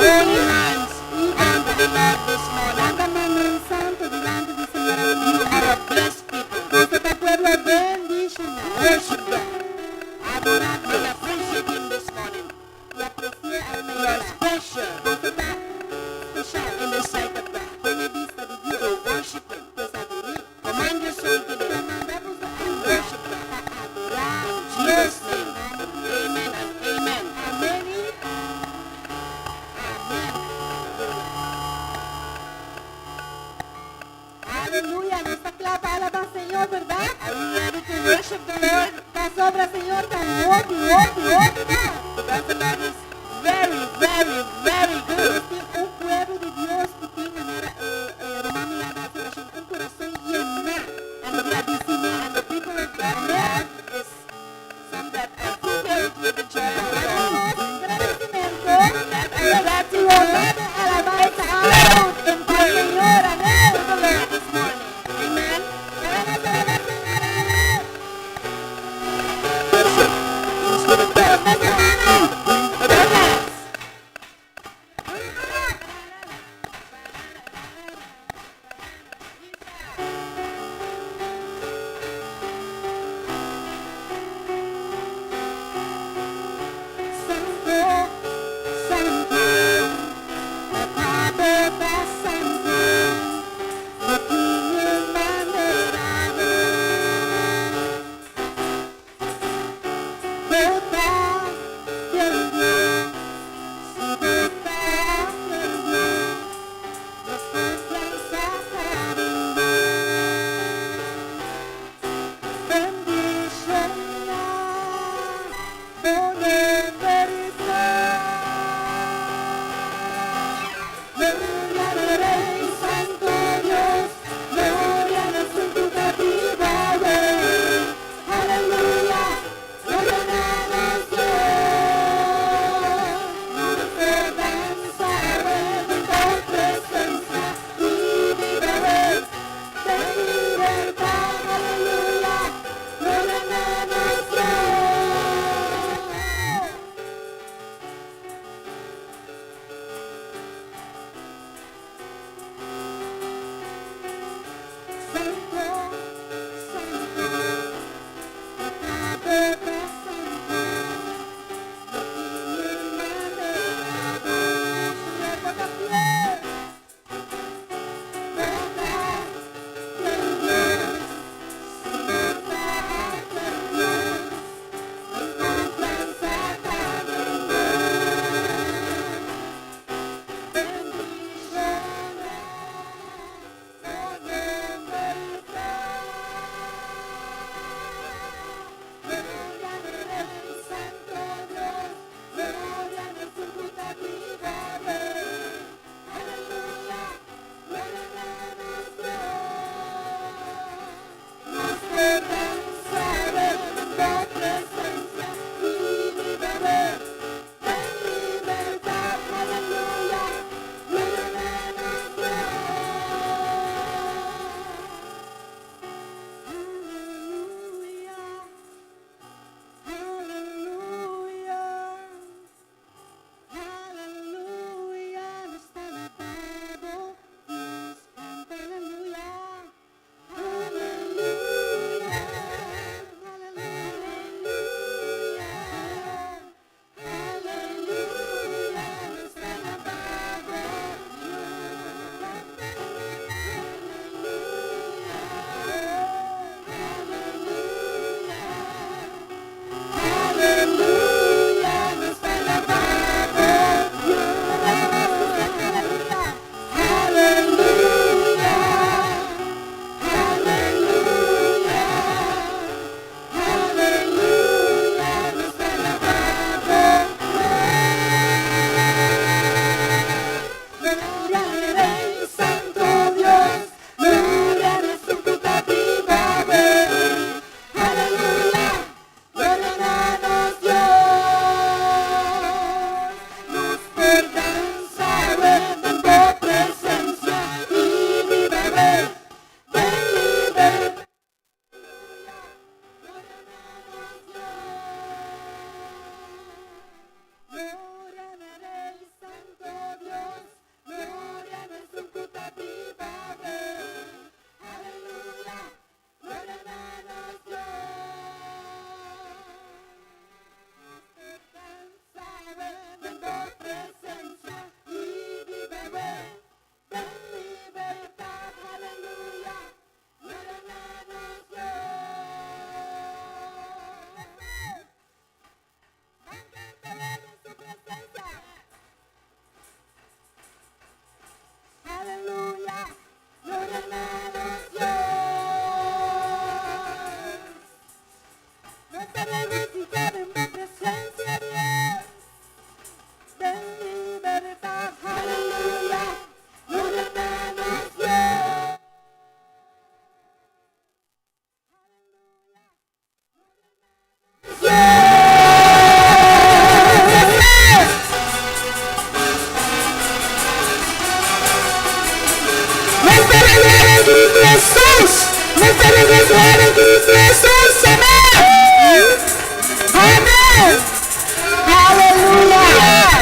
Holy hands unto the Lord this morning. Lanta man santu dilanti di Señor. You are a blessed people. Boso ta pueblo bendishoná. Worship God Adorá and Dios. Appreciate Him this morning. I apresiá You are special Boso ta spesial in the sight of God. Den bista di Dios. So worship Him. Pues ador'é. Command your soul today. Komandá boso Worship God. Pa adorá In Jesus' name. Amen. Amen and amen. Amèn i amèn. Aleluya. Nos ta kla pa alabá Señor, bèrdat? Are we ready to worship the Lord? Pasobra Señor ta hopi, hopi, hopi bon. Because the Lord is very, very, very good. Nos tin un pueblo di Dios ku tin manera Ruman Miranda a hasi un kurason yená And di the, gradisimentu. And the people of God have is some that are filled with the joy of the Lord. Gradisimentu. That are gratitude. Alabansa Explode in pa praise Señor. Amèn. to the Lord this morning. Amen. Vamos alabá Señor. Amèn. Worship. He's the best. Israel den Cristo Jesus. Amen. Amen. Hallelujah.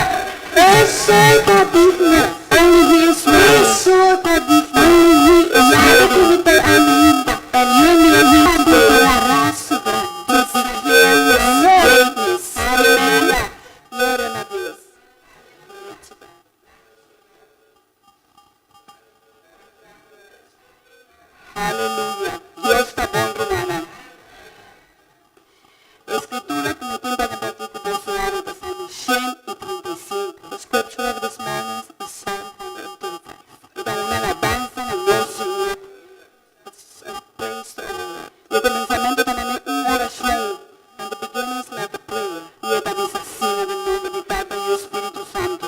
E so ta digno. Only He is worthy. E so ta digno. Only He is worthy. Ku mi ta ainda. And only He declará su grandesa. Greatness. Hallelujah. Gloria na Dios. Glory to God. Hallelujah. Dios ta bon, rumannan. E scritura cu mi tin pa comparti cu boso awe ta Salmo 135. The scripture of this morning is Psalm 135. E ta un alabansa na nos Señor. It's a praise to our Lord. E cuminsamento ta manera un oracion. And the beginning is like a prayer. Y e ta bisa asina den nomber di Tata y Spirito Santo.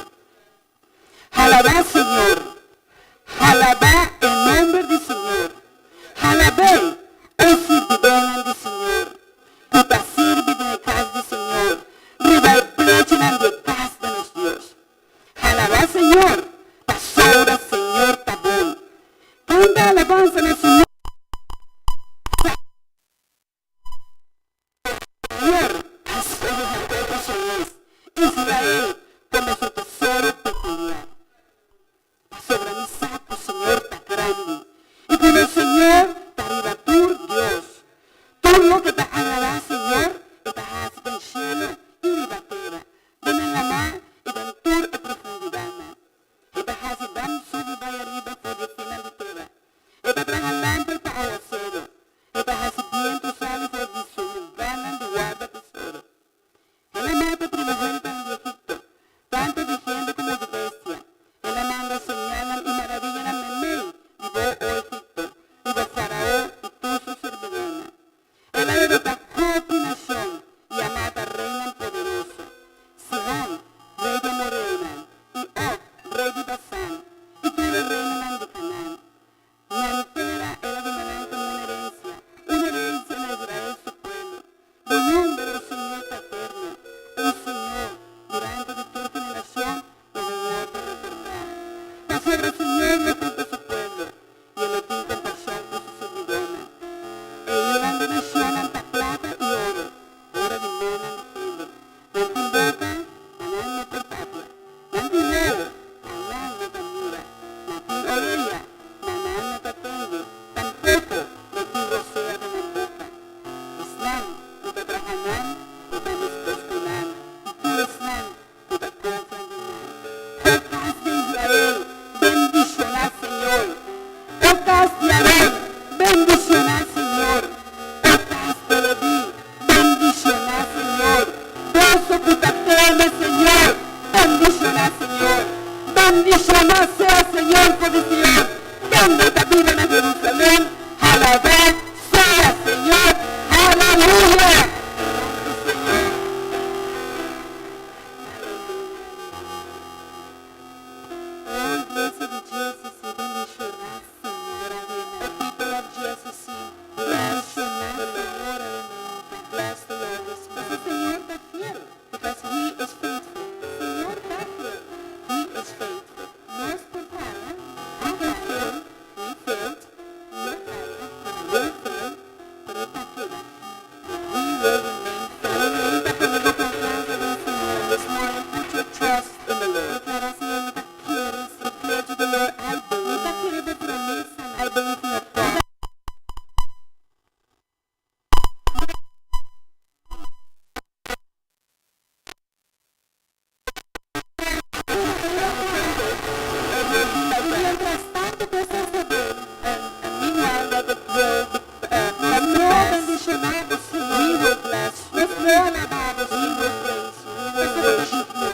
Alabá Señor. Alabá e nomber di Señor. Alab'é, o sirbidónan di Señor, ku ta sirbi den kas di Señor, riba e plechinan di kas di nos Dios. Alabá Señor, pasobra Señor ta bon. Kanta alabansa na Señor. Señor a skohe Jacob su mes, Israel komo su tesoro pekuliar. Pasobra mi sa ku Señor ta grandi i ku nos Señor ta riba tur dios. Tur loke ta agradá Señor, e ta hasi den shelu i riba tera, den e lamá i den tur e profundidatnan. E ta hasi dam subi bai ariba for di e finnan di tera. E ta traha lamper pa awaseru. E ta hasi bientu sali for di su lugánan di warda tesoro. El a mata primogénitonan di Egipto, tantu di hende komo di bestia. El a manda señalnan i maraviyanan meimei di bo, o Egipto, riba Farao i tur su sirbidónan. El a derotá hopi nashon i a mata reinan poderoso, Sihon, rei di amoreonan, i Og, rei di Basan, i tur e reinonan di Kanaan. Nan tera el a duna nan komo un herensia, un herensia na Israel su pueblo. Bo nomber, o Señor, ta eterno. O Señor, durante di tur generashon lo bo wòrdu rekordá. Pasobra Señor lo husga su pueblo, i e lo tin kompashon ku su sirbidónan. E yunan di nashonnan ta plata i oro, ora di mannan di hende. Nan tin boka, ma nan no por papia. Nan tin wowo, ma nan no ta mira. Nan tin orea, ma nan no ta tende. Tampoko no tin rosea den nan boka. Esnan ku ta traha nan lo ta meskos ku nan, i tur esnan ku ta konfia den nan. O kas di Israel, bendishoná Señor! O kas di Aron, bendishoná Señor! O kas di Leví, bendishoná Señor! Boso ku ta teme Señor, bendishoná Señor! Bendishoná sea Señor for di Sion, kende ta biba na Jerusalèm. Alabá sea Señor! Aleluya! Danki, Señor. Aleluya. O iglesia di GCC, bendishoná Señor awe. O people of GCC, bendishoná Señor awe mainta. Bless the Lord this morning. Pasobra Señor ta fiel. Because He is faithful. Señor ta fiel. He is faithful. Nos por faya, we can fail, we failed, lo faya, will fail, pero e ta keda. But we will remain faithful. Awe mainta pone bo konfiansa den Señor. This morning put your trust in the Lord. Deklará, Señor, mi ta kere. Declare to the Lord, I believe. Mi ta kere bo promesanan. I believe in your promise. Mientras tanto ku e sosodé, nos lo bendishoná bo, Señor. Nos lo alabá bo, Señor. Pasobra ta digno.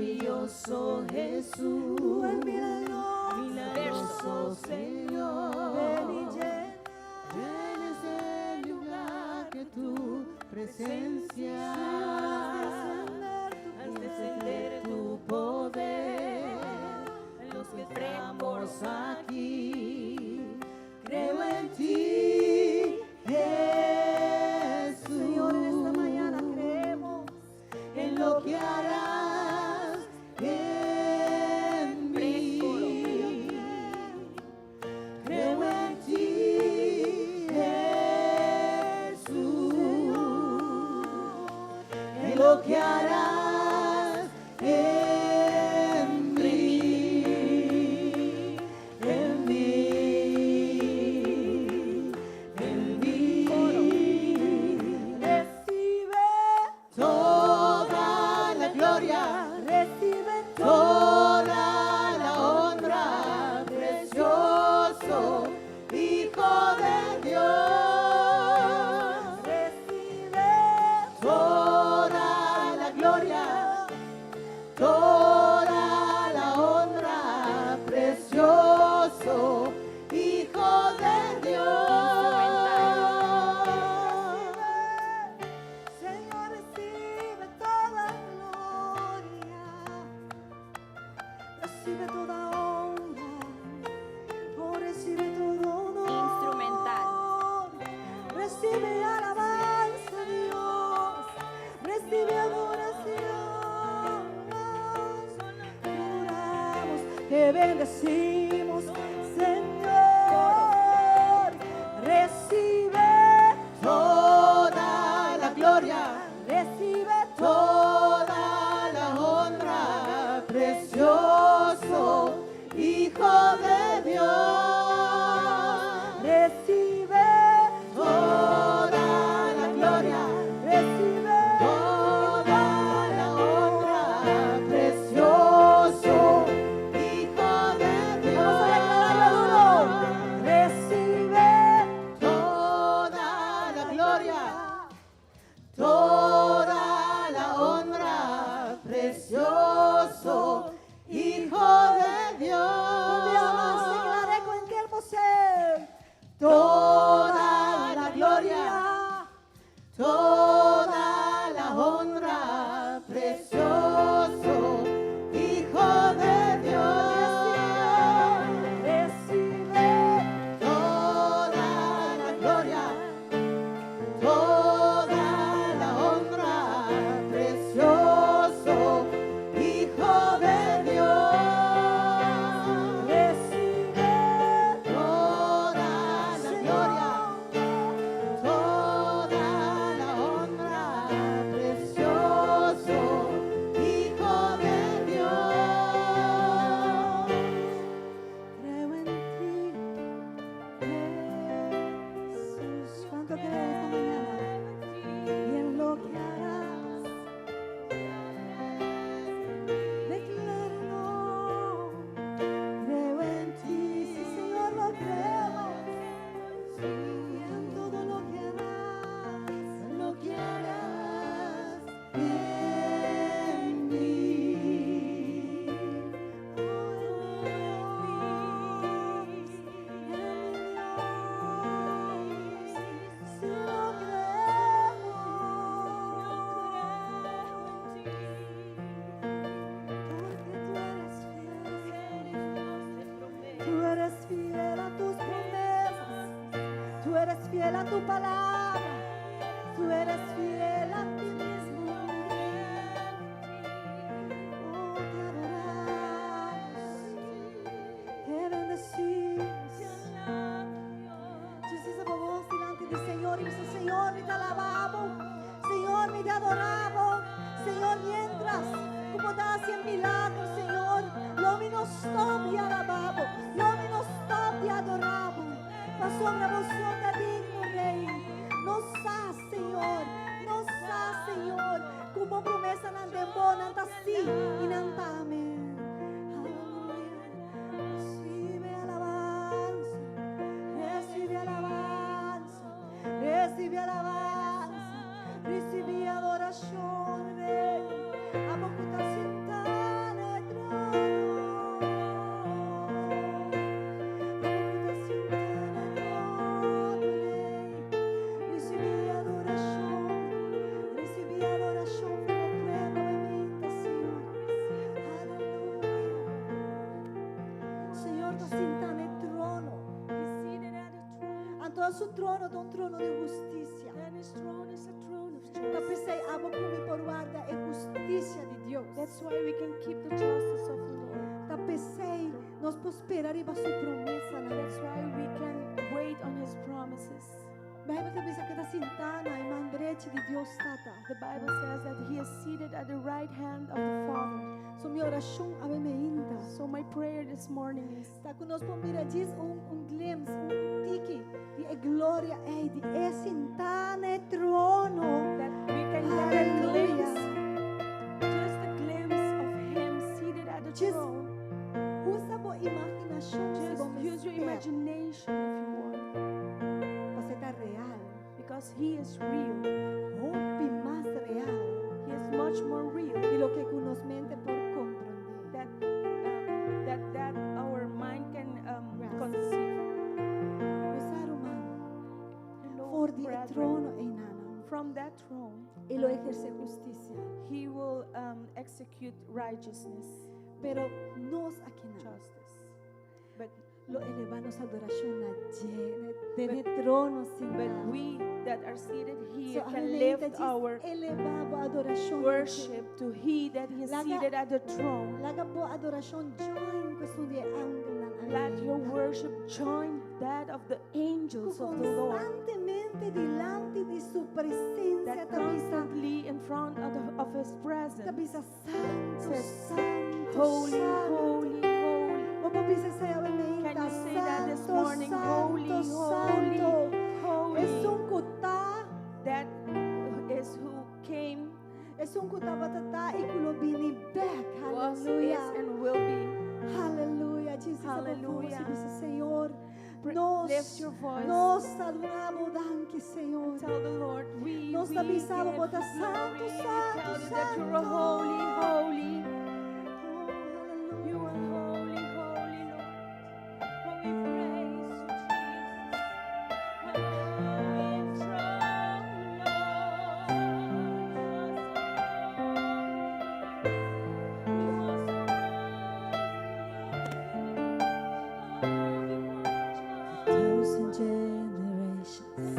Maravilloso Jesús. Tú el milagroso, Milagroso Señor. Ven y llena. Ven ese lugar que tu presencia. Haz Haz descender tu poder. Los que estamos aquí. Creo en ti, Jesús. Señor, en esta mañana creemos en lo que harás en mí. Creo en ti, Jesús, en lo que harás en mí, en mí, en mí. Recibe, Toda la gloria, recibe toda la honra, precioso Hijo de Dios. Recibe Toda la gloria, toda la honra, precioso Hijo de Dios. Señor, recibe toda gloria, recibe toda honra, oh, recibe todo honor. Instrumental. Recibe alabanza, Dios, recibe adoración. Te adoramos, te bendecimos, Señor. Recibe Toda la gloria, Recibe toda la honra, precioso Hijo de Dios. Recibe Toda la gloria, recibe toda la honra, precioso Hijo de Vamos a declararlo duro. Dios. Recibe Toda la gloria, toda la honra, precioso Hijo de Un día más Dios. declaré con tiempo ser. Toda la gloria, toda la honra, precioso Hijo de Dios. Recibe Toda la gloria, toda la honra, precioso Hijo de Dios. Recibe Toda la gloria, toda la honra, precioso Hijo de Dios. Creo en ti, Jesús. ¿Cuánto creen esta mañana? Y en lo que harás. Decláralo. Creo en ti, sí, Señor, lo creo. Y en todo lo que harás. Lo que harás en mí. Oh, en mi Dios, en mi Dios, sí lo creo. Porque tú eres fiel, tú eres fiel a tus promesas, tú eres fiel a tu palabra, tú eres fiel a ti mismo. Oh, te adoramos, te bendecimos. Djis bo dilanti di Señor i bisa, Señor, mi ta alabá Bo. Señor, mi ta adorá Bo. Señor, mientras ku Bo ta hasi milager, Señor, lo mi no stòp di alabá Bo. Lo mi no stòp di adorá Bo. Pasobra Bo ta digno, Rei. Nos sa, Señor. Nos sa, Señor. Ku Bo promesanan den Bo, nan ta sí i nan ta amèn. Aleluya. Recibe alabanza. Recibe alabanza. Recibe alabanza. Recibe adoración, Rei. Abo ku ta sintá. Anto su trono ta un trono di hustisia. Then his throne is a throne of Ta justice. p'esei abo ku mi por warda e hustisia di Dios. That's why we can keep the justice of the Lord. Ta p'esei nos por spera riba su promesanan. That's why we can wait on his promises. Beibel ta bisa ku e ta sintá na e man drechi di Dios Tata. The Bible says that he is seated at the right hand of the Father. So mi orashon awe mainta. So my prayer this morning is Ta ku nos por mira djis un glimpse, un tiki di e gloria ei di e sintá na e trono. That we can get a Hallelujah. glimpse, just a glimpse of him seated at the Just throne. Usa bo imaginashon si Just bo use your mester. Imagination if you want, Pasobra e ta real. Because he is real. Hopi mas real. He is much more real Di loke ku nos mente por komprondé. that our mind can Grasp. Conceive. Bo sa, ruman, Lord, for di e brethren, trono einan. from that throne, E lo ehersé hustisia. he will execute righteousness, Pero nos akinan justice. But lo elevá nos adorashon na dje, den e trono But sintá. We that are seated here So can awe lift our elevá bo adorashon. Worship to he that is seated at the throne. Laga bo adorashon join ku esun di e angelnan. Let your worship join that of the angels of the Lord Konstantemente dilanti di su presensia that ta bisa constantly in front of his ta presence bisa santu, says, santu, "Holy, santu. Holy, holy." Bo por bisa esei awe Can mainta you say that this santu, morning? "Holy, santu, holy, santu. Holy." Esun ku ta, That is who came, esun ku tabata ta i ku lo bini bèk. Was, is, Hallelujah. And will be. Hallelujah. Jesus, Hallelujah. Bisa, Señor, nos Lift your voice. Nos ta duna bo danki, Señor. Tell the Lord, we, Nos we ta bisa give bo ta santu, glory. santu, Tell you that you're santu. Holy, holy. Oh, hallelujah. You are holy, holy, Lord. Oh, we praise you, Jesus. Oh, enthrone, Lord. You are so holy. Oh, we worship. Thousand generations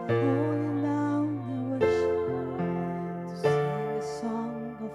falling down in worship to sing a song of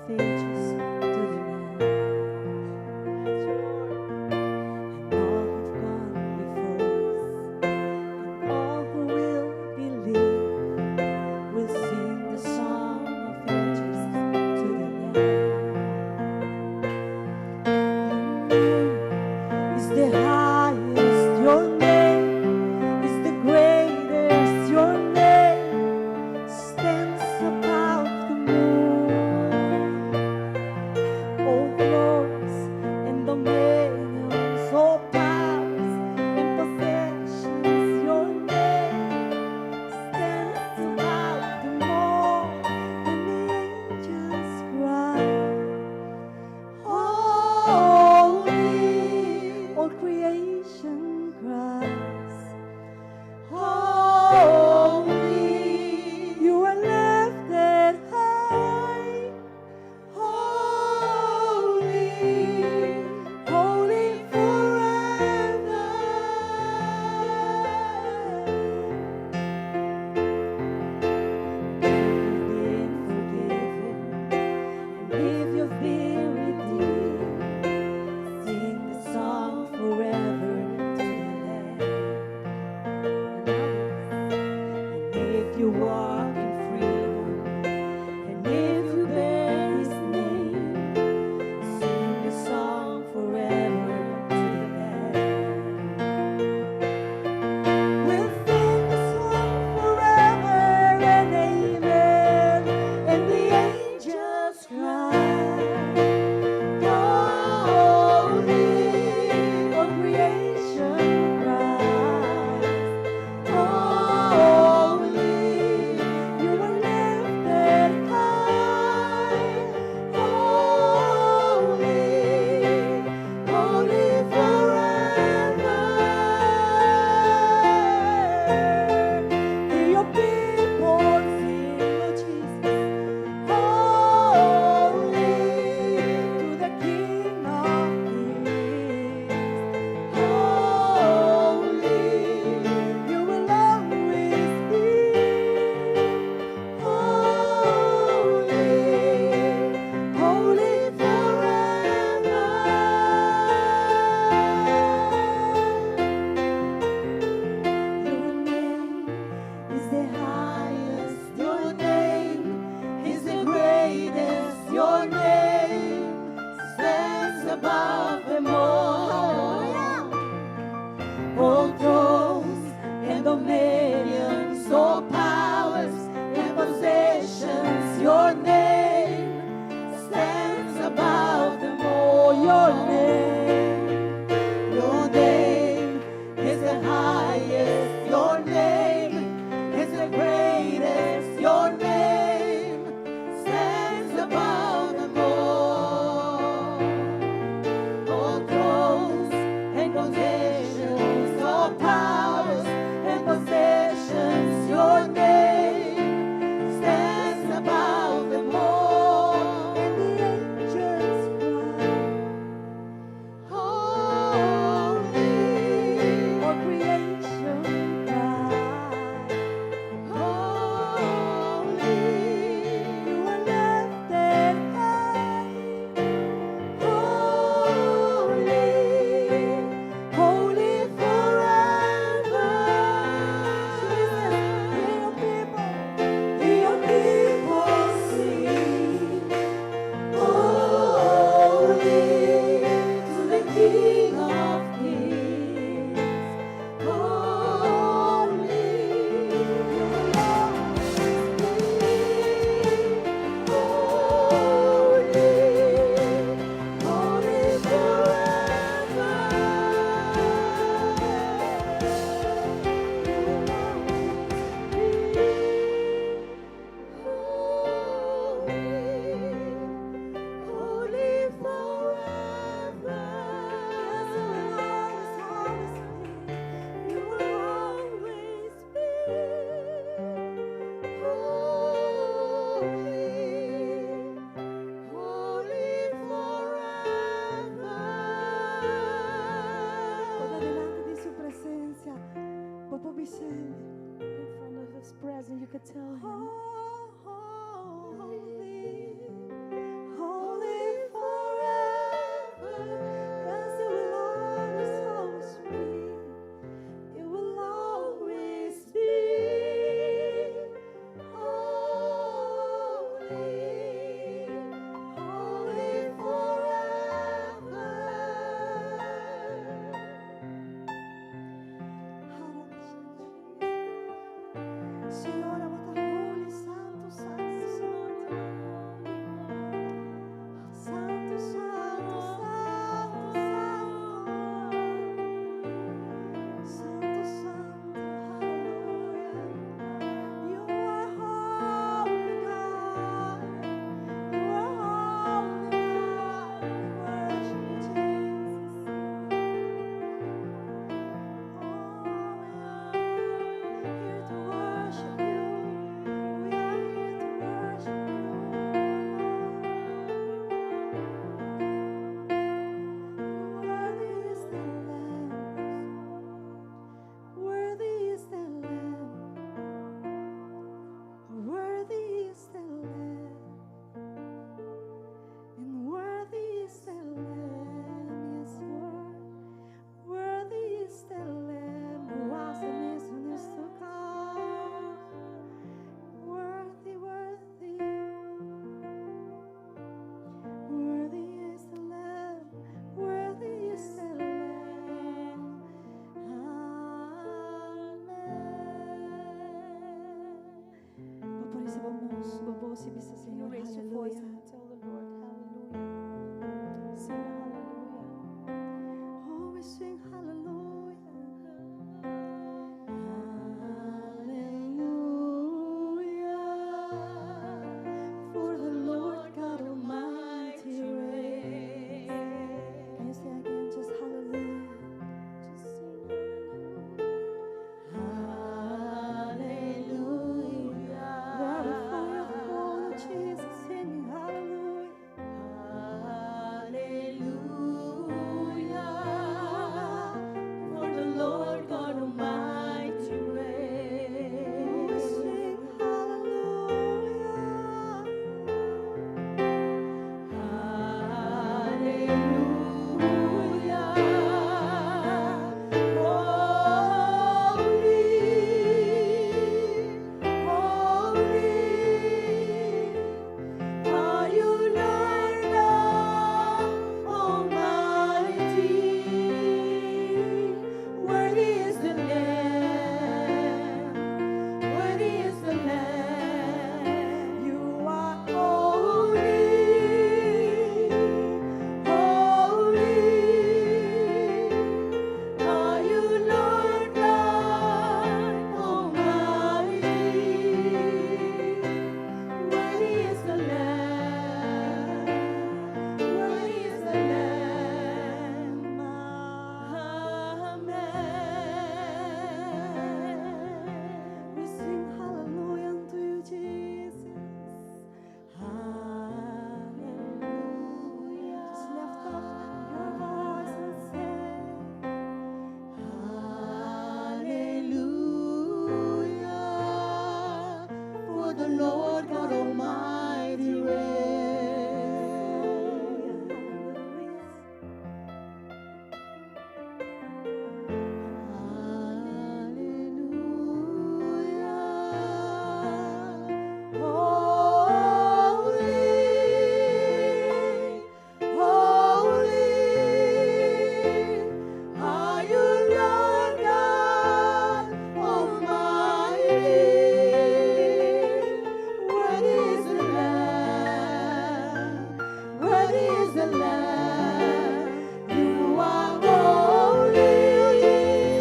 Worthy is the Lamb. You are holy.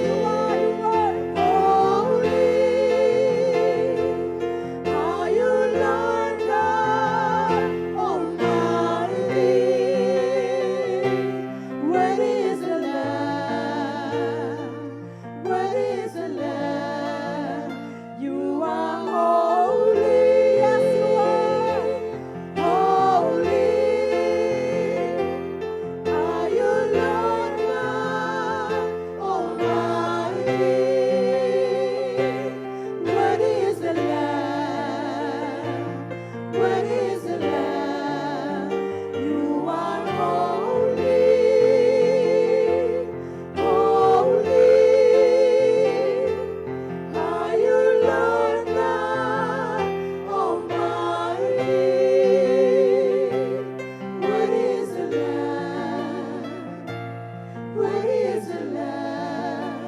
You are, you are. Holy are you, Lord God Almighty. Worthy is the Lamb. Worthy is the Lamb. You are holy. Yes, you are. Holy are you, Lord God Almighty. Worthy is the Lamb. Worthy is the Lamb. You are holy, holy. Are you, Lord God Almighty? Worthy is the Lamb. Worthy is the Lamb.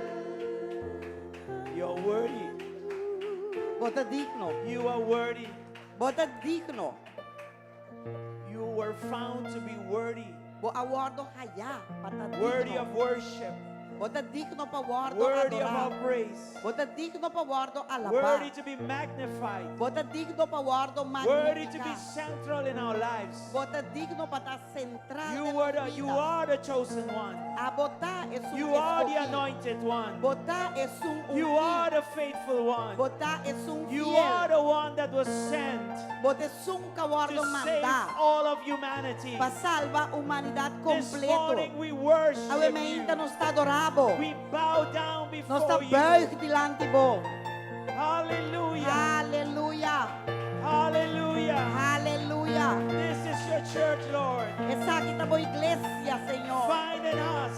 Amen. You're worthy. Bo ta digno. You are worthy. Bo ta digno. You were found to be worthy. Bo a wordo hayá pa ta Worthy digno. of worship. Bo ta digno pa wordo Worthy of adorá. our praise. Bo ta digno pa wordo alabá. Worthy to be magnified. Bo ta digno pa wordo Worthy to be magnifiká. central in our lives. Bo ta digno pa ta sentral You den were nos the, you bida. are the chosen one. Abo ta esun You are the eskohí. anointed one. Bo ta esun You ungí. are the faithful one. Bo ta esun You fiel. are the one that was sent Bo ta esun ku a wordo to save mandá. all of humanity. Pa salba humanidat This kompleto. morning we worship Awe mainta you. nos ta adorá bo. We bow down Nos ta before you. buig dilanti bo. Hallelujah. Aleluya. Hallelujah. Aleluya. This is your church, Lord. Esaki ta bo iglesia, Señor. Find in us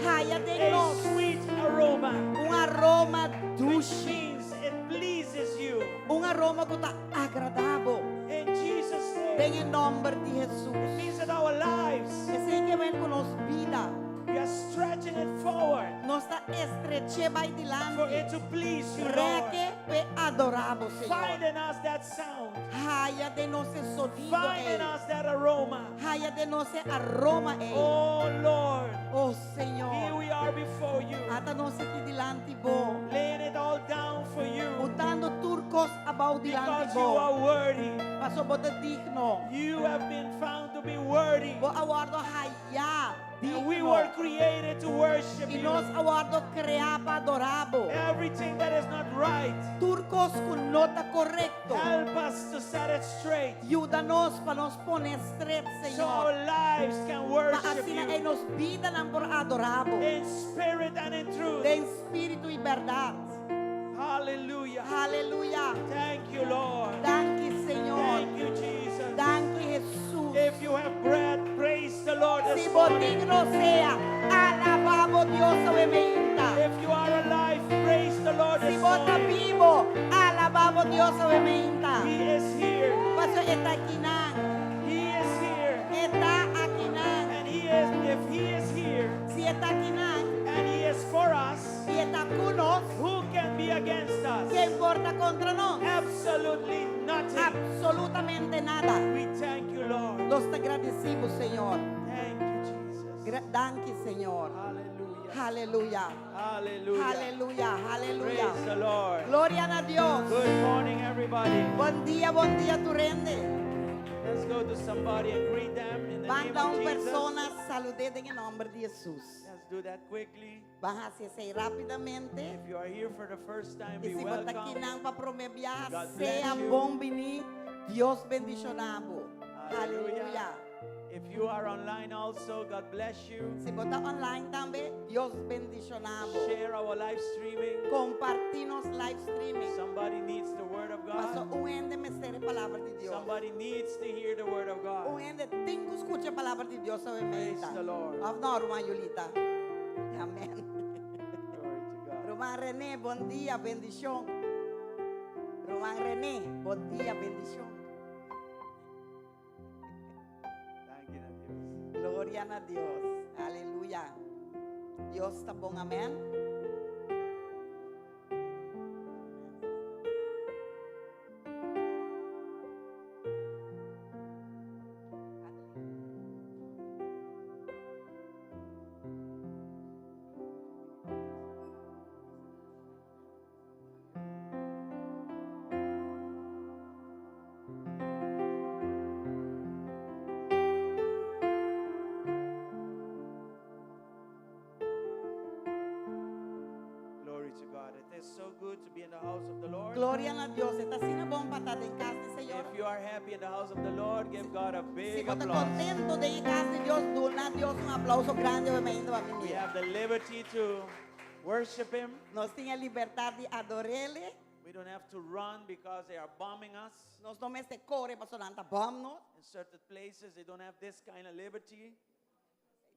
Haya den a nos sweet aroma, un aroma which dushi. means it pleases you. Un aroma ku ta agradá bo. In Jesus' name. Den e nòmber di Jesus. It means that our lives, Esei ke men ku nos bida. we are stretching it forward Nos ta strech bai for dilanti. it to please you, Lord. Rek e p'e adorá bo, Find Señor. in us that sound. Haya den nos e sonido Find in ei. us that aroma. Haya den nos e aroma ei. Oh Lord, Oh here Señor. we are before you, Ata nos aki dilanti bo. laying it all down for you Botando tur kos abou dilanti because you bo. are worthy. Paso bo ta digno. You have been found to be worthy. Bo a wordo hayá And we digno. were created to worship I you. nos a wordo kreá pa adorá bo. Everything that is not right, Tur kos ku no ta korekto. help us to set it straight Yuda nos pa nos pone straight, so our Señor. lives can Pa worship asina you ei nos bidanan por adorá bo. in spirit and in truth. Den spiritu i berdat. Hallelujah. Aleluya. Thank you, Lord. Danki, Señor. Thank you, Jesus. Danki, Jesus. If you have breath, praise the Lord Si this bo morning. tin rosea, alabá bo Dios awe mainta. If you are alive, praise the Lord Si this bo ta morning. bibu, alabá bo Dios awe mainta. He is here. Paso e ta akinan. He is here. E ta akinan. And he is if he is here Si e ta akinan, and he is for us, i e ta ku nos, who can be against us? ken por ta kontra nos? Absolutely nothing. Absolutamente nada. We thank you, Lord. Nos ta gradisí bo, Señor. Thank you, Jesus. Danki, Señor. Hallelujah. Aleluya. Hallelujah. Aleluya. Aleluya. Praise the Lord. Gloria na Dios. Good morning, everybody. Bon dia, bon dia, tur hende. Let's go to somebody and greet them in the name Ban na of un Jesus. persona, salud'é den nòmber di Jesus. Let's do that quickly. Ban hasi esei rápidamente. If you are here for the first time, I be si bo ta welcome. akinan pa promé biaha, God bless sea you. bon biní. Dios bendishoná bo. Hallelujah. Aleluya. If you are online also, God bless you. Si bo ta online tambe, Dios bendishoná bo. Share our live streaming. Kompartí nos live streaming. Somebody needs the word of Paso God. un hende mester e palabra di Dios. Somebody needs to hear the word of Un God. hende tin ku skucha e palabra di Dios Praise obviamente. the Lord. Òf no, ruman Yulita. Amèn. Glory to God. Ruman René, bon dia, bendishon. Ruman René, bon dia, bendishon. Thank you, Dios. Gloria na Dios. Aleluya. Dios ta bon, amèn. Gloria na Dios. Ta asina bon pa ta den kas di Señor. If you are happy in the house of the Lord, give God a Si big bo ta applause. kontentu den kas di Dios, duna Dios un aplouso grandi We have the liberty to worship Him. Nos tin e libertat di ador'É. We don't have to run because they are bombing us. Nos no mester kore pasobra nan ta bòm nos. In certain places, they don't have this kind of liberty.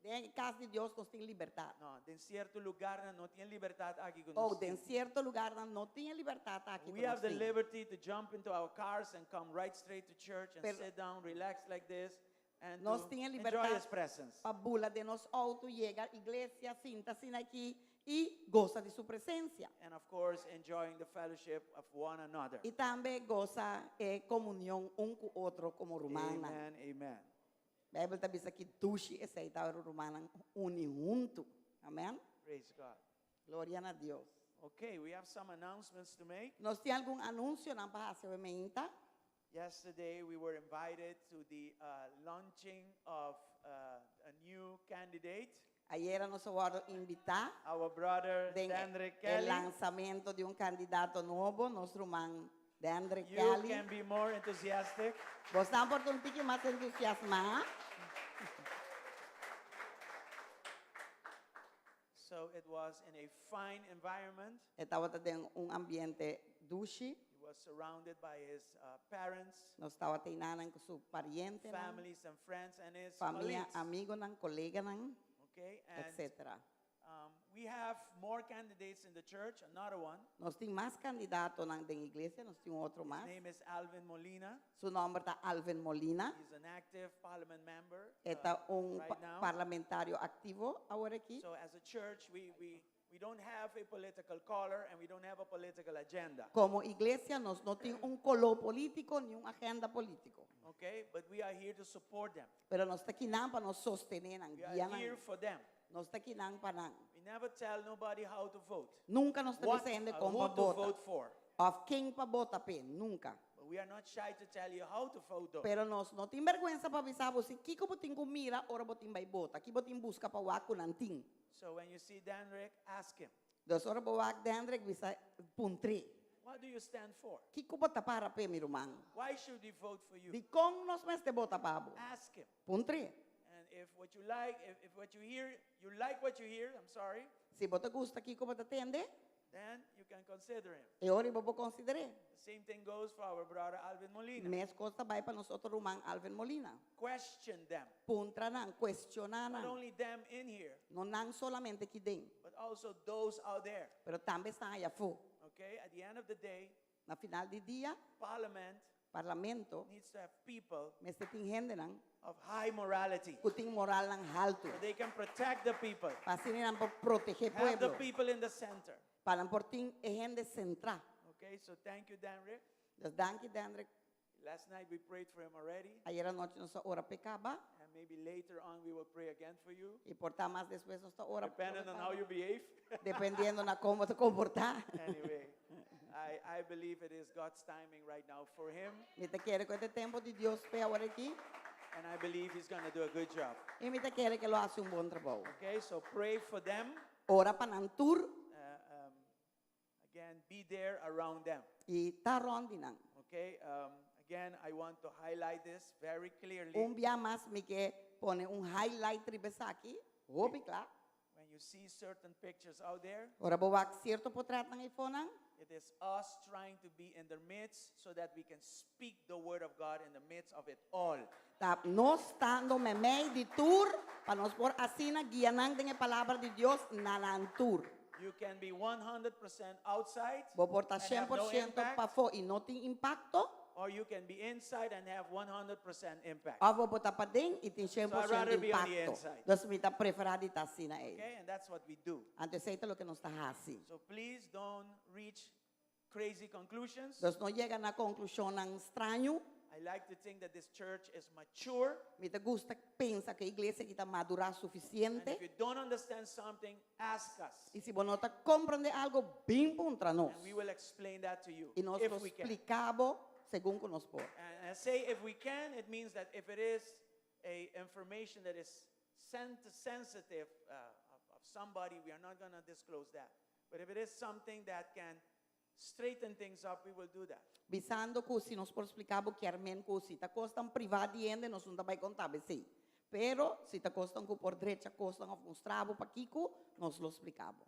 Den kas di Dios nos tin libertat. No, den sierto lugánan no tin e libertat aki ku Oh, nos den tin. sierto lugánan no tin e libertat aki We ku have nos the tin. liberty to jump into our cars and come right straight to church and Pero sit down, relax like this, and nos to tin e enjoy libertat His presence. pa bula den nos outo, yega iglesia, sinta asina aki i gosa di su presensia. And of course, enjoying the fellowship of one another. I tambe gosa e komunion un ku otro komo rumannan. Amen, amen. Beibel ta bisa ki dushi esei ta ora rumannan uni huntu. Amen. Praise God. Gloria na Dios. Okay, we have some announcements to make. Nos tin algun anunsionan pa hasi awe meinta. Yesterday we were invited to the uh, launching of uh, a new candidate. Ayera nos a wòrdu invitá Our brother den Dandre e Kelly. lansamentu di un kandidato nobo, nos ruman Dandre You Kelly. can be more enthusiastic. Boso por ta un tiki mas entusiasmá. So it was in a fine environment. E tabata den un ambiente dushi. He was surrounded by his uh, parents, Nos tabata einan ku su parientenan, families and friends and his famia, colleagues. amigonan, koleganan, Okay, and etc. um, we have more candidates in the church, another one. Nos tin mas kandidatonan den iglesia, nos tin otro His mas. name is Alvin Molina. Su nòmber ta Alvin Molina. He's an active parliament member E ta un right pa- now. parlamentario aktivo awor aki. So as a church, we, we, we don't have a political color and we don't have a political agenda. Komo iglesia nos no tin un koló polítiko ni un agenda polítiko. Okay, but we are here to support them. Pero nos ta akinan pa nos sostené nan, We are guia nan. here for them. Nos ta akinan pa nan. We never tell nobody how to vote. Nunka nos ta What, bisa hende uh, kon who pa to bota. vote for. Òf ken pa bota p'e, nunka. But we are not shy to tell you how to vote though. Pero nos no tin bèrgwensa pa bisa bo si kiko bo tin ku mira ora bo tin bai bota, ki bo tin buska pa wak ku nan tin. So when you see Dandrick, ask him. Dus ora bo wak Dandrick bisa puntr'é. What do you stand for? Kiko bo ta para p'e, mi ruman? Why should we vote for you? Dikon nos mester bota pa bo? Ask him. Puntr'é. And if what you like, if, if what you hear, you like what you hear, I'm sorry. Si bo ta gusta kiko bo ta tende, Then you can consider him. e ora bo por konsider'é. The same thing goes for our brother Alvin Molina. Meskos ta bai pa nos otro ruman Alvin Molina. Question them. Puntra nan, kuestioná Not nan. only them in here, No nan solamente aki den, but also those out there. pero tambe esnan aya afó. Okay? At the end of the day, Na final di dia, parliament parlamento needs to have people mester tin hendenan of high morality. ku tin moralnan haltu. So they can protect the people. Pa asina nan por protegé Have the pueblo. people in the center. Pa nan por tin e hende sentrá. Okay, so thank you, Danrick. Dus danki, Danrick. Last night we prayed for him already. Ayera nochi nos a ora p'e kaba. And maybe later on we will pray again for you. I por ta mas despues nos ta ora. Depending on how you behave. Dependiendo na kon bo ta komportá. Anyway, I, I believe it is God's timing right now for him. Mi ta kere ku e ta tempu di Dios p'e awor aki. And I believe he's going to do a good job. I mi ta kere ku e lo hasi un bon trabou. Okay, so pray for them. Ora pa nan tur. Uh, um, again, be there around them. I ta rònt di nan. Okay, um, again, I want to highlight this very clearly. Un bia mas mi ke pone un highlight riba esaki, hopi kla. When you see certain pictures out there, Ora bo wak sierto potretnan eifonan. it is us trying to be in their midst so that we can speak the word of God in the midst of it all. Ta nos stando meimei di tur pa nos por asina guia nan den e palabra di Dios na nan tur. You can be 100% outside Bo por ta and shen have por no shento impact, pafó i no tin impakto. or you can be inside and have 100% impact. Òf bo por ta paden i tin shen So por I'd shento rather be on the impakto. inside. Dus mi ta preferá di ta asina ei. Okay, and that's what we do. Anto esei ta loke nos ta hasi. So please don't reach crazy conclusions. Dus no yega na konklushonnan straño. I like to think that this church is mature. Mi ta gusta pensa ku e iglesia aki ta madurá And sufisiente. if you don't understand something, ask us. I si bo no ta komprondé algu, bin puntra nos. And we will explain that to you I nos if lo we can. splika bo segun ku nos por. And I say if we can, it means that if it is a information that is sensitive uh, of, of somebody, we are not going to disclose that. But if it is something that can straighten things up, we will do that. Bisando ku si nos por splika bo kier men ku si ta kosnan privá di hende nos no ta bai konta bo esei. Pero si ta kosnan ku por drecha kosnan òf mustra bo pakiko, nos lo splika bo.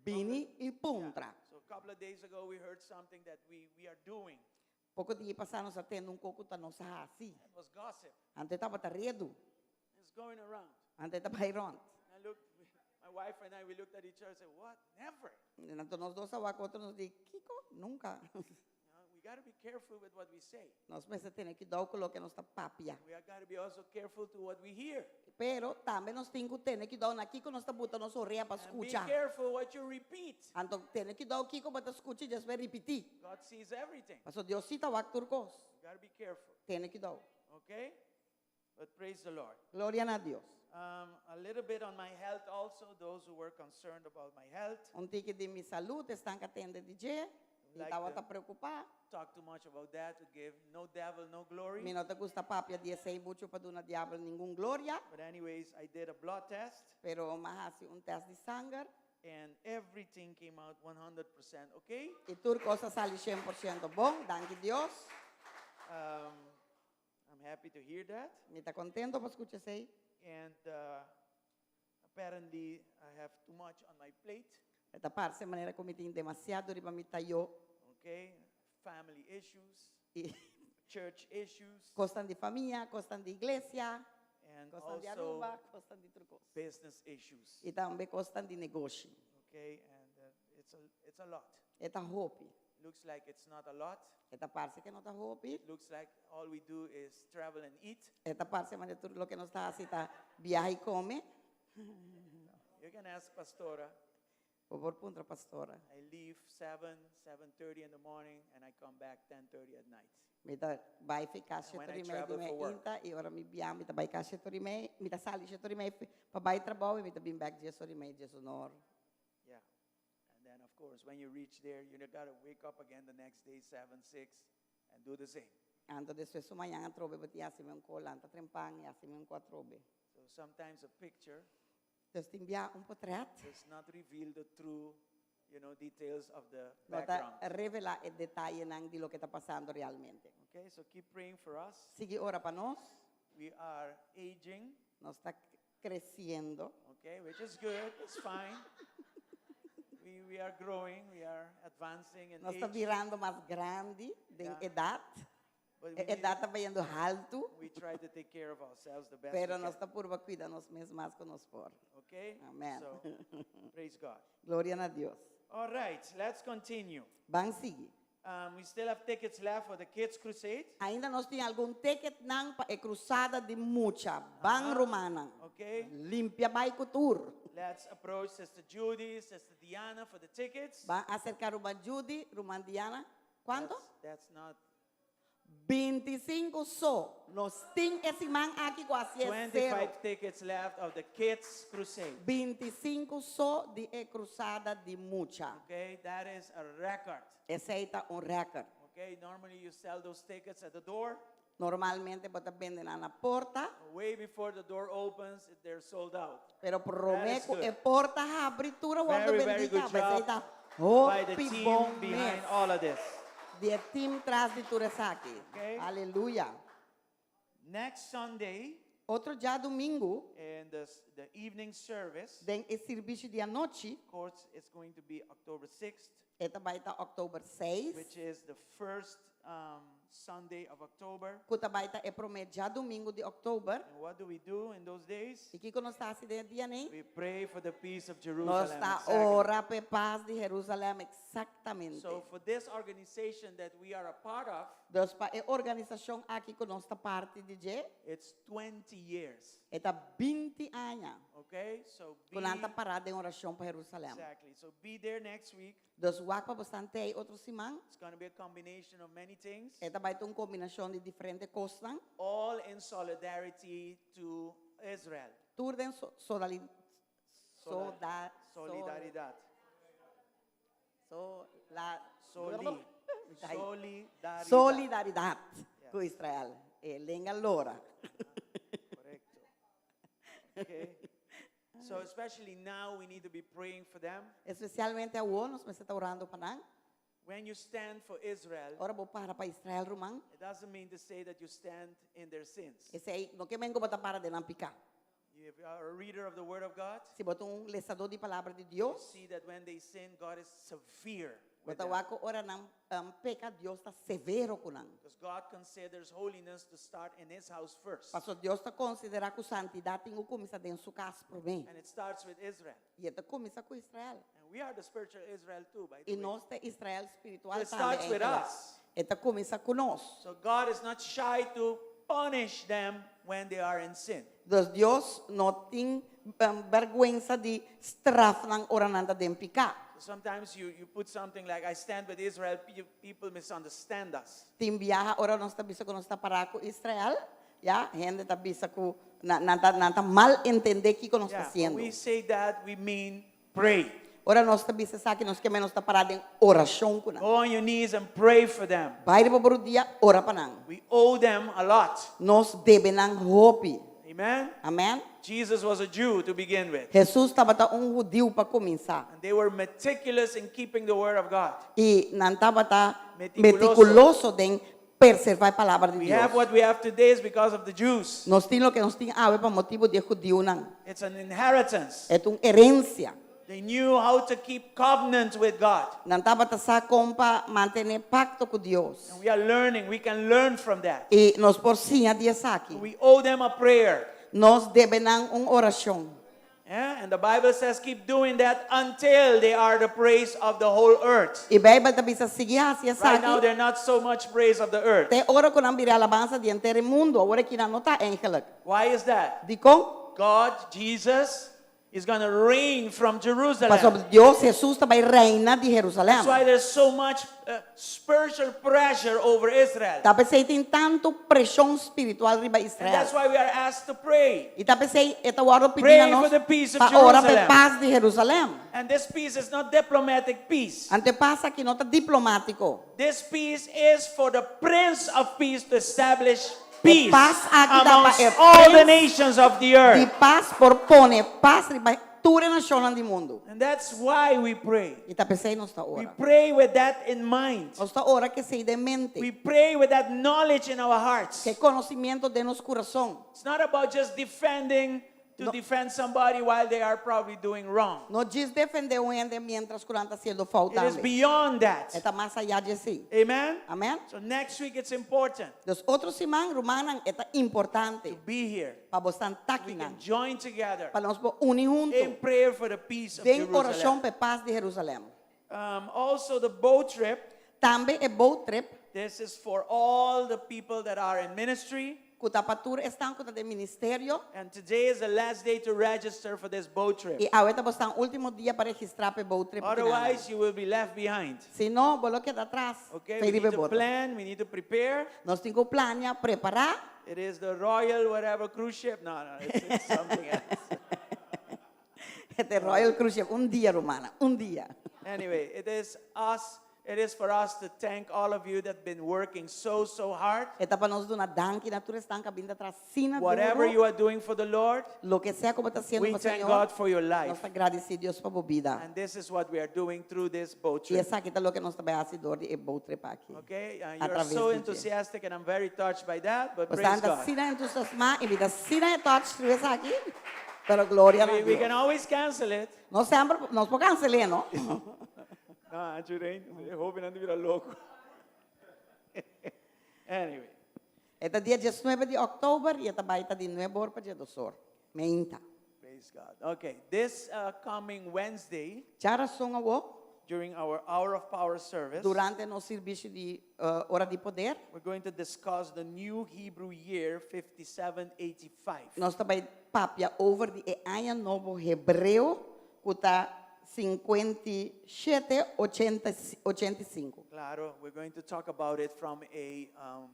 Bini i puntra. So a couple of days ago we heard something that we, we are doing. Poko dia pasá nos a tende un kos ku ta nos a hasi. It was gossip. Anto e tabata redu. It's going around. Anto e ta bai rònt. And I looked, my wife and I, we looked at each other and said, what? Never. Anto nos dos a wak otro nos di, Kiko? Nunka. You know, we got to be careful with what we say. Nos mester tene kuidou ku loke nos ta papia. We got to be also careful to what we hear. Pero tambe nos tin ku tene kuidou na kiko nos ta buta nos orea pa And be skucha. careful what you repeat. Anto tene kuidou kiko bo ta skucha i despues ripití. God sees everything. Pasobra Dios sí ta wak tur kos. You got to be careful. Tene kuidou. Okay? But praise the Lord. Gloria na Dios. Um, a little bit on my health also, those who were concerned about my health. Un tiki di mi salú, esnan ku a tende di dje, i Like tabata the- preokupá. Talk too much about that to give no devil no glory. Mi no ta gusta papia di esei muchu pa duna diabel ningun gloria, But anyways, I did a blood test pero m'a hasi un tèst di sanger and everything came out 100% okay. i tur kos a sali 100% bon, danki Dios. Um, I'm happy to hear that. Mi ta kontentu pa skucha esei. And uh, apparently, I have too much on my plate. E ta parse manera ku mi tin demasiado riba mi tayó. Okay, family issues, I church issues, kosnan di famia, kosnan di iglesia, and kosnan di also Aruba, kosnan di tur kos. business issues. I tambe kosnan di negoshi. Okay, and uh, it's a it's a lot. E ta hopi. Looks like it's not a lot. E ta parse ku no ta hopi. It looks like all we do is travel and eat. E ta parse manera tur loke nos ta hasi ta biaha i kome. You can ask Pastora. Bo por puntra Pastora. I leave 7, 7:30 in the morning and I come back 10:30 at night. Mi ta bai fi kas And when shetor I i mei di travel for work. meinta i ora mi biaha mi ta bai kas shetor i mei, mi ta sali shetor i mei pa bai trabou i mi ta bin bek dies or i mei, dies unor. Yeah. And then, of course, when you reach there, you got to wake up again the next day, 7, 6, and do the same. Anto despues su mañan atrobe bo tin hasi un ko lanta trempan i hasi un ko atrobe. So sometimes a picture Dus tin bia un potret does not reveal the true, details of the no ta background. revelá e detayenan di loke ta pasando realmente. Okay, so keep praying for us. Sigui ora pa nos. We are aging, Nos ta kresiendo. okay, which is good, it's fine. We, we are growing, we are advancing in Nos ta age. birando mas grandi den Yeah. edat. But E we, need, edat ta bayendo haltu, we try to take care of ourselves the best pero we nos can. ta purba kuida nos mes mas ku nos por. Okay? Amen. So, praise God. Gloria na Dios. All right, let's continue. Ban sigui. Um, we still have tickets left for the Kids Crusade. Ainda nos tin algun ticketnan pa e krusada di mucha. Ban rumannan. Okay. Limpia bai ku tur. Let's approach Sister Judy, Sister Diana for the tickets. Ban aserká Ruman Judy, Ruman Diana. Kuantu? That's, that's not 25 so. Nos tin e siman aki ku hasié sero. 25 tickets left of the Kids Crusade. 25 so di e krusada di mucha. Okay, that is a record. Esei ta un record. Okay, normally you sell those tickets at the door. Normalmente bo ta bende nan na porta. Way before the door opens, they're sold out. Pero promé That is ku good. e porta habri tur a wòrdu Very, very bendí good kaba. Esei job ta by the hopi team bon behind mes. all of this. Di e team tras di tur esaki. Okay. Aleluya. Next Sunday, Otro djadumingu, in the, the evening service, den e servisio di anochi, of course, it's going to be October 6th, e ta bai ta òktober 6, which is the first um, Sunday of October. ku ta bai ta e promé djadumingu di òktober. And what do we do in those days? I kiko nos ta hasi den e dianan ei? We pray for the peace of Nos Jerusalem. ta Exactly. ora p'e pas di Jerusalem, eksaktamente. So for this organization that we are a part of, Dus pa e organisashon aki ku nos ta parti di dje, it's 20 years. e ta 20 aña Okay? So ku nan be ta pará den orashon pa Jerusalem. exactly. So be there next week. Dus wak pa bo ta ei otro siman. It's going to be a combination of many things, E ta bai ta un kombinashon di diferente kosnan. all in solidarity to Israel. Tur den so, sodali, soda, Solidaridad. So, la, Soli. Solidaridad. Solidaridat Yes. ku Israel. E lenga lora. Korekto. Okay. So especially now we need to be praying for them. Espesialmente awor nos mester ta orando pa nan. When you stand for Israel, Ora bo para pa Israel, ruman, it doesn't mean to say that you stand in their sins. Esei no ke men ku bo ta para den nan piká. If you are a reader of the Word of God, Si bo ta un lesadó di Palabra di you Dios, see that when they sin, God is severe bo with ta them. wak ku ora nan peka, Dios ta severo ku nan. Because God considers holiness to start in His house first. Pasobra Dios ta konsiderá ku santidat tin ku kuminsá den su kas promé. And it starts with Israel. I e ta kuminsá ku Israel. And we are the spiritual Israel too, by the I way. nos ta Israel spiritual It tambe, starts with eigenlijk. us. E ta kuminsá ku nos. So God is not shy to punish them when they are in sin. Dus Dios no tin bèrgwensa di straf nan ora nan ta den piká. So sometimes you, you put something like, I stand with Israel, people misunderstand us. Tin biaha ora nos ta bisa ku nos ta pará ku Israel, ya, hende ta bisa ku nan, nan ta, nan ta mal entendé kiko nos ta Yeah, when hasiendo. we say that, we mean pray. Ora nos ta bisa esaki, nos ke men nos ta pará den orashon ku nan. Go on your knees and pray for them. Bai riba bo rudia, ora pa nan. We owe them a lot. Nos debe nan hopi. Amen? Amen? Jesus was a Jew to begin with. Hesus tabata un hudiu pa kuminsá. And they were meticulous in keeping the word of God. I nan tabata Meticuloso. meticuloso den perservá e palabra di We Dios. have what we have today is because of the Jews. Nos tin loke nos tin awe pa motibu di e hudiunan. It's an inheritance. E ta un herensia. They knew how to keep covenant with God. Nan tabata sa kon pa mantené pakto ku Dios. And we are learning. We can learn from that. I nos por siña di esaki. We owe them a prayer. Nos debe nan un orashon. Yeah? And the Bible says keep doing that until they are the praise of the whole earth. I Beibel ta bisa sigui hasi Right now esaki they're not so much praise of the earth. te ora ku nan bira alabansa di henter e mundu. Awor aki nan no ta eigenlijk. Why is that? Dikon? God, Jesus, is going to reign from Jerusalem. Pasobra Dios, Hesus, ta bai reina di Herusalèm. That's why there's so much uh, spiritual pressure over Israel. Ta p'esei tin tantu preshon spiritual riba And Israel. that's why we are asked to pray. I ta p'esei e ta wòrdu pidí Pray na nos for the peace of pa ora pa e Jerusalem. pas di Herusalèm. And this peace is not diplomatic peace. Anto e pas aki no ta diplomátiko. This peace is for the Prince of Peace to establish E peace pas aki ta pa amongst e all the prins nations of the di earth. pas por pone pas riba tur e nashonnan di mundu. And that's why we pray. I ta p'esei nos ta We ora. pray with that in mind. Nos ta ora ku esei den mente, We pray with that knowledge in our hearts. ku e konosimiento den nos kurason. It's not about just defending to No. defend somebody while they are probably doing wrong. No djis defendé un hende miéntras ku nan ta hasiendo fout It is tambe. beyond that. E ta mas ayá di esei. Amen? Amèn? So next week it's important Dus otro siman, rumannan, e ta importante to be here. pa bo stan We takinan, can join together pa nos por uni in huntu prayer for the peace of den orashon Jerusalem. pa e pas di Herusalèm. Um, also the boat trip. Tambe e boat trip This is for all the people that are in ministry. ku ta pa tur esnan ku ta den ministerio. And today is the last day to register for this boat trip. I awe ta bosnan último dia pa registrá pa e boat trip kinan. Otherwise, you will be left behind. Si no, bo lo keda atras. Okay, Fei we riba need e to boto. plan, we need to prepare. Nos tin ku plania, prepará. It is the Royal whatever cruise ship. No, no, it's, it's something else. E ta Royal Cruise Ship. Un dia, rumannan, un dia. Anyway, it is us, it is for us to thank all of you that have been working so, so hard. E ta pa nos duna danki na tur esnan ku a bin ta traha asina Whatever duru. you are doing for the Lord, Loke sea ku bo ta hasiendo we pa thank Señor, God for your nos life. ta gradisí Dios pa bo bida. And this is what we are doing through this boat I trip. esaki ta loke nos ta bai hasi dor di e boat trip aki. Okay, A you're traves so di dje. enthusiastic and I'm very touched by that, but Bo praise ta God. asina entusiasmá i mi ta asina touched riba esaki. Pero gloria na We, we can Dios. always cancel it. Nos semper, nos por cancel'é, no? No, Ancho Rein, e hobennan ta bira loko. Anyway. E ta dia 19 di òktober i e ta bai ta di nuebe or pa diesdos or. Meinta. Praise God. Okay, this uh, coming Wednesday, Djarason awor, during our Hour of Power service, durante nos servisio di uh, Ora di Poder, we're going to discuss the new Hebrew year 5785. nos ta bai papia over di e aña nobo hebreo ku ta 5785. Claro, we're going to talk about it from a um,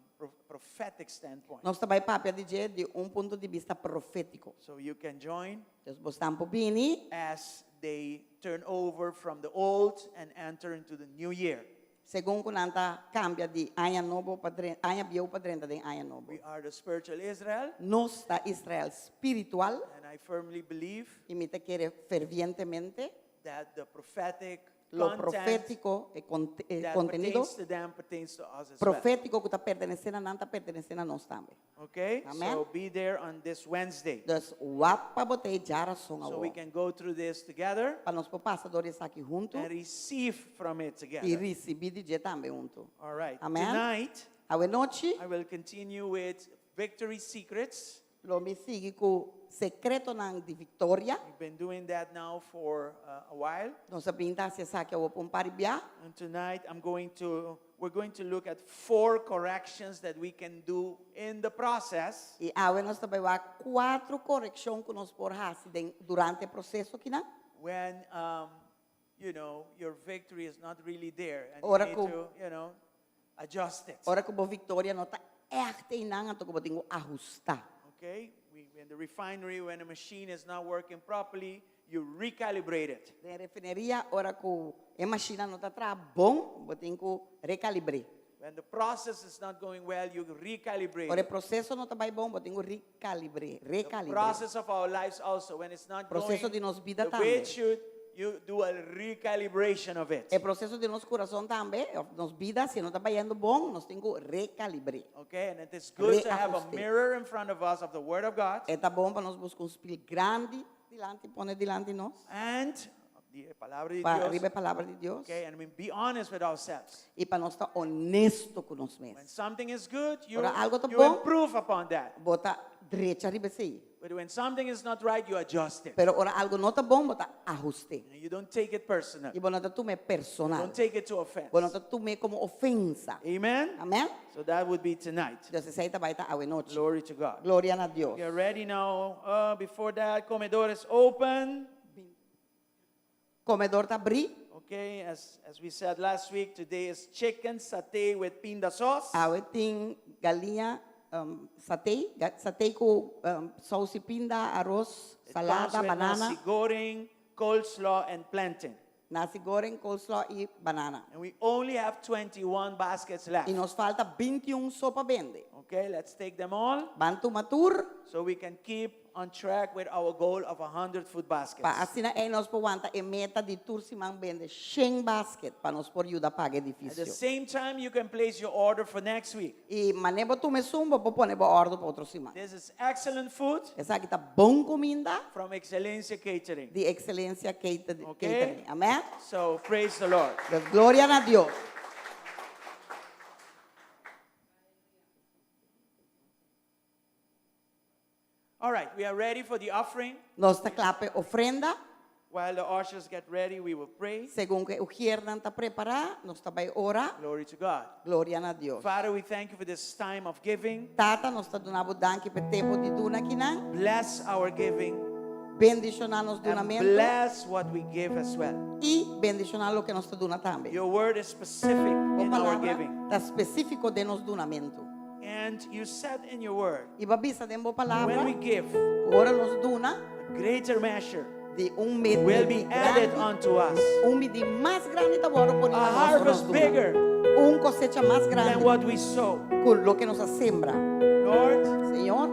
prophetic standpoint. Nos ta bai papia di dje di un punto di bista profétiko. So you can join Dus bo por bini as they turn over from the old and enter into the new year. Segun ku nan ta kambia di aña nobo pa dren, aña bieu pa drenta den aña nobo. We are the spiritual Israel. Nos ta Israel spiritual. And I firmly believe I mi ta kere fervientemente that the prophetic Lo content profétiko, e e that kontenido pertains to them pertains to us as well. profétiko ku ta pertenesé na nan ta pertenesé na nos tambe. Okay? Amen. So be there on this Wednesday. Dus wak pa bo t'ei djarason So we awor. can go through this together Pa nos por pasa dor di esaki huntu and receive from it i together. risibí di dje tambe huntu. All right. Amen. Tonight, Awe nochi I will continue with Victory Secrets. lo mi sigui ku Sekretonan di Viktoria. We've been doing that now for a while. Nos a bin ta hasi esaki awor pa un par di bia. And tonight I'm going to we're going to look at four corrections that we can do in the process. I awe nos ta bai wak kuatro korekshon ku nos por hasi den durante e proseso kinan. When um, you know your victory is not really there and you Ora need ku to, you know, adjust it. Ora ku bo viktoria no ta ègt einan anto ku bo tin ku ahustá. Okay? We, in the refinery, when a machine is not working properly, you recalibrate it. Den refineria, ora ku e mashina no ta traha bon, bo tin ku rekalibr'é. When the process is not going well, you recalibrate Ora e it. proseso no ta bai bon, bo tin ku rikalibr'é, The rekalibr'é. process of our lives also, when it's not Proseso going di nos bida the way tambe. it should, you do a recalibration of it. E proseso di nos kurason tambe, òf nos bida, si no ta bayendo bon, nos tin ku rekalibr'é. Okay, and it is good to have a Reajuste. mirror in front of us of the Word of God E ta bon pa nos buska un spil grandi dilanti, pone dilanti nos, and the Palabra di pa Dios. riba e Palabra di Dios, Okay, and we be honest with ourselves. i pa nos ta honesto ku nos When mes. something is good, you, Ora algo ta you bon, improve upon that. bo ta drecha riba esei. But when something is not right, you adjust it. Pero ora algo no ta bon, bo ta ahust'é. And you don't take it personal. I bo no ta tum'é personal. Don't take it to offense. Bo no ta tum'é komo ofensa. Amen? Amèn? So that would be tonight. Entonces esei ta bai ta awe nochi. Glory to God. Gloria na Dios. We are ready now. Uh, before that, comedor is open. Comedor ta brí. Okay, as, as we said last week, today is chicken satay with pinda sauce. Awe tin galiña um, satay, satay ku um, saus di pinda, aros, It comes salada, with banana. nasi goreng, coleslaw, and plantain. Nasi goreng, coleslaw i banana. And we only have 21 baskets left. I nos falta 21 so pa bende. Okay, let's take them all Ban tuma tur so we can keep on track with our goal of 100 food baskets. Pa asina ei nos por wanta e meta di tur siman bende shen basket pa nos por yuda paga At the edifisio. same time, you can place your order for next week. I mane bo tuma esun, bo por pone bo ordo pa otro siman. This is excellent food Esaki ta bon kuminda from Excelencia Catering. di Excelencia Okay. Catering. Amen? So praise the Lord. Dus gloria na Dios. All right, we are ready for the offering. Nos ta kla p'e ofrenda. While the ushers get ready, we will pray. Segun ku e ujiernan ta prepará, nos ta bai ora. Glory to God. Gloria na Dios. Father, we thank you for this time of giving. Tata, nos ta duna bo danki p'e tempu di duna akinan. Bless our giving. Bendishoná nos And dunamentu. bless what we give as well. I bendishoná loke nos ta duna tambe. Your word is specific Bo in our palabra giving. ta spesífiko den nos dunamentu. And you said in your word, I bo a bisa den bo palabra, when we give, ku ora nos duna, a greater measure di un med will be medí added grandi, unto us. un midí mas grandi ta wòrdu poni A na nos ora nos harvest duna. bigger Un kosecha mas than grandi what we sow. ku loke nos a sembra. Lord, Señor,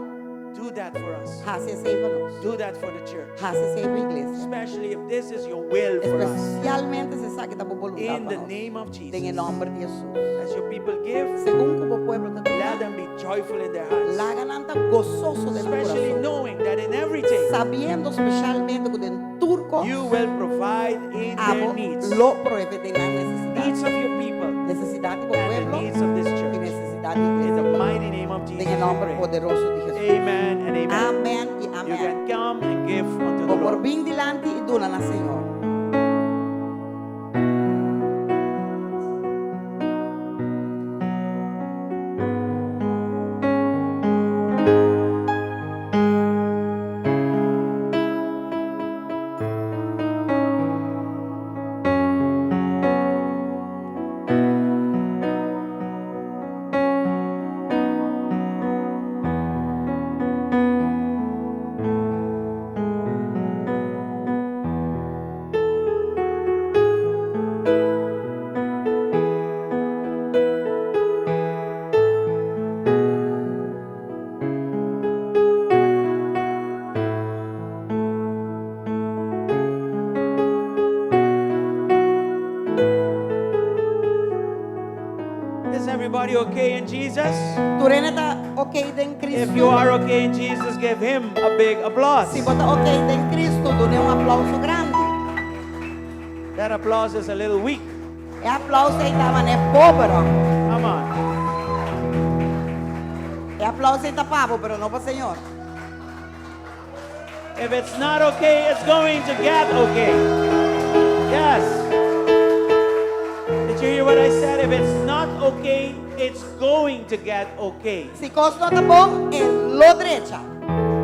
do that for us. hasi esei pa nos. Do that for the church. Hasi esei pa iglesia. Especially if this is your will for us. Espesialmente si esaki ta bo boluntat In pa the nos. name of Den e Jesus. nòmber di Hesus. As your people give, Segun ku bo pueblo ta let duna, them be joyful in their hearts. laga nan ta gososo den nan Especially kurason. knowing that in everything Sabiendo spesialmente ku den tur kos, you will provide in their abo needs. lo provee den nan nesesidat. Needs of your people Nesesidat di bo and the pueblo needs of this i church. nesesidat di In the iglesia. mighty name of Den Jesus, e we nòmber pray. poderoso di Hesus. Amen and amen. Amèn i You amèn. can come and give unto the Bo por Lord. bin dilanti i duna na Señor. Everybody okay in Jesus? Tur hende ta okay den If you Kristu? are okay in Jesus, give him a big applause. Si bo ta okay den Kristu, dun'é un aplouso grandi. That applause is a little weak. E aplouso ei ta manera pober. Come on. E aplouso ei ta pa bo, pero no pa Señor. If it's not okay, it's going to get okay. Yes. Did you hear what I said? If it's not okay, it's going to get okay. Si kos no ta bon, e lo drecha.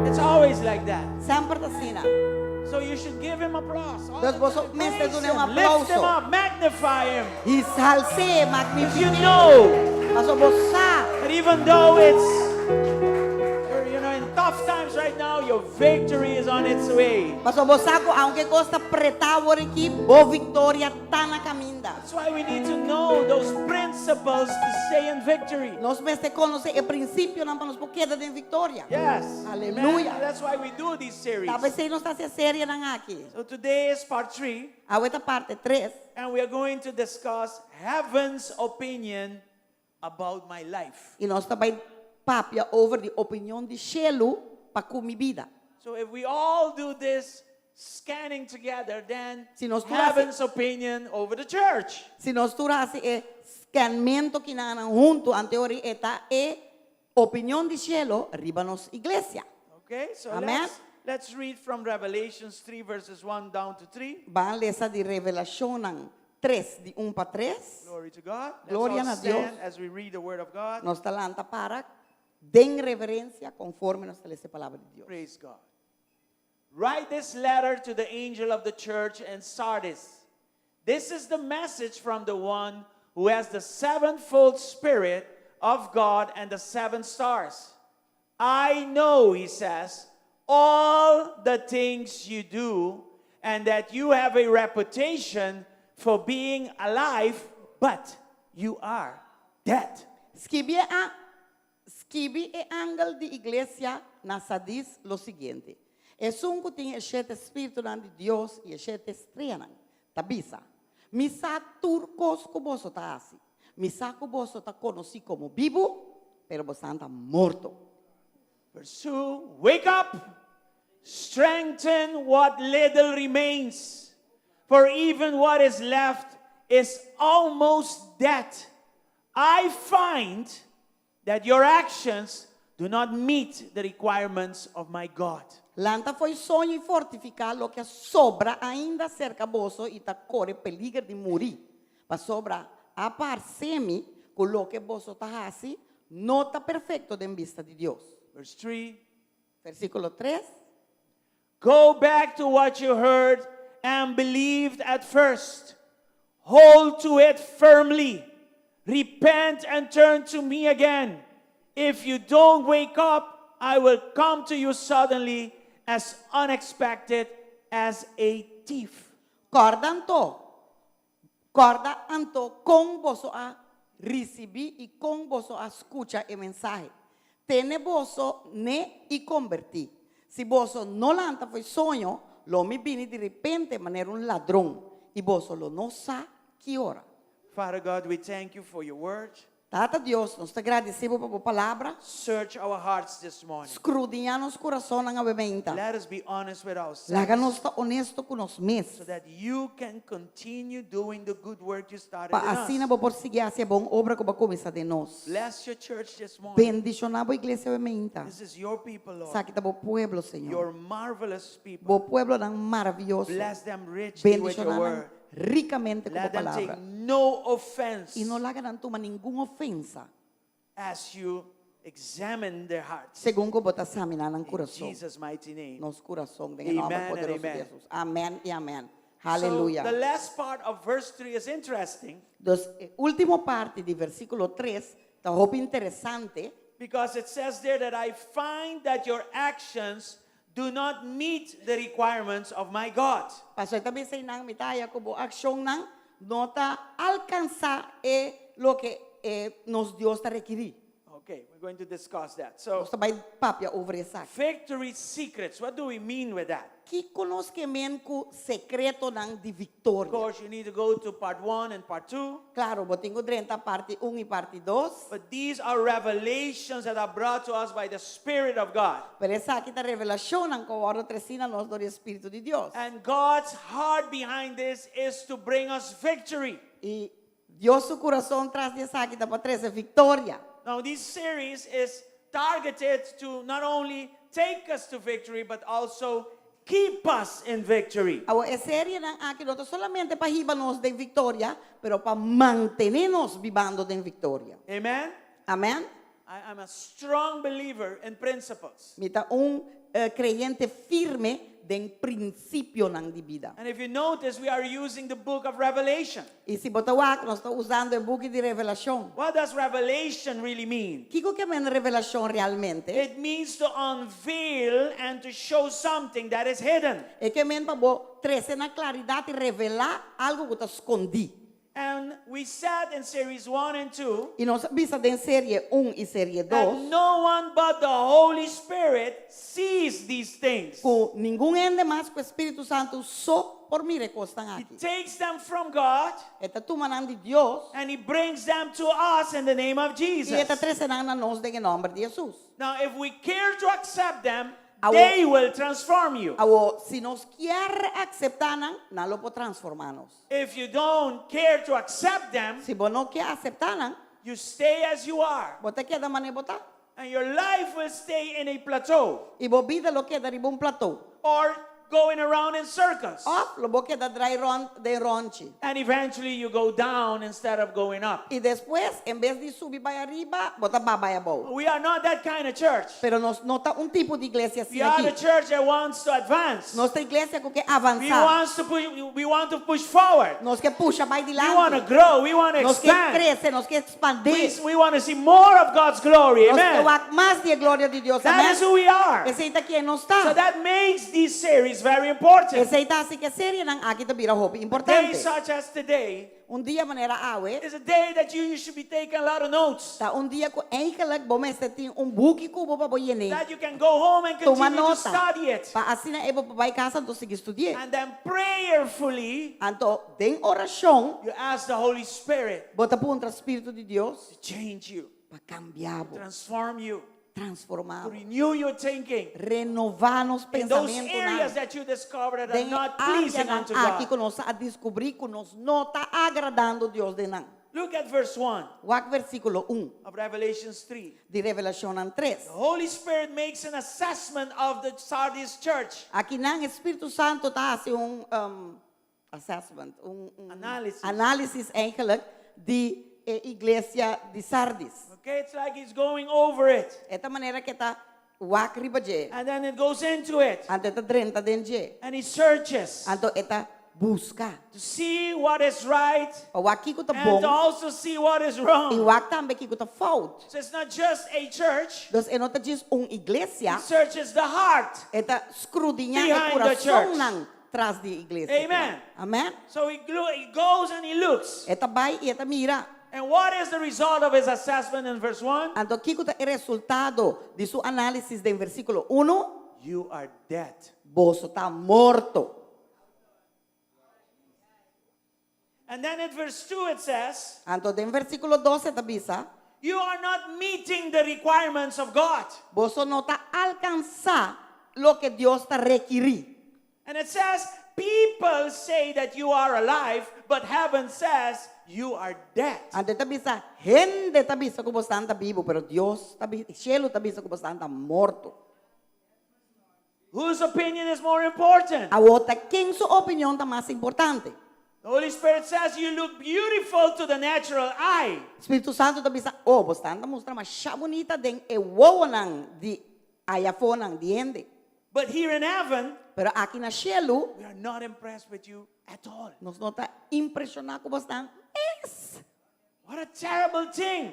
It's always like that. Semper ta asina. So you should give him applause. All Dus the boso time. mester Praise dun'é un him. Lift him aplouso. up. Magnify him. Hals'é, Because you magnifik'é. know Paso bo sa. that even though it's you're, in tough times right now, your victory is on its way. Paso bo sa ku aunke kos ta pretá awor aki, bo viktoria ta na kaminda. That's why we need to know those principles to stay in victory. Nos mester konosé e prinsipionan pa nos por keda den viktoria. Yes. Aleluya. Amen. That's why we do these series. Ta p'esei nos ta hasi e serienan aki. So today is part 3, Awe ta parte 3. and we are going to discuss heaven's opinion about my life. I nos ta bai papia over di opinion di shelu pa ku mi bida. So if we all do this scanning together, then Si nos tur hasi- heaven's opinion over the church. Si nos tur hasi e scanmento akinan huntu, anto ora ei ta e opinion di shelu riba nos iglesia. Okay, so Amen. let's read from Revelations 3 verses 1 down to 3. Ban lesa di Revelashonnan 3 di 1 pa 3. Glory to God. Let's Gloria all na Dios. stand as we read the word of God. Nos ta lanta para den reverensia konforme nos ta lesa e palabra di Dios. Praise God. Write this letter to the angel of the church in Sardis. This is the message from the one who has the sevenfold Spirit of God and the seven stars. I know, he says, all the things you do and that you have a reputation for being alive, but you are dead. Skibi a skibi e angel di iglesia na Sardis lo siguiente. Esun ku tin e shete spiritunan di Dios i e shete streanan. Ta bisa. Mi sa tur kos ku boso ta hasi. Mi sa ku boso ta konosí komo bibu, pero boso ta morto. Verse 2 Wake up, strengthen what little remains, for even what is left is almost dead. I find that your actions do not meet the requirements of my God. Lanta fo'i soño i fortifiká loke a sobra ainda serka boso i ta kore peliger di muri. Pasobra a parse mi ku loke boso ta hasi no ta perfekto den bista di Dios. Verse 3 Versíkulo 3. Go back to what you heard and believed at first. Hold to it firmly. Repent and turn to me again. If you don't wake up, I will come to you suddenly as unexpected as a thief. Kòrda anto. Kòrda anto kon boso a risibí i kon boso a skucha e mensahe. Tene boso n'e i kombertí. Si boso no lanta fo'i soño, lo mi bini di repente manera un ladron, i boso lo no sa ki ora. Father God, we thank you for your word. Tata Dios, nos ta gradisí bo pa bo palabra. Search our hearts this morning. Skrudiñá nos kurasonnan awe mainta. Let us be honest with ourselves. Laga nos ta honesto ku nos mes. So that you can continue doing the good work you started Pa in asina us. bo por sigui hasi e bon obra ku bo a kuminsá den nos. Bless your church this morning. Bendishoná bo iglesia awe mainta. This is your people, Lord. Esaki ta bo pueblo, Señor. Your marvelous people. Bo pueblonan maravioso. Bless them richly with your Bendishoná nan word. rikamente ku bo Let them take palabra. no offense I no laga nan tuma ningun ofensa. as you examine their hearts. Segun ku bo ta saminá nan In kurason. Jesus' mighty name. Nos kurason den e nòmber Amen and poderoso di amen. Hesus. Amèn i amèn. So Aleluya. the last part of verse 3 is interesting Dus e último parti di versíkulo 3 ta hopi interesante. because it says there that I find that your actions do not meet the requirements of my God. Paso e ta bisa einan mi ta haya ku bo akshonnan no ta alkansá e loke e nos Dios ta rekirí. Okay, we're going to discuss that. So, Nos ta bai papia over esaki. victory secrets. What do we mean with that? Kiko nos ke men ku sekretonan di Of viktoria? course, you need to go to part one and part two. Klaro, bo tin ku drenta parti 1 i parti 2. But these are revelations that are brought to us by the Spirit of God. Pero esaki ta revelashonnan ku a wòrdu tresí na nos dor di e Spiritu di Dios. And God's heart behind this is to bring us victory. I Dios su kurason tras di esaki ta pa trese viktoria. Now, this series is targeted to not only take us to victory, but also keep us in victory. Awor, e serienan aki no ta solamente pa hiba nos den viktoria, pero pa mantené nos bibando den viktoria. Amen? Amèn? I am a strong believer in principles. Mi ta un kreyente firme den prinsipionan di bida. And if you notice, we are using the book of Revelation. I si bo ta wak, nos ta usando e buki di Revelashon. What does revelation really mean? Kiko ke men revelashon realmente? It means to unveil and to show something that is hidden. E ke men pa bo trese na klaridat i revelá algu ku ta skondí. And we said in series 1 and 2 I nos a bisa den serie un i serie that dos no one but the Holy Spirit sees these things. ku ningun hende mas ku e Spiritu Santu so por mira e kosnan He aki. takes them from God E ta tuma nan di Dios and he brings them to us in the name of i Jesus. e ta trese nan na nos den e nòmber di Hesus. Now, if we care to accept them, Awor, they will transform you. awor, si nos kier akseptá nan, nan lo por transformá nos. If you don't care to accept them, Si bo no ke aseptá nan, you stay as you are. bo ta keda manera bo ta. And your life will stay in a plateau I bo bida lo keda riba un plató. or going around in circles. Òf lo bo keda drai rònt den rònchi. And eventually you go down instead of going up. I despues, en bes di subi bai ariba, bo ta ba bai abou. We are not that kind of church. Pero nos no ta un tipo di iglesia We asina are the aki. church that wants to advance. Nos ta iglesia ku ke We avansá. wants to push, we want to push forward. Nos ke pusha bai We want to dilanti. grow. We want to Nos ke expand. krese, nos ke We, ekspandí. we want to see more of God's glory. Nos ke Amen. wak mas di e gloria di Dios. That Amèn. is who we are. Esei ta kien nos So ta. that makes this series very important. Esei ta hasi ku e serienan aki ta bira hopi Days importante. such as today Un dia manera awe is a day that you, you should be taking a lot of notes. ta un dia ku eigenlijk bo mester tin un buki ku bo pa bo yen'é. That you can go home and Tuma continue to nota. study it. Pa asina e bo por bai kas anto sigui studi'é. And then prayerfully, Anto den orashon you ask the Holy Spirit bo ta puntra Spiritu di Dios to change you, pa kambia bo, transform you, transformá to bo, renew your thinking. renová nos In those pensamentunan. areas that you discover that are Den not pleasing áreanan unto aki God. ku nos a diskubrí ku nos no ta agradando Dios den nan. Look at verse 1 Wak versíkulo un of Revelations 3. di Revelashonnan tres. The Holy Spirit makes an assessment of the Sardis church. Akinan e Spiritu Santu ta hasi un um, assessment, un, un Análisis. análisis eigenlijk di e iglesia di Sardis. Okay, it's like he's going over it. E ta manera ku e ta wak riba dje. And then it goes into it. Anto e ta drenta den dje. And he searches Anto e ta buska. to see what is right Pa wak kiko ta and bon to also see what is i wrong. wak tambe kiko ta fout. So it's not just a church, Dus e no ta djis un iglesia, he searches the heart. e ta skrudiñá e Behind the kurasonnan tras di iglesia. Amen. Amen. So he, he goes and he looks. E ta bai i e ta mira. And what is the result of his assessment in verse 1? Anto kiko ta e resultado di su análisis den versíkulo uno? You are dead. Boso ta morto. And then in verse 2 it says, Anto den versíkulo dos e ta bisa, You are not meeting the requirements of God. Boso no ta alkansá loke Dios ta rekirí. And it says, People say that you are alive, but heaven says you are dead. Anto e ta bisa, Hende ta bisa ku boso ta bibu, pero Dios ta bisa, shelu ta bisa ku boso ta morto. Whose opinion is more important? Awor ta ken su opinion ta mas importante? The Holy Spirit says you look beautiful to the natural eye. Spiritu Santu ta bisa, Oh, boso ta mustra masha bunita den e wowonan di ayafonan di hende. But here in heaven, Pero aki na shelu, we are not impressed with you at all. nos no ta impreshoná ku boso mes. What a terrible thing.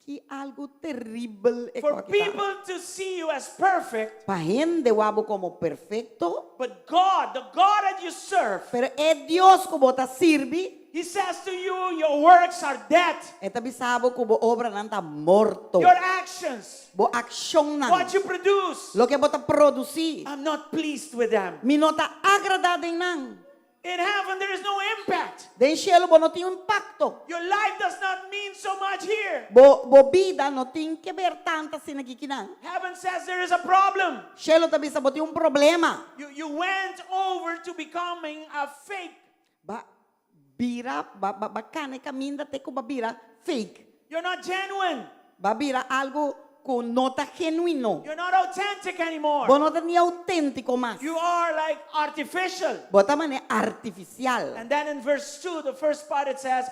Ki algu teribel e For kos aki ta. people to see you as perfect. Pa hende wak bo komo perfekto. But God, the God that you serve, Pero e Dios ku bo ta sirbi. He says to you, your works are dead. E ta bisa bo ku bo obranan ta morto. Your actions, Bo akshonnan, what you produce, loke bo ta produsí, I'm not pleased with them. mi no ta agradá den nan. In heaven, there is no impact. Den shelu bo no tin impakto. Your life does not mean so much here. Bo bo bida no tin ke ber tantu asina aki kinan. Heaven says there is a problem. Shelu ta bisa bo tin un problema. You, you went over to becoming a fake. B'a bira, b'a b'a b'a kana e kaminda te ku b'a bira fake. You're not genuine. B'a bira algu ku no ta genuino. You're not authentic anymore. Bo no ta ni auténtiko mas. You are like artificial. Bo ta manera artifisial. And then in verse 2, the first part, it says,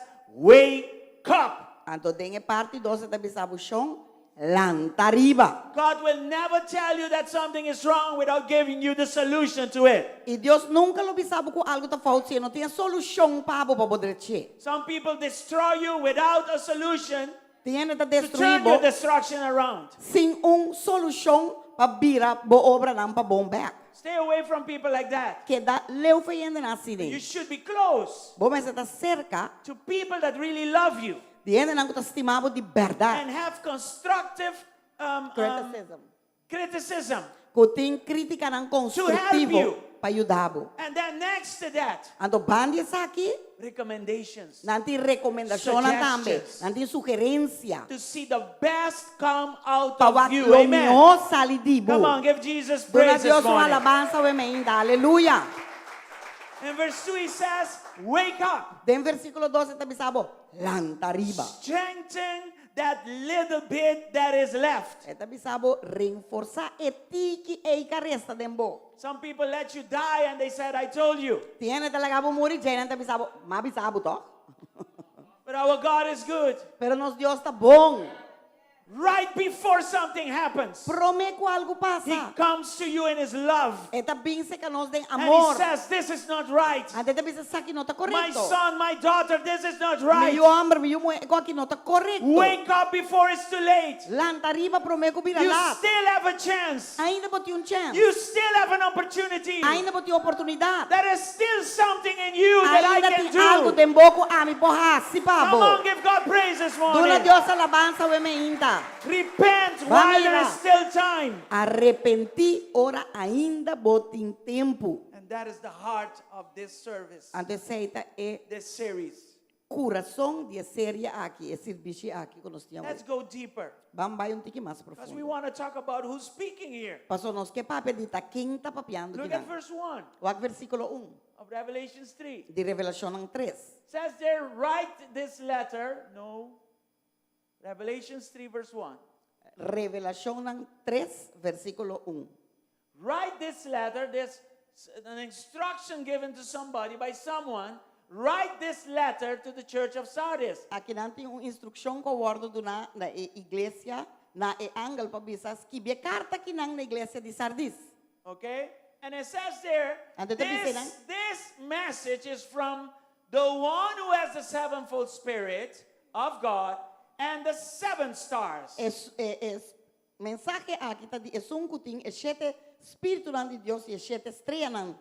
Wake up. Anto den e parti dos e ta bisa bo shon, Lanta riba. God will never tell you that something is wrong without giving you the solution to it. I Dios nunka lo bisa bo ku algu ta fout si e no tin e solushon pa bo pa bo drech'é. Some people destroy you without a solution Tin hende ta to destruí turn bo your destruction around. sin un solushon pa bira bo obranan pa bon bèk. Stay away from people like that. Keda leu for e hendenan asina. You should be close Bo mester ta serka to people that really love you. Di hendenan ku ta stima bo di bèrdat. And have constructive um, um, Criticism. criticism. Ku tin krítikanan To help konstruktivo you. pa yuda bo. And then next to that, Anto ban di esaki, recommendations. nan tin rekomendashonnan tambe. Suggestions. Nan tin sugerensia. To see the best come out Pa of wak you. lo Amen. mihó sali di bo. Come on, give Jesus Duna praise this Dios un morning. alabansa awe mainta. Aleluya. In verse 2 he says, wake up. Den versíkulo dos e ta bisa bo, Lanta riba. Strengthen that little bit that is left. E ta bisa bo, Renforsá e tiki ei ka resta den bo. Some people let you die and they said, I told you. Tin hende ta laga bo muri, djei nan ta bisa bo, M'a bisa bo tòg. But our God is good. Pero nos Dios ta bon. Right before something happens, Promé ku algu he pasa, comes to you in his love. e ta bin serka nos den And he amor. says, This is not right. Anto e ta bisa, Esaki no ta My korekto. son, my daughter, this is not Mi right. yu hòmber, mi yu muhé, e kos aki no ta korekto. Wake up before it's too late. Lanta riba promé ku bira You lat. still have a chance. Ainda bo tin un chèns. You still have an opportunity. Ainda bo tin oportunidat. There is still something in you that I Ainda can tin algu do. den bo ku ami por hasi pa Come bo. on, give God praise this Duna morning. Dios alabansa awe meinta. Repent Ba while there mira. is still time. Arepentí ora ainda bo tin tempu. And that is the heart of this service, Anto esei ta e this series. kurason di e serie aki, e sirbishi aki ku nos tin awe. Let's go deeper. Ban bai un tiki mas Because we profundo. want to talk about who's speaking here. Paso nos ke papia di ta ken ta papiando Look at kinan. verse 1 Wak versíkulo un of Revelations 3. di Revelashonnan tres. Says there, write this letter. No. Revelations 3, verse 1. Revelashonnan tres, versíkulo un. Write this letter, this an instruction given to somebody by someone. Write this letter to the church of Sardis. Akinan tin un instrukshon ku a wòrdu duná na e iglesia, na e angel pa bisa, Skibi e karta akinan na iglesia di Sardis. Okay? And it says there, Anto ta bisa this, nan. this message is from the one who has the sevenfold spirit of God and the seven stars. E, e, e mensahe aki ta di esun ku tin e shete spiritunan di Dios i e shete streanan.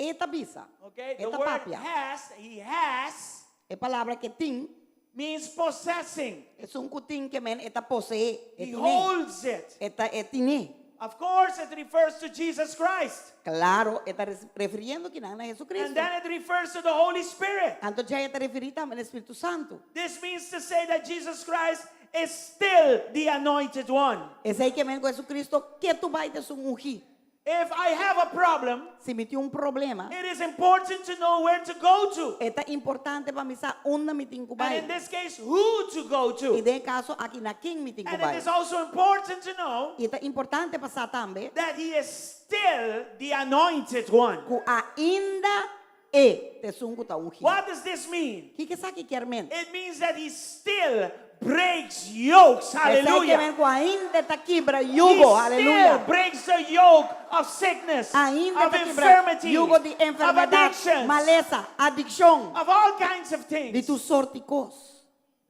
E ta bisa. Okay? E The ta word papia. has, he has, E palabra ku e tin, means possessing. esun ku tin ke men e ta poseé, e He tin'é. holds it. E ta e tin'é. Of course, it refers to Jesus Christ. Klaro, e ta refiriendo kinan na And Jesucristo. then it refers to the Holy Spirit. Anto djei e ta referí tambe na Spiritu Santu. This means to say that Jesus Christ is still the anointed one. Esei ke men ku Jesucristo ketu bai ta esun ungí. If I have a problem, Si mi tin un problema, it is important to know where to go to. e ta importante pa mi sa unda mi tin ku And in bai. this case, who to go I to. den e kaso aki na ken mi tin ku And it bai. is also important to know I ta importante pa sa tambe that he is still the anointed one. ku ainda e ta esun ku ta ungí. What does this mean? Kiko esaki kier men? It means that he still breaks yokes. Esei ke Hallelujah. men ku ainda ta kibra He yugo. still Aleluya. breaks the yoke of sickness, Ainda of ta kibra infirmity, yugo di of enfermedat, addictions, malesa, adikshon, of all kinds of di things. tur sorti kos.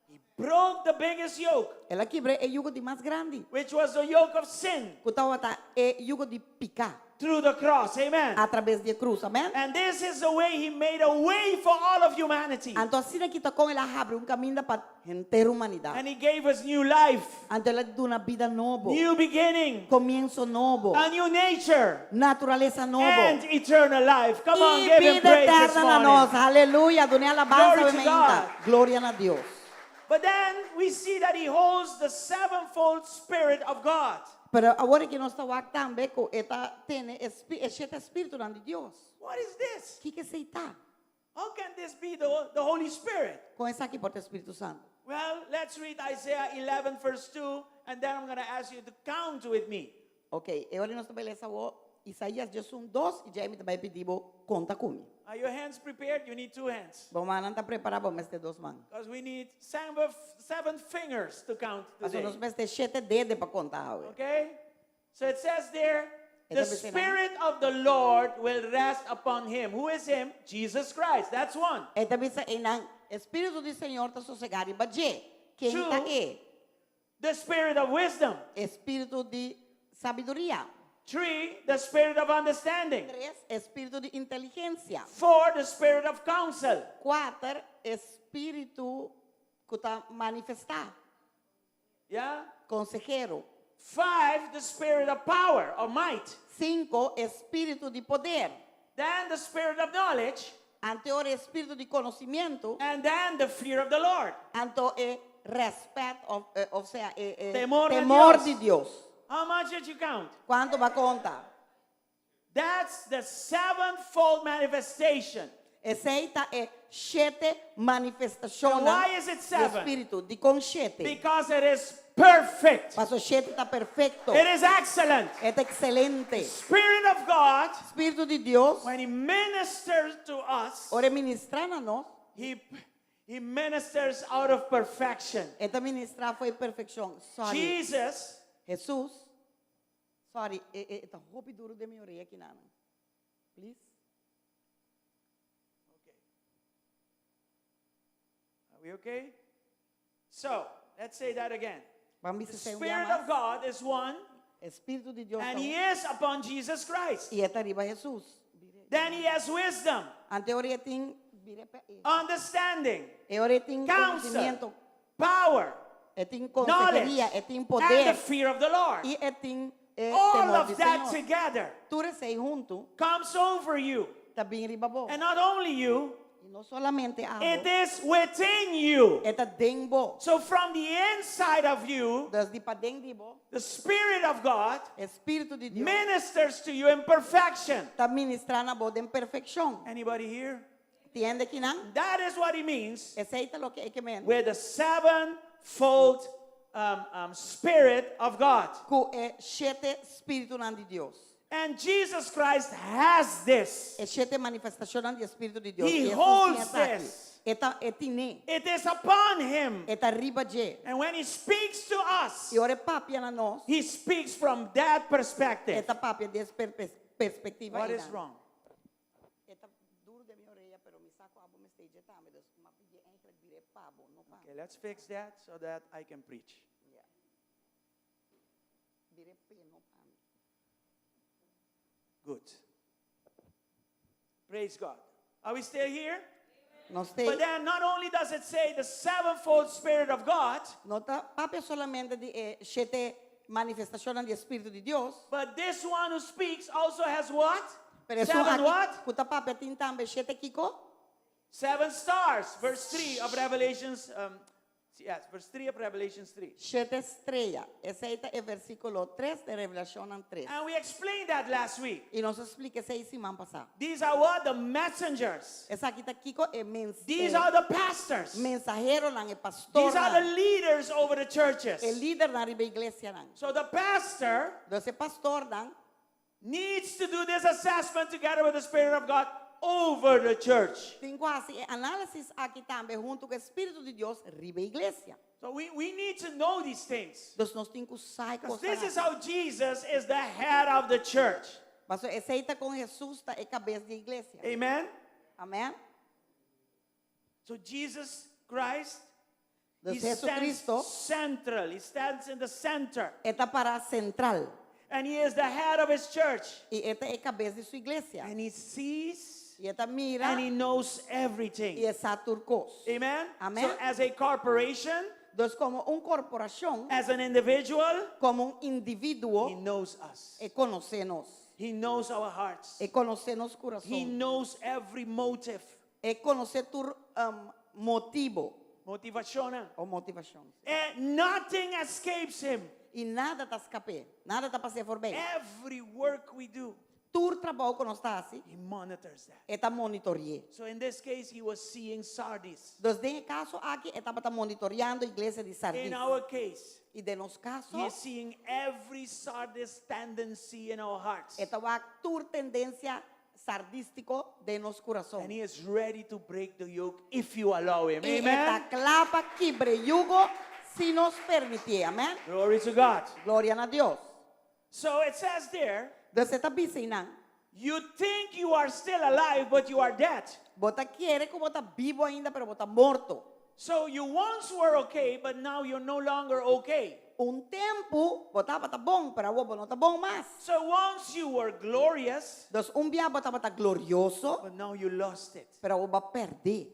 He broke the biggest yoke, El a kibra e yugo di mas grandi. which was the yoke of sin, Ku tabata e yugo di piká. through the cross. Amen. Atraves di krus. Amèn? And this is the way he made a way for all of humanity. Anto asina aki ta kon el a habri un kaminda pa henter humanidat. And he gave us new life, Anto el a duna bida nobo. new beginning, Komienso nobo. a new nature, Naturalesa nobo. and eternal life. Come on, I give him bida praise this eterna na nos. morning. Aleluya. Dun'é alabansa Glory to awe mainta. God. Gloria na Dios. But then we see that he holds the sevenfold Spirit of God. Pero awor ku nos ta wak tambe ku e ta tene e shete spiritunan di Dios. What is this? Kiko esei ta? How can this be the Holy Spirit? Kon esaki por ta Spiritu Santu. Well, let's read Isaiah 11, verse 2, and then I'm going to ask you to count with me. Ok, e ora nos ta bai lesa awor Isaías 11, i djei mi ta bai pidi bo konta ku mi. Are your hands prepared? You need two hands. Bo mannan ta prepará, bo mester dos man. Because we need seven fingers to count Paso today. nos mester shete dede pa konta awe. Okay? So it says there, E the ta bisa nan. Spirit of the Lord will rest upon him. Who is him? Jesus Christ. That's one. E ta bisa einan, Spiritu di Señor ta sosegá riba dje. Ken Two. ta e? The Spirit of wisdom. Spiritu di sabiduria. Three, the spirit of understanding. Tres, spiritu di inteligensia. Four, the spirit of counsel. Kuater, spiritu ku ta manifestá. Yeah? Konsehero. Five, the spirit of power or might. Sinku, spiritu di poder. Then the spirit of knowledge. Anto ora spiritu di konosementu. And then the fear of the Lord. Anto e rèspèt, òf, o sea, e, e Temor di temor Dios. di Dios. How much did you count? Kuantu bo a konta? That's the sevenfold manifestation. Esei ta e shete manifestashon And why is it seven? di spiritu, dikon shete. Because it is perfect. Paso shete ta perfekto. It is excellent. E ta ekselente. Spirit of God, Spiritu di Dios, when he ministers to us, ora e ministrá na nos, he ministers out of perfection. E ta ministrá for di perfekshon. Sorry. Jesus. Jesus. Sorry, e, e, ta hopi duru den mi orea aki nana. Please. Okay. Are we okay? So, let's say that again. Ban The bisa esei un Spirit of God is one, Spiritu di Dios and ta He un. is upon Jesus Christ. I e ta riba Jesus. Then He has wisdom, Anto ora e tin understanding, E ora e tin counsel, konosementu, power, e tin knowledge, konseheria, e tin and the poder fear of the Lord. i e tin e All temor of di that Señor. together Tur esei huntu comes over you. ta bin riba bo. And not only you, I no solamente abo. it is within you. E ta den bo. So from the inside of you, Dus di paden di bo, the Spirit of God Spiritu di Dios ministers to you in perfection. ta ministrá na bo den perfekshon. Anybody here? Tin hende akinan? That is what he means Esei ta loke e ke men. with the sevenfold Spirit of God. Ku e shete spiritunan di Dios. And Jesus Christ has this. E shete manifestashonnan di Spiritu di Dios. He Jesus holds tin esaki. this. E ta e tin'é. It is upon him. E ta riba dje. And when he speaks to us, I ora e papia na nos, he speaks from that perspective. e ta papia di e perspektiva What is einan. wrong? E ta duru den mi orea, pero mi sa ku abo mester dje tambe, dus m'a pidi eigenlijk bir'é pa bo, no pa mi. Okay, let's fix that so that I can preach. Yeah. Bir'é p'e, no pa mi. Good. Praise God. Are we still here? Nos t'ei. But then not only does it say the sevenfold Spirit of God, No ta papia solamente di e shete manifestashonnan di Spiritu di Dios. but this one who speaks also has what? Pero esun Seven aki what? ku ta papia tin tambe shete kiko? Seven stars. Verse 3 of Revelations. Yes, verse 3 of Revelations 3. Shete strea. Esei ta e versíkulo 3 di Revelashonnan 3. And we explained that last week. I nos a splika esei siman pasá. These are what? The messengers. Esaki ta kiko e mens These e are the pastors. mensaheronan, e These are the pastornan. leaders over the churches. E lidernan riba iglesianan. So the pastor Dus e pastornan needs to do this assessment together with the Spirit of God over the church. Tin ku hasi e análisis aki tambe huntu ku e Spiritu di Dios riba iglesia. So we, we need to know these things. Dus nos tin ku sa e Because this is kosnan aki. how Jesus is the head of the church. Paso esei ta kon Jesus ta e kabes di iglesia. Amen? Amèn? So Jesus Christ Dus He stands Jesucristo central. He stands in the center. E ta pará sentral. And he is the head of his church. I e ta e kabes di su iglesia. And he sees I e ta mira and he knows i everything. e sa tur kos. Amen? Amen. So as a corporation, Dus komo un korporashon, as an individual, komo un individuo, he knows us. e konosé nos. He knows our hearts. E konosé nos He kurason. knows every motive. E konosé tur um, motibu Motivashon. o motivashon. And nothing escapes him. I nada ta skap'é, nada ta pas'é forbei. Every work we do, Tur trabou ku nos ta hasi, he monitors that. e ta monitori'é. So in this case, he was seeing Sardis. Dus den e kaso aki, e tabata monitoriando iglesia di Sardis. In our case, I den nos kaso, he is seeing every Sardis tendency in our hearts. e ta wak tur tendensia sardístiko den nos kurason. And he is ready to break the yoke if you allow him. I e Amen. ta kla pa kibra e yugo si nos permitié. Amen. Glory to God. Gloria na Dios. So it says there, Dus e ta bisa einan. you think you are still alive, but you are dead. Bo ta kere ku bo ta bibu ainda, pero bo ta morto. So you once were okay, but now you're no longer okay. Un tempu bo tabata bon, pero awor bo no ta bon mas. So once you were glorious, Dus un bia bo tabata glorioso, but now you lost it. pero awor bo a pèrdè.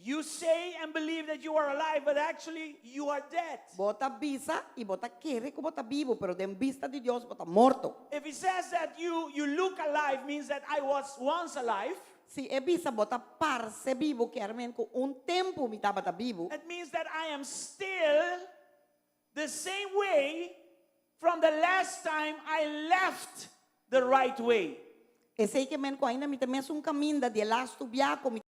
You say and believe that you are alive, but actually you are dead. Bo ta bisa i bo ta kere ku bo ta bibu, pero den bista di Dios bo ta morto. If he says that you, you look alive, means that I was once alive. Si e bisa bo ta parse bibu, kier men ku un tempu mi tabata bibu. It means that I am still the same way from the last time I left the right way. Esei ke men ku ainda mi ta mesun kaminda di e lastu bia ku mi.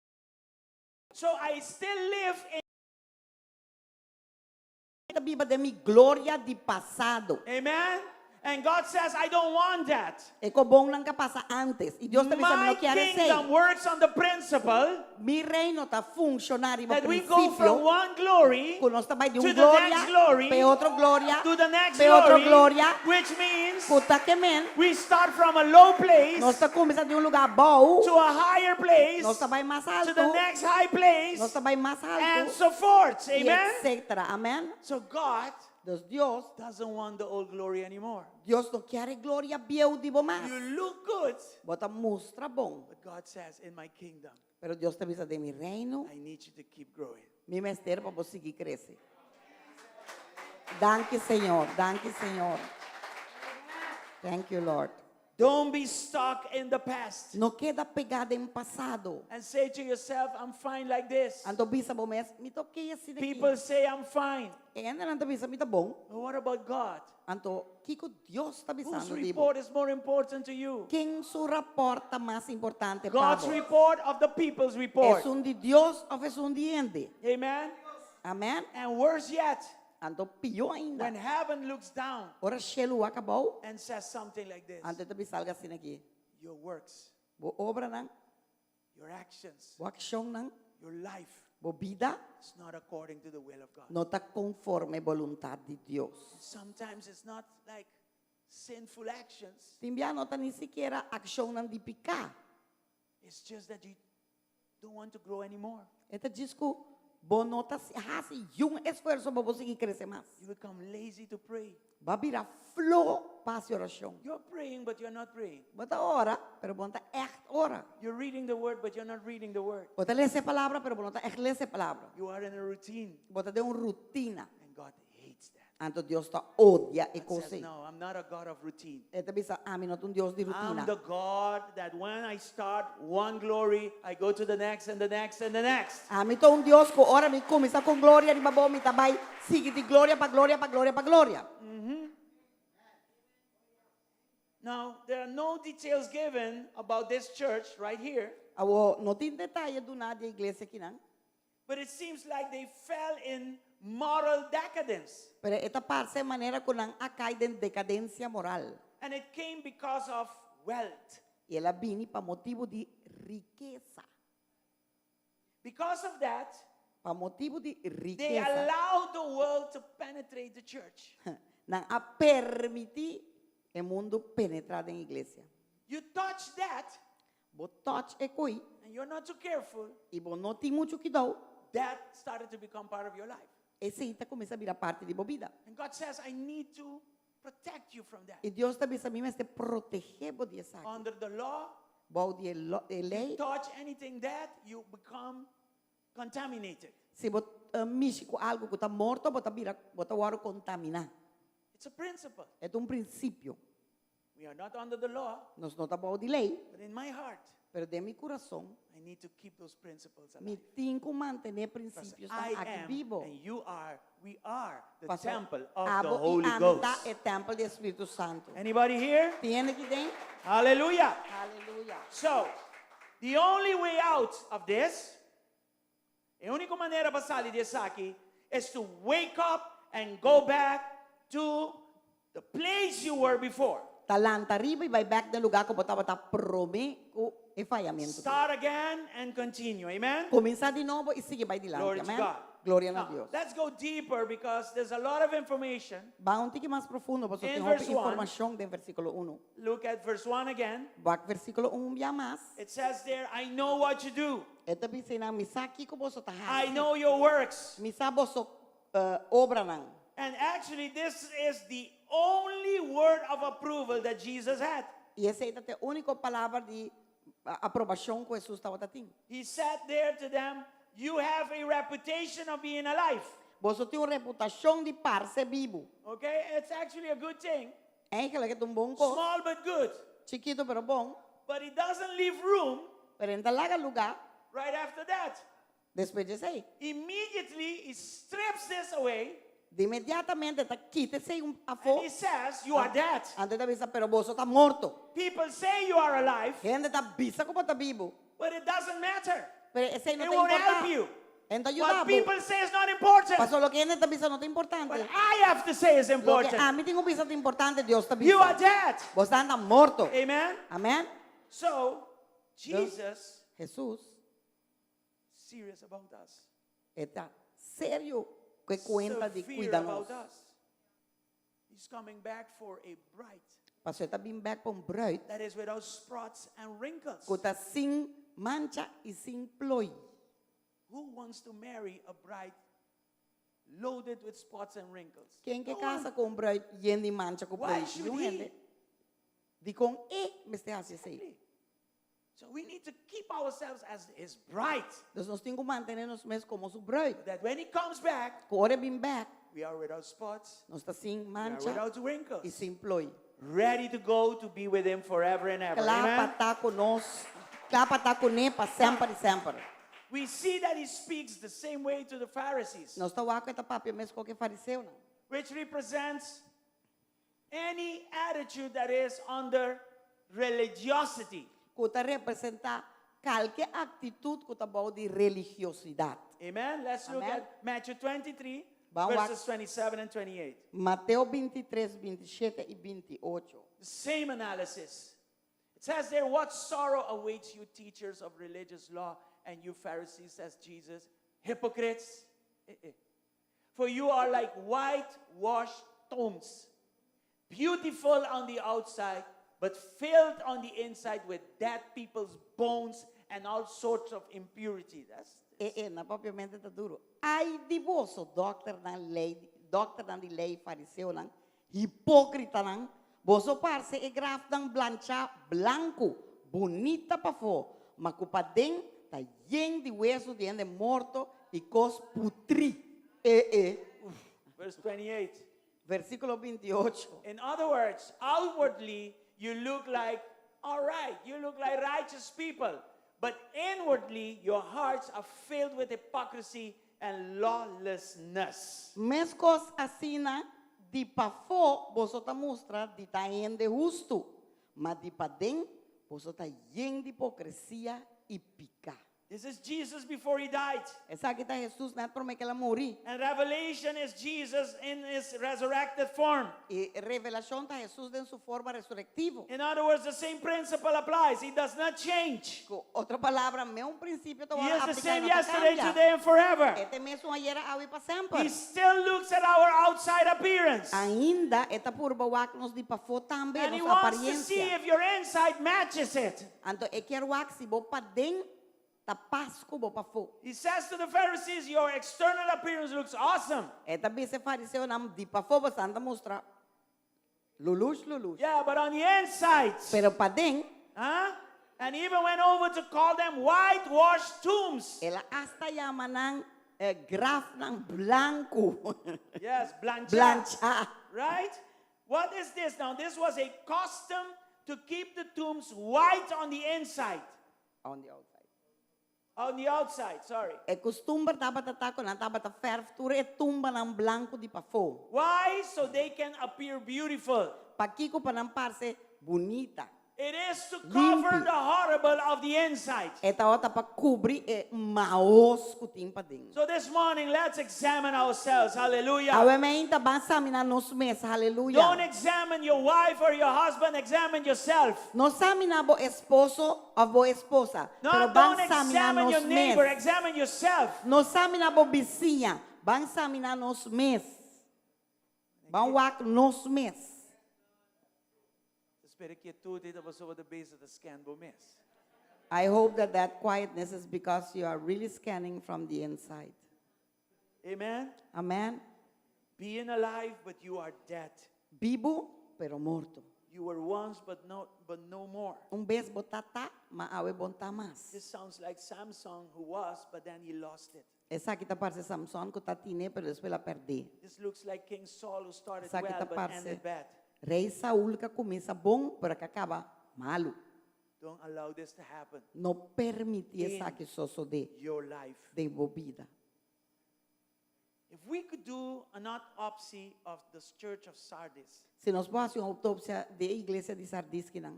So I still live in. Ta biba den mi gloria di pasado. Amen. And God says, I don't want that. E kos bon nan ku a pasa antes. I Dios ta bisa, mi My no kier esei. kingdom works on the principle Mi reino ta funshoná riba that we go from prinsipio one glory ku nos ta bai di to un the gloria next glory pe otro gloria to the next pe otro glory, gloria which means ku ta ke men we start from a low place nos ta kuminsá di un lugá abou to a higher place nos ta bai mas to altu the next high place nos ta bai mas and altu so forth. i Amen. etcétera. Amen. So God Dus Dios doesn't want the old glory anymore. Dios no kier e gloria bieu di bo mas. You look good, Bo ta mustra bon. but God says, in my kingdom, Pero Dios ta bisa den mi reino, I need you to keep growing. mi mester pa bo sigui krese. Danki Señor, danki Señor. Thank you Lord. Don't be stuck in the past No keda pegá den pasado. and say to yourself, I'm fine like this. Anto bisa bo mes, mi ta okay asina aki. People say I'm fine. E hendenan ta bisa mi ta bon. But what about God? Anto kiko Dios ta Whose bisando di bo? report is more important to you? Ken su rapòrt ta mas importante pa God's bo? report of the people's report. Esun di Dios òf esun di hende? Amen. Amen. And worse yet, Anto pió ainda. when heaven looks down Ora shelu wak abou, and says something like this, anto e ta bisa algu asina aki. your works, Bo obranan, your actions, bo akshonnan, your life bo bida is not according to the will of God. no ta konforme boluntat di Dios. Sometimes it's not like sinful actions. Tin bia no ta ni sikiera akshonnan di piká. It's just that you don't want to grow anymore. E ta djis ku bo no ta hasi yun esfuerso pa bo sigui krese mas. You become lazy to pray. Bo a bira flo pa hasi orashon. You're praying, but you're not praying. Bo ta ora, pero bo no ta ègt ora. You're reading the word, but you're not reading the word. Bo ta lesa e palabra, pero bo no ta ègt lesa e palabra. You are in a routine. Bo ta den un rutina. And God hates that. Anto Dios ta odia e God kos says, ei. no, I'm not a God of routine. E ta bisa, ami no ta un Dios di I'm rutina. the God that when I start one glory, I go to the next and the next and the next. Ami ta un Dios ku ora mi kuminsá ku gloria riba bo, mi ta bai sigui di gloria pa gloria pa gloria pa gloria. Now, there are no details given about this church right here. Awo, no tin detaye duná di e iglesia akinan. But it seems like they fell in moral decadence. Pero e ta parse manera ku nan a kai den dekadensia moral. And it came because of wealth. I el a bini pa motibu di rikesa. Because of that, Pa motibu di they rikesa. allowed the world to penetrate the church. Nan a permití e mundu penetrá den iglesia. You touch that, Bo touch e koi and you're not too careful, i bo no tin muchu kuidou, that started to become part of your life. Esei ta kuminsá bira parti di bo bida. And God says, I need to protect you from that. I Dios ta bisa mi mester protegé bo di esaki. Under the law, Bou di e lo- e you lei, touch anything dead, you become contaminated. si bo eh, mishi ku algu ku ta morto, bo ta bira, bo ta wòrdu kontaminá. It's a principle. E ta un prinsipio. We are not under the law, Nos no ta bou di lei, but in my heart, pero den mi kurason, I need to keep those principles mi alive. tin ku mantené Because prinsipionan I aki am bibo. and you are, we are the Paso, temple of the abo i Holy ami ta Ghost. e tèmpel di Spiritu Santu. Anybody here? Tin hende aki den? Hallelujah. Aleluya. So, the only way out of this, e úniko manera pa sali di esaki, is to wake up and go back to the place you were before. Ta lanta riba i bai bèk den lugá ku bo tabata promé ku e fayamentu. Start again and continue. Amen? Kuminsá di nobo i sigui bai dilanti. Glory to Amèn? God. Gloria na Now, Dios. let's go deeper because there's a lot of information. Ban un tiki mas profundo, pasobra In tin hopi verse 1. informashon den versíkulo 1. Look at verse 1 again. Wak versíkulo 1 bia mas. It says there, I know what you do. E ta bisa einan, Mi sa kiko boso ta I hasi. know your works. Mi sa boso eh, obranan. And actually, this is the only word of approval that Jesus had. I esei ta e úniko palabra di aprobashon ku Hesus tabata tin. He said there to them, You have a reputation of being alive. Boso tin un reputashon di parse bibu. Okay? It's actually a good thing. Eigenlijk e ta un bon kos. Small but good. Chikitu pero bon. But it doesn't leave room Pero e no ta laga lugá right after that. despues di esei. Immediately, he strips this away. Di inmediatamente e ta kita esei un afó. And he says, You are dead. Anto e ta bisa, pero boso ta morto. People say you are alive, Hende ta bisa ku bo ta bibu. but it doesn't matter. Pero esei no It ta won't importá. help you. E no ta What yuda bo. people say is not important. Pasobra loke hende ta bisa no ta importante. What I have to say is Loke important. ami tin ku bisa ta importante, Dios ta You are bisa. dead. Boso ta morto. Amen. Amèn? So, Jesus Hesus serious about us. e ta serio ku e kuenta di Severe kuida nos. about us. He's coming back for a bride Pasobra e ta bin bèk pa un bruid that is without spots and wrinkles. ku ta sin mancha i sin ploi. Who wants to marry a bride loaded with spots and wrinkles? Ken ke No kasa one. ku un bruid yen di mancha ku Why ploi? should Niun he? hende. Dikon e mester hasi esei? Exactly. So we need to keep ourselves as his bride. Dus nos tin ku mantené nos mes komo su bruid. That when he comes back, Ku ora e bin bèk, we are without spots, nos ta sin we are mancha without i wrinkles. sin ploi. Ready to go to be with him forever and ever. Kla pa Amen? ta ku nos, kla pa ta kuné pa semper i semper. We see that he speaks the same way to the Pharisees, Nos ta wak ku e ta papia meskos ku e fariseonan. which represents any attitude that is under religiosity. Ku ta representá kalke aktitut ku ta bou di religiosidat. Amen. Let's look Amen. at Matthew 23, Ban wak verses 27 and 28. Mateo 23, 27 i 28. The same analysis. It says there, What sorrow awaits you, teachers of religious law, and you Pharisees, says Jesus, hypocrites. Eh, eh. For you are like whitewashed tombs, beautiful on the outside, but filled on the inside with dead people's bones and all sorts of impurity. That's E e, na papiamento ta duro. Ai di boso, dòkternan lei, dòkternan di lei, fariseonan, hipókritanan, boso parse e grafnan blanchá blanku, bunita pafó, ma ku paden ta yen di wesu di hende morto i kos putrí. E e. Verse 28. Versíkulo 28. In other words, outwardly you look like, all right, you look like righteous people, but inwardly your hearts are filled with hypocrisy and lawlessness. Meskos asina, di pafó boso ta mustra di ta hende hustu, ma di paden boso ta yen di hipokresia i piká. This is Jesus before he died. Esaki ta Hesus nèt promé ku el a muri. And Revelation is Jesus in his resurrected form. I Revelashon ta Hesus den su forma resurektivo. In other words, the same principle applies. He does not change. Ku otro palabra, mesun prinsipio ta He wòrdu is the apliká, same no ta yesterday, kambia. today, and forever. E ta e mesun ayera, awe i pa semper. He still looks at our outside appearance. Ainda e ta purba wak nos di pafó tambe, And he nos wants to see apariencia. if your inside matches it. Anto e kier wak si bo paden. Ta pas ku bo pafó. He says to the Pharisees, Your external appearance looks awesome. E ta bisa e fariseonan, Di pafó boso ta mustra lulush lulush. Yeah, but on the inside. Pero paden. Huh? And even went over to call them whitewashed tombs. El a asta yama nan grafnan blanku. Yes, blanchá. Blanchá. Right? What is this now? This was a custom to keep the tombs white on the inside. On the outside. On the outside, sorry. E kustumber tabata ta ku nan tabata fèrf tur e tumbanan blanku di pafó. Why? So they can appear beautiful. Pakiko pa nan parse bunita. It is to cover Limpi. the horrible of the inside. E tabata pa kubri e mahos ku tin paden. So this morning, let's examine ourselves. Hallelujah. Awe mainta ban saminá nos mes. Haleluya. Don't examine your wife or your husband, examine yourself. No saminá bo esposo òf bo esposa, No, pero ban don't saminá examine nos your neighbor, mes. examine yourself. No saminá bo bisiña, ban saminá nos mes. Ban wak nos mes. Spera kietut ei ta pasobra bo ta bezig ta scan bo mes. I hope that that quietness is because you are really scanning from the inside. Amen. Amen. Being alive but you are dead. Bibu pero morto. You were once but no but no more. Un bes bo ta ta, ma awe bo n' ta mas. This sounds like Samson who was but then he lost it. Esaki ta parse Samson ku ta tine pero despues el a pèrdè. This looks like King Saul who started Esaki well ta but parse ended bad. Rei Saul ku a kuminsá bon pero ku a kaba malu. Don't allow this to happen. No permití In esaki sosodé your life. den bo bida. If we could do an autopsy of the church of Sardis. Si nos por hasi un outopsia di e iglesia di Sardis kinan.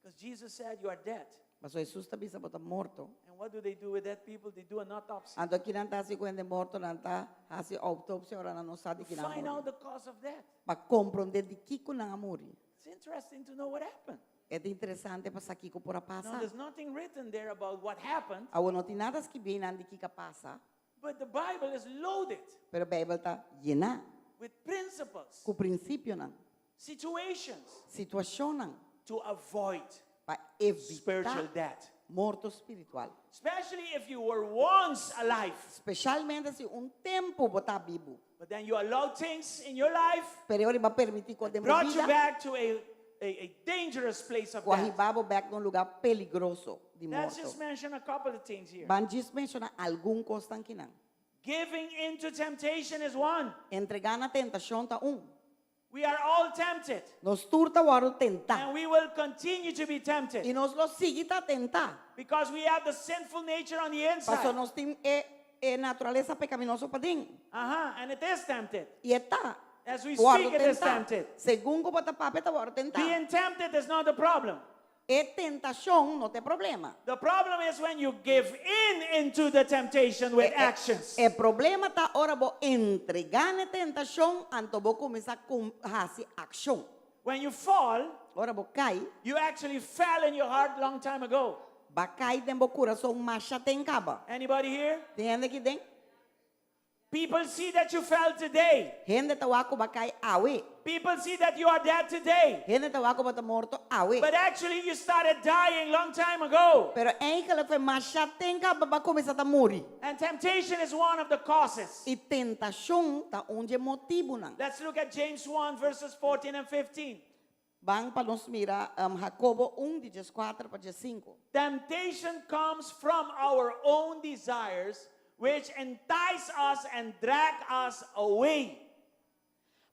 Because Jesus said you are dead. Pasobra Hesus ta bisa bo ta morto. And what do they do with dead people? They do an autopsy. Anto ki nan ta hasi ku hende morto? Nan ta hasi outopsia ora nan no sa di To ki nan a find muri. out the cause of death. Pa komprondé di kiko nan a muri. It's interesting to know what happened. E ta interesante pa sa kiko por a Now, pasa. there's nothing written there about what happened. Awor no tin nada skibí einan di kiko a pasa. But the Bible is loaded. Pero Beibel ta yená. With principles. Ku prinsipionan. Situations. Situashonnan. To avoid. Pa evitá. Spiritual death. Morto spiritual. Especially if you were once alive. Spesialmente si un tempu bo ta bibu. But then you allowed things in your life. Pero ora bo a permití kos den bo Brought you bida. back to a a, a dangerous place of Ku a death. hiba bo bèk na un lugá peligroso di Let's morto. just mention a couple of things here. Ban djis menshoná algun kos tankinan. Giving into temptation is one. Entregá na tentashon ta un. We are all tempted. Nos tur ta wòrdu tentá. And we will continue to be tempted. I nos lo sigui ta tentá. Because we have the sinful nature on the inside. Paso nos tin e e naturalesa pekaminoso paden. Aha, and it is tempted. I e ta As we wòrdu speak, it is tentá. tempted. Segun ku bo ta papia, e ta wòrdu tentá. Being tempted is not the problem. E tentashon no ta e problema. The problem is when you give in into the temptation with E, e, actions. e problema ta ora bo entregá na e tentashon, anto bo kuminsá kum, hasi akshon. When you fall, Ora bo kai, you actually fell in your heart long time ago. B'a kai den bo kurason masha ten kaba. Anybody here? Tin hende aki den? People see that you fell today. Hende ta wak ku b'a kai awe. People see that you are dead today. Hende ta wak ku bo ta morto awe. But actually you started dying long time ago. Pero eigenlijk foi masha ten kaba b'a kuminsá ta muri. And temptation is one of the causes. I tentashon ta un di e motibunan. Let's look at James 1 verses 14 and 15. Ban pa nos mira um, Jacobo 1 di 14 pa 15. Temptation comes from our own desires, which entice us and drag us away.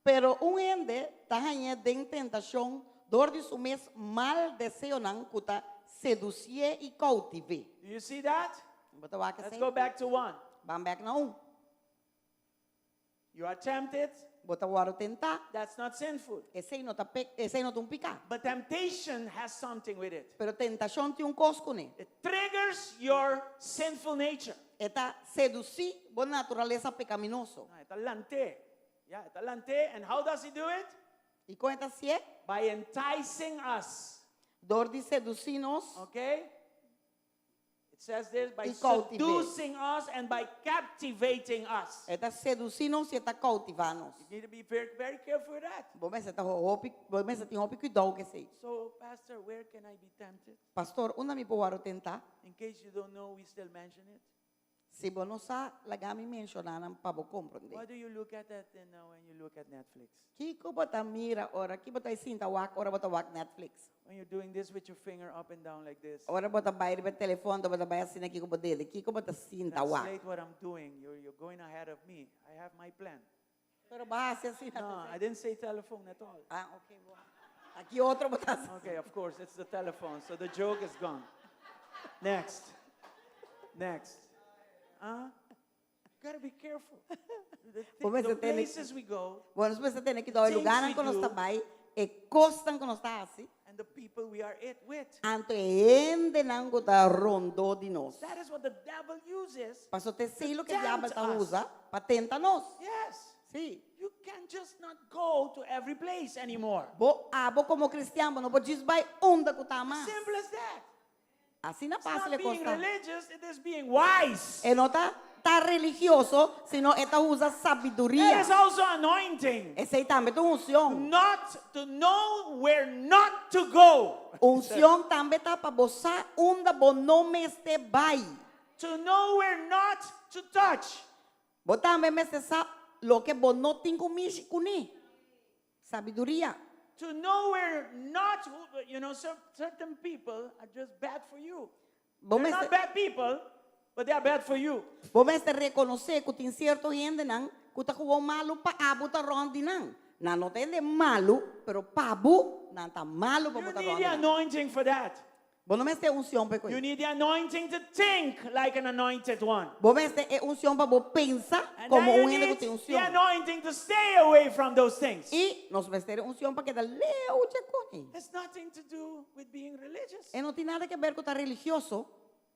Pero un hende ta hañ'é den tentashon dor di su mes mal deseonan ku ta sedusié i koutiv'é. Do you see that? Bo ta wak Let's esei? go back to 1. Ban bèk na un. You are tempted. Bo ta wòrdu tentá. That's not sinful. Esei no ta pe, esei no ta un piká. But temptation has something with it. Pero tentashon tin un kos kuné. It triggers your sinful nature. E ta sedusí bo naturalesa pekaminoso. Ah, e ta lant'é. Yeah, e ta lant'é. And how does he do it? I kon e ta hasié? By enticing us. Dor di sedusí nos. Okay? says this by I koutiv'é. seducing us and by captivating us. E ta sedusí nos i e ta koutivá nos. You need to be very, very careful with that. Bo mester ta hopi, bo mester tin hopi kuidou ku esei. So, Pastor, where can I be tempted? Pastor, unda mi por wòrdu tentá? In case you don't know, we still mention it. Si bo no sa, laga mi menshoná nan pa bo komprondé. What do you look at that you know, when you look at Netflix? Kiko bo ta mira ora, ki bo ta sinta wak ora bo ta wak Netflix? When you're doing this with your finger up and down like this. Ora bo ta bai riba telefòn, bo ta bai asina aki ku bo dede. Kiko bo ta sinta wak? Translate what I'm doing. You're, you're going ahead of me. I have my plan. Pero bo a hasi asina. No, I didn't say telephone at all. Ah, ok, bo. Aki otro bo ta hasi. Okay, of course, it's the telephone, so the joke is gone. Next. Next. Huh? You gotta be careful. The, Bo thi- mester the tene- places we go Bo nos mester tene kuidou, e Things lugánan we ku nos ta do. bai, e kosnan ku nos ta hasi, and the people we are it with. anto e hendenan ku ta rondó di nos. That is what the devil uses. Paso ta esei loke To tempt diabel ta us. usa pa tenta nos. Yes. Sí. You can just not go to every place anymore. Bo abo komo kristian, bo no por djis bai unda ku ta mas. Simple as that. Asina It's not fásil e being kos ta. religious, it is being wise. E no ta ta religioso, sino e ta usa sabiduria. That is also anointing. Esei tambe ta un unshon. Not to know where not to go. Unshon tambe ta pa bo sa unda bo no mester bai. To know where not to touch. Bo tambe mester sa loke bo no tin ku mishi kuné. Sabiduria. To know where not, you know, certain people are just bad for you. Bo They're mester, not bad people, but they are bad for you. bo mester rekonosé ku tin sierto hendenan ku ta gewoon malu pa abo ta rònt di nan. Nan no ta hende malu, pero pa bo nan ta malu pa You bo ta need rònt the di nan. anointing for that. Bo no mester unshon pa e You koi. need the anointing to think like an anointed one. Bo mester e unshon pa bo pensa And komo then un you hende ku need tin the unshon. anointing to stay away from those things. I nos mester e unshon pa keda leu dje koi. It's nothing to do with being religious. E no tin nada ke ber ku ta religioso.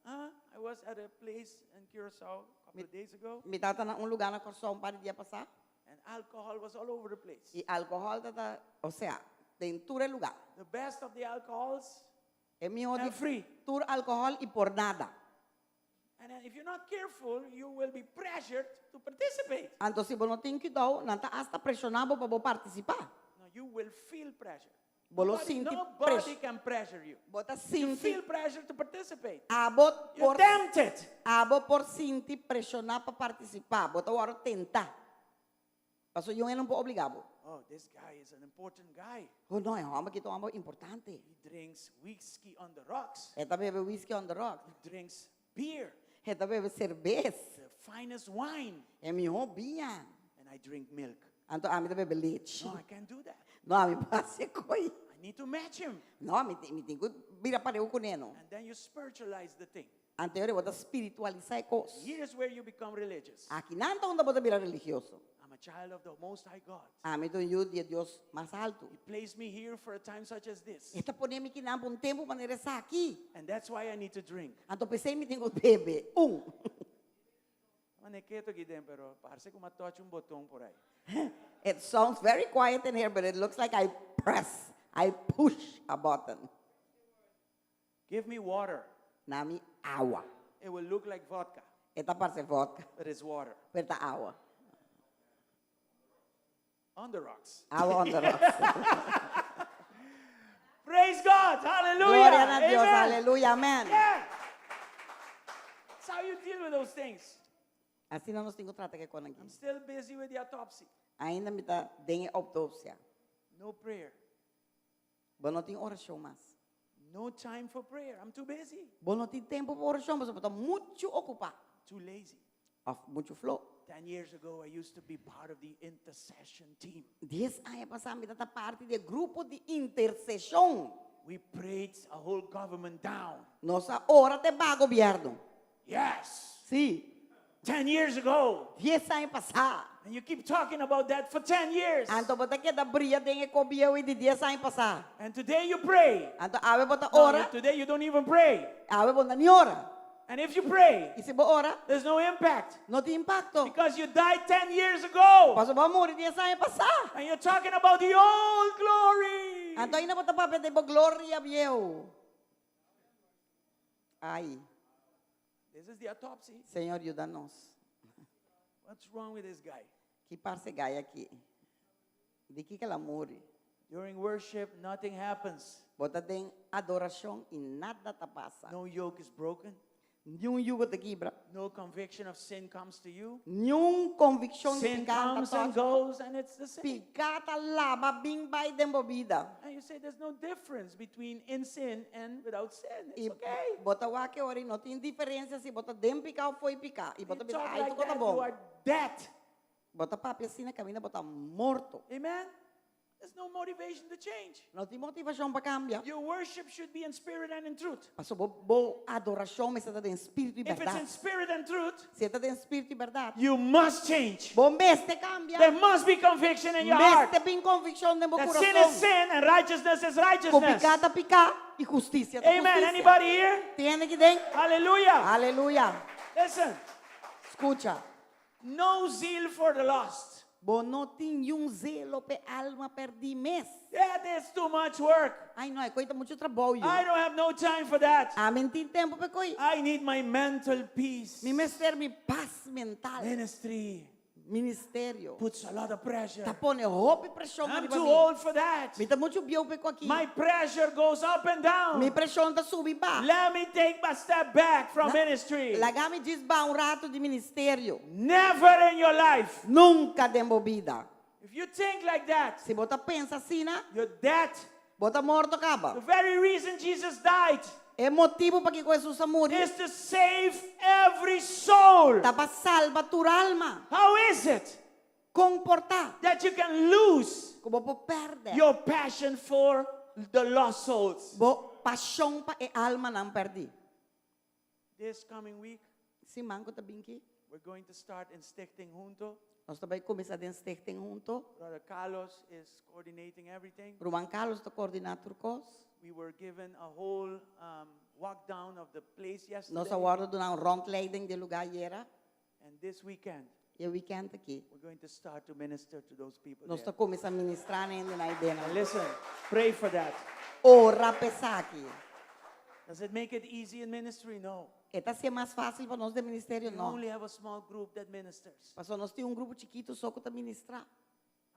Huh? I was at a place in Curacao a couple of days ago, Mi tabata na un lugá na Kòrsou un par di dia pasá. and alcohol was all over the place. I alkohòl tabata, osea, den tur e lugá. The best of the alcohols E mihó di and free. tur alkohòl i por nada. And then if you're not careful, you will be pressured to participate. Anto si bo no tin kuidou, nan ta asta preshoná bo pa bo partisipá. No, you will feel pressure. Bo lo Nobody, sinti nobody pres- can pressure you. Bo ta You sinti feel pressure to participate. abo You're por tempted. abo por sinti preshoná pa partisipá. Bo ta wòrdu tentá. Paso yon e no por obligá bo. Oh, this guy is an important guy. Oh no, e hòmber aki ta un hòmber importante. He drinks whiskey on the rocks. E ta bebe whisky on the rocks. He drinks beer. E ta bebe serbes. The finest wine. E mihó biña. And I drink milk. Anto ami ta bebe lechi. No, I can't do that. No, ami por hasi e koi. I need to match him. No, mi mi tin ku bira pareu kuné no. And then you spiritualize the thing. Anto bo ta spiritualisá e kos. Here's where you become religious. Akinan ta unda bo ta bira religioso. I'm a child of the Most High God. Ami ta un yu di e Dios mas altu. He placed me here for a time such as this. E ta pone mi kinan pa un tempu manera esaki. And that's why I need to drink. Anto p'esei mi tin ku bebe. Un. Mane keto aki den, pero parse ku m'a touch un boton por ai. It sounds very quiet in here, but it looks like I press, I push a button. Give me water. Na mi awa. It will look like vodka. E ta parse vodka. But it's water. Pero ta awa. On the rocks. Awa on the rocks. Praise God. Hallelujah. Gloria na Dios. Amen. Aleluya. Amén. Yeah. That's how you deal with those things. Asina nos tin ku trata ku e kosnan aki. I'm still busy with the autopsy. Ainda mi ta den e autopsia. No prayer. Bo no tin orashon mas. No time for prayer. I'm too busy. Bo no tin tempu pa orashon pasobra bo ta muchu okupá. Too lazy. Òf muchu flo. Ten years ago, I used to be part of the intercession team. Dies aña pasá mi tabata parti di e grupo di interseshon. We prayed a whole government down. Nos a ora te baha gobièrnu. Yes. Sí. Ten years ago. Dies aña pasá. And you keep talking about that for ten years. Anto bo ta keda bria den e kos bieu ei di dies aña pasá. And today you pray. Anto awe bo ta No, ora. today you don't even pray. Awe bo no ta ni ora. And if you pray, I si bo ora, there's no impact. no tin impakto. Because you died 10 years ago. Pasobra bo a muri dies aña pasá. And you're talking about the old glory. Anto ainda bo ta papia di bo gloria bieu. Ai. This is the autopsy. Señor, yuda nos. What's wrong with this guy? Ki pasa e gai aki? Di kiko el a muri? During worship, nothing happens. Bo ta den adorashon i nada ta pasa. No yoke is broken. Niun yugo ta kibra. No conviction of sin comes to you. Niun konvikshon di Sin piká ta comes and toka. goes, and it's the same. Piká ta laba bin bai den bo bida. And you say there's no difference between in sin and without sin. I It's okay. bo ta wak e ora i no tin diferensia si bo ta den piká òf fo'i piká. I bo You ta bisa, talk ai, like tur kos ta that, bon. you are dead. Bo ta papia asina kaminda bo ta morto. Amen? There's no motivation to change. No tin motivashon pa kambia. Your worship should be in spirit and in truth. Paso bo bo adorashon mester ta den spiritu i If it's bèrdat. in spirit and truth, Si e ta den spiritu i bèrdat, you must change. bo mester kambia. There must be conviction in your heart. Mester bin konvikshon den bo That sin is kurason. sin and righteousness is Ku righteousness. piká ta piká i hustisia ta Amen. hustisia. Anybody here? Tin hende aki den? Hallelujah. Aleluya. Listen. Skucha. No zeal for the lost. Bo no tin niun zelo p'e alma pèrdí mes. That is too much work. Ai no, e koi ta muchu trabou yu. I don't have no time for that. Ami no tin tempu p'e koi. I need my mental peace. Mi mester mi pas mental. Ministry Ministerio. puts a lot of pressure. Ta pone hopi preshon I'm riba too mi. old for that. Mi ta muchu bieu p'e kos aki. My pressure goes up and down. Mi preshon ta subi ba. Let me take my step back from ministry. Laga mi djis ba un ratu di ministerio. Never in your life. Nunka den bo bida. If you think like that, Si bo ta pensa asina, you're dead. bo ta morto kaba. The very reason Jesus died E motibu pakiko Hesus a muri is to save every soul. ta pa salba tur alma. How is it Kon por ta that you can lose ku bo por pèrdè your passion for the lost souls? bo pashon pa e almanan pèrdí? This coming week, Siman ku ta bin ki, we're going to start in Stichting Hunto. nos ta bai kuminsá den Stichting Hunto. Brother Carlos is coordinating everything. Ruman Carlos ta koordiná tur kos. We were given a whole um, walk down of the place Nos yesterday. a wòrdu duná un rondleiding di e lugá ayera. And this weekend, I e wikènt akí, we're going to start to minister to those people nos ta there. kuminsá ministrá na hende na idea. And listen, pray for that. Ora pa esaki. Does it make it easy in ministry? No. E ta hasié mas fásil pa nos den ministerio? We No. only have a small group that ministers. Pasobra nos tin un grupo chikitu so ku ta ministrá.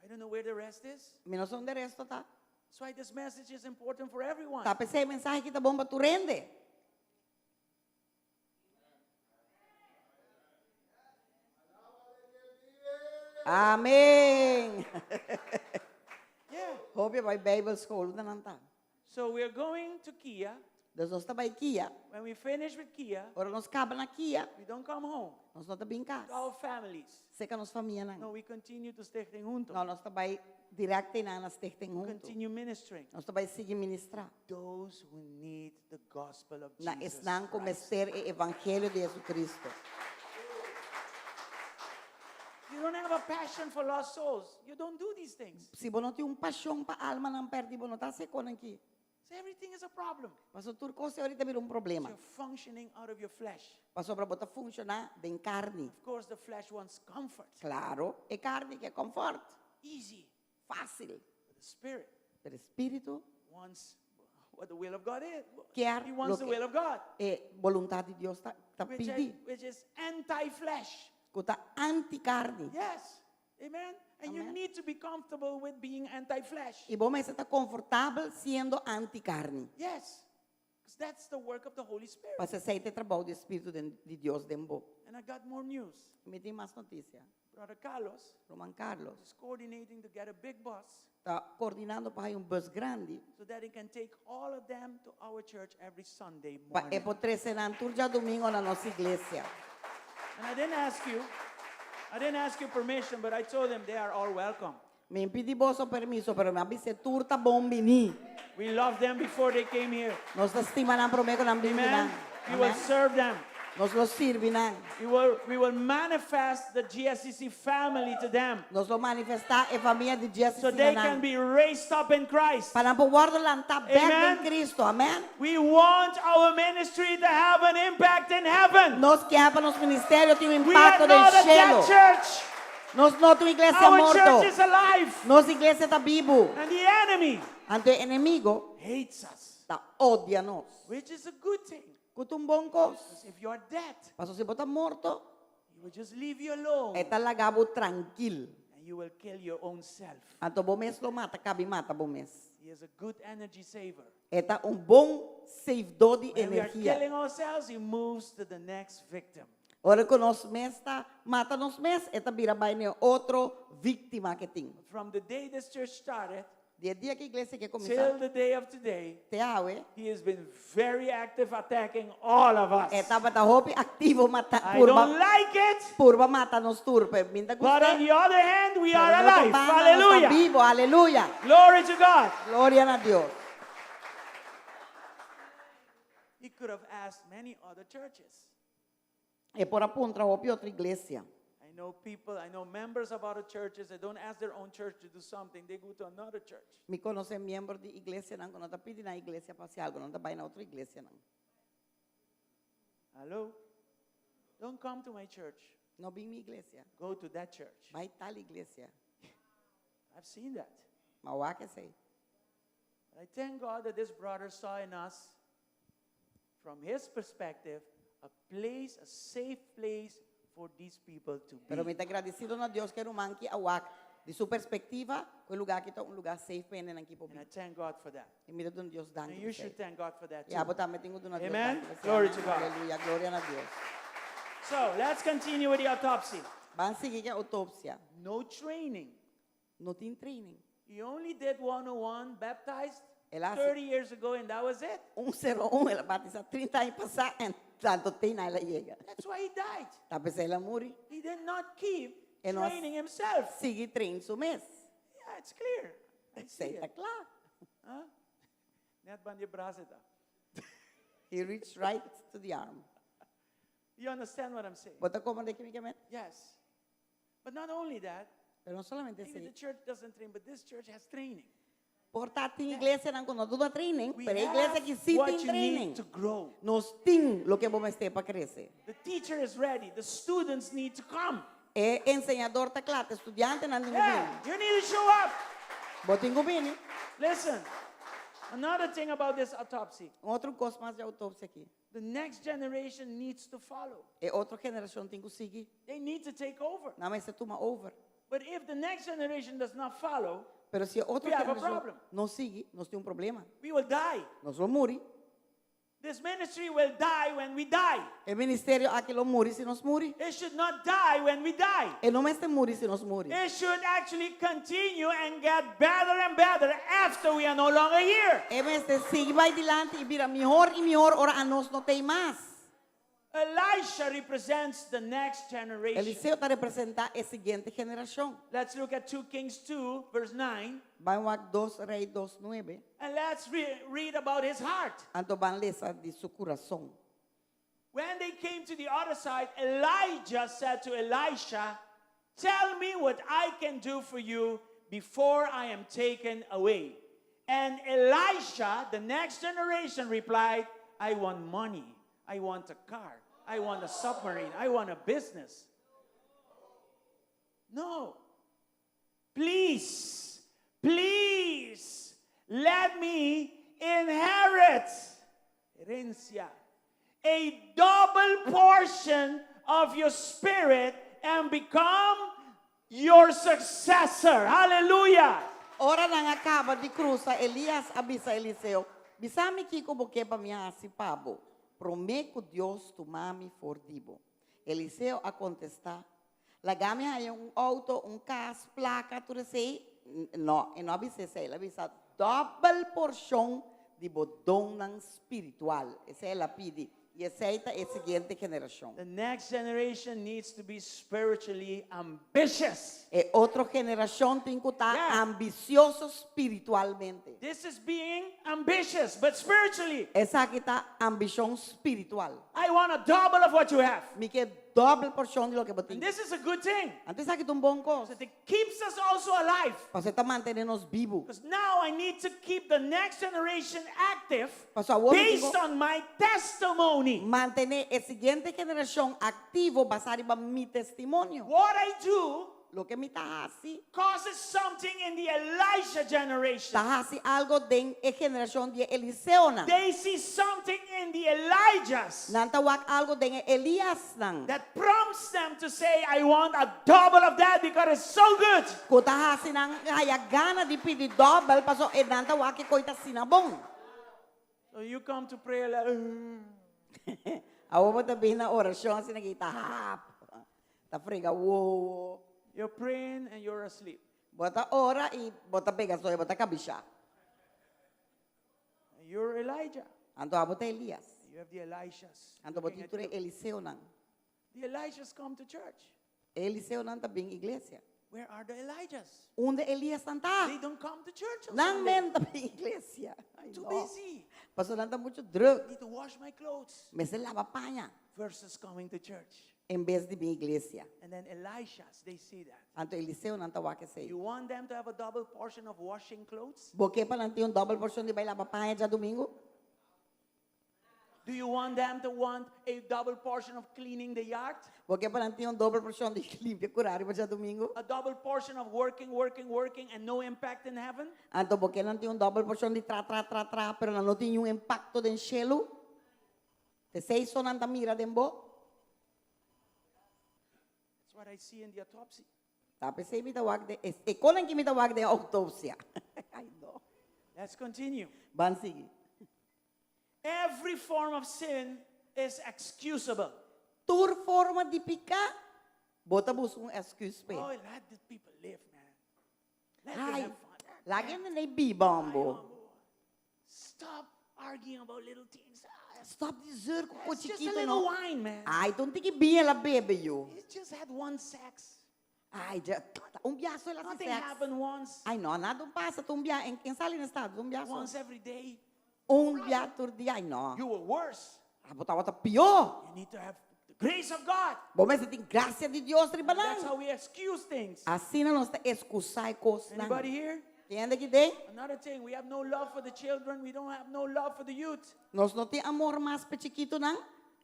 I don't know where the rest is. Mi no sa unda e resto ta. That's why this message is important for everyone. Ta p'esei e mensahe aki ta bon pa tur hende. Amen. Yeah. Hopi a bai Bijbel school, unda nan ta? So we are going to Kia. Dus nos ta bai Kia. When we finish with Kia, Ora nos kaba na Kia, we don't come home nos no ta bin kas. to our families. Seka nos famianan. No, we continue to Stichting Junto. No, nos ta bai direct einan na Stichting Junto. Continue ministering. Nos ta bai sigui ministrá. Those who need the gospel of Na Jesus esnan ku Christ. mester e evangelio di Jesucristo. You don't have a passion for lost souls. You don't do these things. Si bo no tin un pashon pa almanan pèrdí, bo no ta hasi e konan akí. So everything is a problem. Pasobra tur kos e ahorita bira un problema. You're functioning out of your flesh. Pasobra bo ta funshoná den karni. Of course, the flesh wants comfort. Klaro, e karni ke kòmfòrt. Easy. Fásil. But the spirit Pero e spiritu wants what the will of God is. kier He wants the loke will of God. e boluntat di Dios ta ta Which pidi. is, which is anti-flesh. Ku ta anti-karni. Yes. Amen. And you Amen. need to be comfortable with being anti-flesh. I bo mester ta konfortabel siendo anti-karni. Yes. Because that's the work of the Holy Spirit. Pasobra esei ta e trabou di e Spiritu den di Dios den bo. And I got more news. Mi tin mas notisia. Brother Carlos Ruman Carlos is coordinating to get a big bus ta koordinando pa haña un bus grandi so that he can take all of them to our church every Sunday pa e morning. por trese nan tur djadumingo na nos iglesia. And I didn't ask you, I didn't ask you permission, but I told them they are all welcome. Mi n pidi boso permiso, pero mi a bisa tur ta bon bini. We loved them before they came here. Nos ta stima nan promé ku nan bini Amen. nan. We will Amen. serve them. Nos lo sirbi nan. We will, we will manifest the GSCC family to them Nos lo manifestá e famia di GSCC so na they can nan. be raised up in Christ. Pa nan por wòrdu lantá bèk den Amen. Cristo. Amen. We want our ministry to have an impact in heaven. Nos kier pa nos ministerio tin un We are impakto den not a dead shelu. church. Nos no ta un iglesia Our morto. church is alive. Nos iglesia ta bibu. And the enemy Anto e enemigo hates us, ta odia nos. which is a good thing. Ku ta un bon kos. Because if you are dead, Paso si bo ta morto, he will just leave you alone e ta laga bo trankil. and you will kill your own self. Anto bo mes lo mata, kaba di mata bo mes. He is a good energy saver. E ta un bon savedó di When we are energia. killing ourselves, he moves to the next victim. Ora ku nos mes ta mata nos mes, e ta bira bai na otro víktima ku tin. From the day this church started Di e dia ku e iglesia aki a kuminsá, till the day of today, te awe, he has been very active attacking all of us. e tabata hopi aktivo mata, I purba, don't like it, purba mata nos tur, pero mi n' ta but on gust'é. the other hand, we are Pero di otro alive. banda, nos ta Hallelujah. bibu, aleluya. Glory to God. Gloria na Dios. He could have asked many other churches. E por a puntra hopi otro iglesia. I know people, I know members of other churches that don't ask their own church to do something, they go to another church. Mi konosé miembro di iglesianan ku no ta pidi nan iglesia pa hasi algu, nan ta bai na otro iglesianan. Hello? Don't come to my church. No bin mi iglesia. Go to that church. Bai tal iglesia. I've seen that. M'a wak esei. I thank God that this brother saw in us, from his perspective, a place, a safe place for these people to Pero mi be. ta gradesido na Dios ku e ruman aki a wak di su perspektiva, ku e lugá aki ta un lugá safe pa hendenan aki por And I bin. thank God for that. I mi ta duna Dios And danki you pa should esei. thank God for that I abo too. tambe tin ku duna Dios Amen? danki pa esei. Glory to God. Aleluya, gloria na Dios. So let's continue with the autopsy. Ban sigui ku e outopsia. No training. No tin training. He only did 101, baptized El a hasi 30 years ago, and that was it. 101, el a batisá 30 aña pasá, anto te einan el a yega. That's why he died. Ta p'esei el a muri. He did not keep E no a training himself. sigui train su mes. Yeah, it's clear. I see Esei ta it. kla. Huh? Net band'i brasa ta. He reached right to the arm. You understand what I'm saying? Bo ta komprondé kiko mi ke men? Yes. But not only that, Pero no solamente maybe esei. the church doesn't train, but this church has training. Por ta tin iglesianan ku no duna training, We pero e iglesia have aki sí what tin you training. need to grow. Nos tin loke bo mester pa krese. The teacher is ready. The students need to come. E enseñador ta kla, e studiantenan tin ku Yeah, bini. you need to show up. Bo tin ku bini. Listen, another thing about this autopsy. Un otro kos mas di outopsia aki. The next generation needs to follow. E otro generashon tin ku sigui. They need to take over. Nan mester tuma over. But if the next generation does not follow, Pero si e otro We have a generashon problem. no sigui, nos tin un problema. we will die. Nos lo muri. This ministry will die when we die. E ministerio aki lo muri si nos muri. It should not die when we die. E no mester muri si nos muri. It should actually continue and get better and better after we are no longer here. E mester sigui bai dilanti i bira mihó i mihó ora anos no t'ei mas. Elisha represents the next generation. Eliseo ta representá e siguiente generashon. Let's look at 2 Kings 2, verse 9, Ban wak 2 Rei 2, 9. and let's re- read about his heart. Anto ban lesa di su kurason. When they came to the other side, Elijah said to Elisha, Tell me what I can do for you before I am taken away. And Elisha, the next generation, replied, I want money. I want a car. I want a submarine. I want a business. No. Please, please let me inherit herencia, a double portion of your spirit and become your successor. Hallelujah. Ora nan a kaba di krusa, Elias a bisa Eliseo, Bisa mi kiko bo ke pa mi hasi pa bo, promé ku Dios tuma mi for di bo. Eliseo a kontestá, Laga mi haña un outo, un kas, plaka, tur esei? No, e no a bisa esei. El a bisa, Dòbel porshon di bo donnan spiritual. Esei el a pidi. I esei ta e siguiente generashon. The next generation needs to be spiritually ambitious. E otro generashon tin ku ta Yeah. ambisioso spiritualmente. This is being ambitious, but spiritually. Esaki ta ambishon spiritual. I want a double of what you have. Mi ke dòbel porshon di loke bo And tin. this is a good thing. Anto esaki ta un bon kos. That it keeps us also alive. Pasobra e ta mantené nos bibu. Because now I need to keep the next generation active Pasobra awor mi tin based ku on my testimony. mantené e siguiente generashon aktivo basá riba mi testimonio. What I do. Loke mi ta hasi causes something in the Elisha generation. ta hasi algu den e generashon di Eliseonan. They see something in the Elijahs Nan ta wak algu den e Eliasnan. that prompts them to say, I want a double of that because it's so good. Ku ta hasi nan haya gana di pidi dòbel paso e nan ta wak e kos ta asina bon. So you come to prayer like, "Ugh." Awor bo ta bin na orashon asina ku ta hap. Ta frega wowo. You're praying and you're asleep. Bo ta ora i bo ta pega soño, bo ta kabishá. And you're Elijah. Anto abo ta Elias. You have the Elishas. Anto looking bo tin at tur you. Eliseonan. The Elishas come to church. Eliseonan ta bin iglesia. Where are the Elijahs? Unda Eliasnan ta? They don't come to church on Nan Sunday. no ta bin iglesia. Ai, Too no. busy. Paso nan ta muchu drùk. Need to wash my clothes Mester laba paña. versus coming to church. En bes di bin iglesia. And then Elishas, they see that. Anto Eliseonan ta wak esei. You want them to have a double portion of washing clothes? Bo ke pa nan tin un dòbel porshon di bai laba paña djadumingu? Do you want them to want a double portion of cleaning the yard? Bo ke pa nan tin un dòbel porshon di limpia kurá riba djadumingu? A double portion of working, working, working, and no impact in heaven? Anto bo ke nan tin un dòbel porshon di tra tra tra tra, pero nan no tin un impakto den shelu? T'esei so nan ta mira den bo? That's what I see in the autopsy. Ta p'esei mi ta wak den e e konan ki mi ta wak den outopsia. Ai no. Let's continue. Ban sigui. Every form of sin is excusable. Tur forma di piká, bo ta buska un èsküs p'e. Oh, let the people live, man. Let them Ai, have fun. laga hende biba, hombo. Stop arguing about little things. Ah, Stop di zeur ku It's just a chikitu little no. wine, man. Ai, ta un tiki biña el a bebe yu. He just had one sex. Ai, ja, un bia so el a hasi Nothing sex. happened once. Ai, no, nada no pasa, ta un bia, en en sali na estado, un bia so. Once every day. Un bia tur dia, ai no. You were worse. Abo tabata pió. You need to have the grace of God. Bo mester tin grasia di Dios riba That's nan. how we excuse things. Asina nos ta ekskusá e kosnan. Anybody here? Tin hende aki den? Another thing, we have no love for the children. We don't have no love for the youth. Nos no tin amor mas pa chikitunan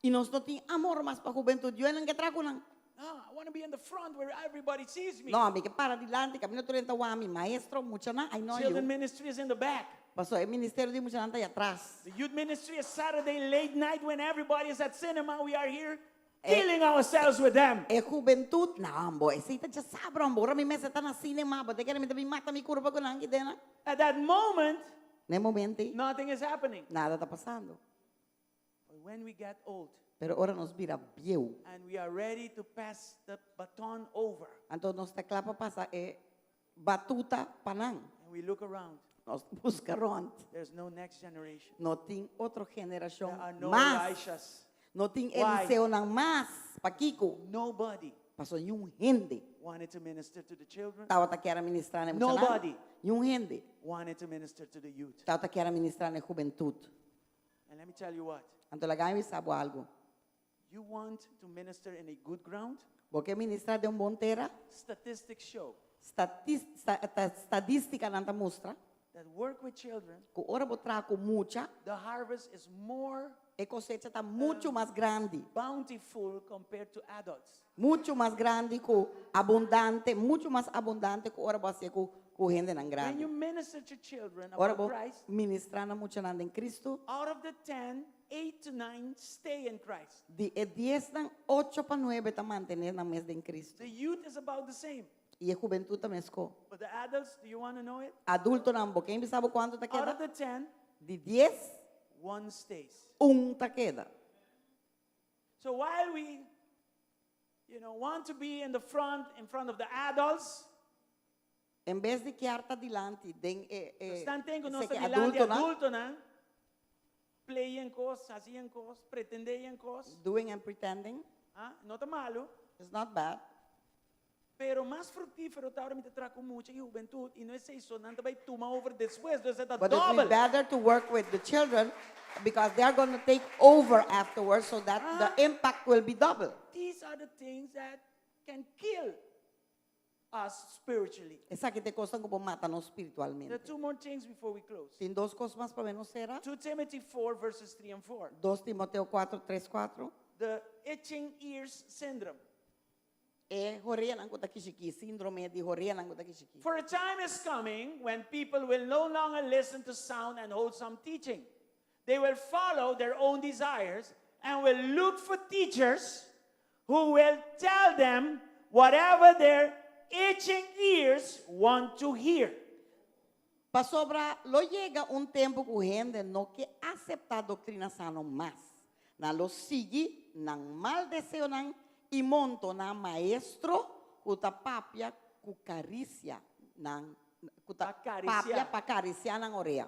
i nos no tin amor mas pa hubentut. Yunan ke traha ku nan. No, I want to be in the front where everybody sees me. No, mi ke para dilanti, kaminda tur hende ta wak mi, maestro, muchanan, ai no Children yu. ministry is in the back. Paso e ministerio di muchanan ta ei atras. The youth ministry is Saturday late night when everybody is at cinema. We are here Eh. killing ourselves with them. E hubentut, no, ambo, esei ta djasabra, ambo, ora mi mester ta na cinema, bo ta kere mi ta bin mata mi kurpa ku nan kidena. At that moment, Na e momento ei, nothing is happening. nada ta pasando. But when we get old Pero ora nos bira bieu, and we are ready to pass the baton over anto nos ta kla pa pasa e batuta pa nan. and we look around, Nos buska rònt. there's no next generation. No tin otro generashon There are no mas. Elishas. No tin Why? Eliseonan mas. Pakiko? Nobody Paso niun hende wanted to minister to the children. tabata kier a ministrá na e muchanan. Nobody. Niun hende Wanted to minister to the youth. tabata kier a ministrá na e hubentut. And let me tell you what. Anto laga mi bisa bo algu. You want to minister in a good ground? Bo ke ministrá den un bon tera? Statistics show Stadístikanan ta mustra that work with children, ku ora bo traha ku mucha, the harvest is more e kosecha ta muchu mas grandi. bountiful compared to adults. Muchu mas grandi ku abundante, muchu mas abundante ku ora bo hasié ku ku hendenan When grandi. you minister to children Ora about bo Christ, ministrá na muchanan den Kristu, out of the 10, 8 to 9 stay in Christ. di e diesnan ocho pa nuebe ta mantené nan mes den Kristu. The youth is about the same. I e hubentut ta meskos. But the adults, do you want to know it? Adultonan, bo ke bisa bo kuantu ta Out keda? of the 10, Di dies, one stays. un ta keda. So while we want to be in the front, in front of the adults, En bes di kier ta dilanti den e e Tanten ku nos seke ta dilanti adultonan, adultonan, playing kos, hasiendo kos, pretendendo kos, doing and pretending, ah, no ta malu. it's not bad. Pero mas fruktífero ta ora mi ta traha ku mucha i hubentut i no esei so nan ta bai tuma over despues, dus e ta But it will be double. better to work with the children because they are going to take over afterwards so that the impact will be double. These are the things that can kill us spiritually. Esaki ta e kosnan ku por mata nos There are spiritualmente. two more things before we close. Tin dos kos mas promé nos sera. 2 Timothy 4 verses 3 and 4. 2 Timoteo 4, 3, 4. The itching ears syndrome. E horeanan ku ta kishikí, síndrome di horeanan ku ta kishikí. For a time is coming when people will no longer listen to sound and wholesome teaching. They will follow their own desires and will look for teachers who will tell them whatever their itching ears want to hear. Pasobra lo yega un tempu ku hende no ke aseptá doktrina sano mas. Nan lo sigui nan mal deseonan i montoná maestro ku ta papia ku karisia nan ku ta papia pa karisiá nan orea.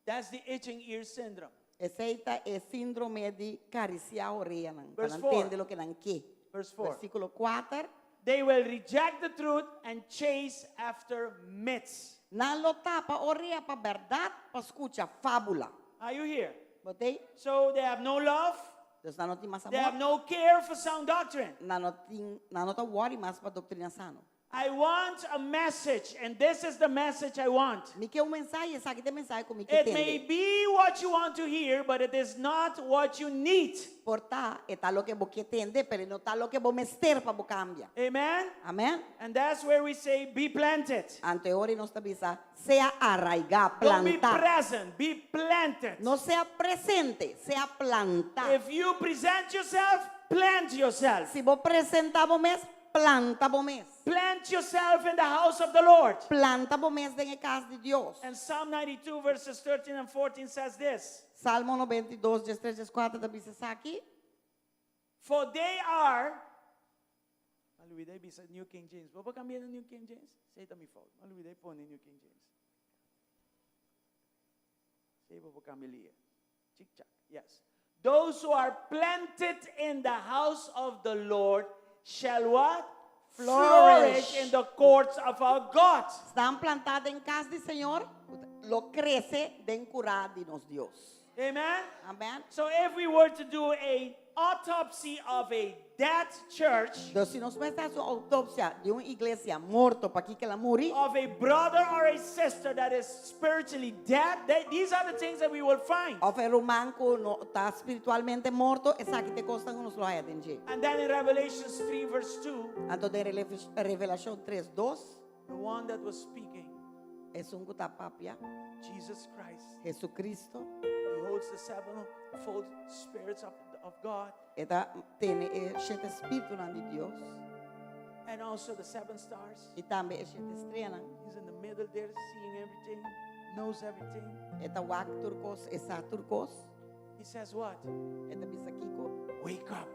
That's the itching ear syndrome. Esei ta e síndrome di karisiá oreanan, pa Verse nan 4. tende loke nan ke. Verse 4. Versíkulo kuater. They will reject the truth and chase after myths. Nan lo tapa orea pa bèrdat pa skucha fábula. Are you here? Bo t'ei? So they have no love, Dus nan no tin mas they have amor. no care for sound doctrine. Nan no tin, nan no ta wòri mas pa doktrina sano. I want a message, and this is the message I want. Mi ke un mensahe, esaki ta e mensahe ku mi ke It tende. may be what you want to hear, but it is not what you need. Por ta, e ta loke bo ke tende, pero e no ta loke bo mester pa bo kambia. Amen? Amen? And that's where we say, be planted. Anto e ora nos ta bisa, sea arraigá, Don't be plantá. present, be planted. No sea presente, sea plantá. If you present yourself, plant yourself. Si bo presentá bo mes, planta bo mes. Plant yourself in the house of the Lord. Planta bo mes den e kas di Dios. And Psalm 92, verses 13 and 14 says this Salmo 92, 13, 14 ta bisa esaki. For they are. Malubidé bisa New King James. Bo por kambia na New King James? Esei ta mi fout. Malubidé pone New King James. Esei bo por kambia lia. Chik chak. Yes. Those who are planted in the house of the Lord shall what? Flourish. in the courts of our God. Esnan plantá den kas di Señor, lo krese den kurá di nos Dios. Amen. Amen. So if we were to do a autopsy of a dead church, Entonces, si nos mester hasi un outopsia di un iglesia morto pakiko el a muri, of a brother or a sister that is spiritually dead, they, these are the things that we will find. of e ruman ku no ta spiritualmente morto, esaki ta e kosnan ku nos lo haya den dje. And then in Revelations 3, verse 2, Anto den Revelashon 3, 2, the one that was speaking, esun ku ta papia, Jesus Christ, Jesucristo, he holds the sevenfold spirits of, of God e ta tene e shete spiritunan di Dios and also the seven stars. i tambe e shete streanan. He's in the middle there, seeing everything, knows everything. E ta wak tur kos, e sa tur kos. He says, What? E ta bisa kiko? Wake up.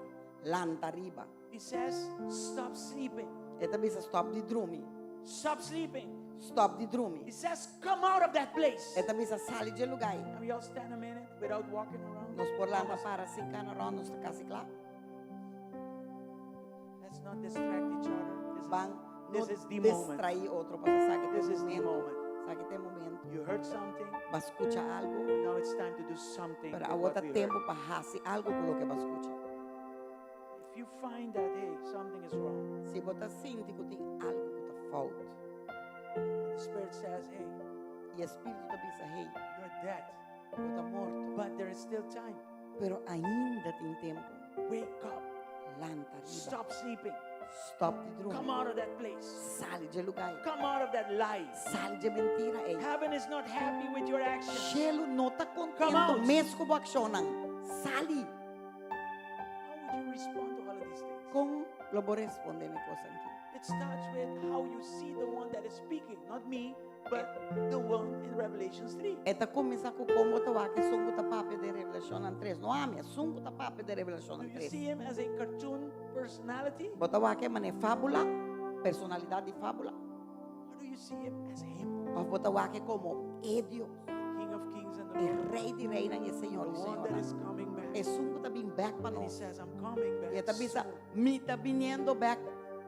Lanta riba. He says, Stop sleeping. E ta bisa stop di drumi. Stop sleeping. Stop di drumi. He says, Come out of that place. E ta bisa sali dje lugá ei. Can we all stand a minute without walking around? Nos por lanta para sin kana rònt, nos ta kasi kla. Let's not distract each other. This Ban is, no this is the moment. distraí otro pasobra sa ki This te is the momento. moment. Sa ki te momento. You heard something. B'a skucha algu. Now it's time to do something. Pero with awor what ta we heard. tempu pa hasi algu ku loke b'a skucha. If you find that, hey, something is wrong, Si bo ta sinti ku tin algu ku ta fout. and the Spirit says, hey, I e Spiritu ta bisa, hey, you're dead, bo ta morto. but there is still time. Pero ainda tin tempu. Wake up. Lanta riba. Stop sleeping. Stop di drumi. Come out of that place. Sali dje lugá ei. Come out of that lie. Sali dje mentira ei. Heaven is not happy with your actions. Shelu no ta Come kontentu out. mes ku bo akshonnan. Sali. How would you respond to all of these things? Kon lo bo respondé na e kosnan aki? It starts with how you see the one that is speaking, not me, but the one in Revelations 3. E ta kuminsá ku kon bo ta wak esun ku ta papia den Revelashonnan 3. No ami, esun ku ta papia den Do Revelashonnan you 3. see him as a cartoon personality? Bo ta wak e manera fábula, personalidat di fábula. Or do you see him as him, Òf bo ta wak e komo e Dios, the King of Kings and the e Lord, Rei di Reinan i e Señor the di one that Señornan. is coming back? Esun ku ta bin bèk pa And he nos. says, I'm coming I e back. ta bisa, soon. mi ta biniendo bèk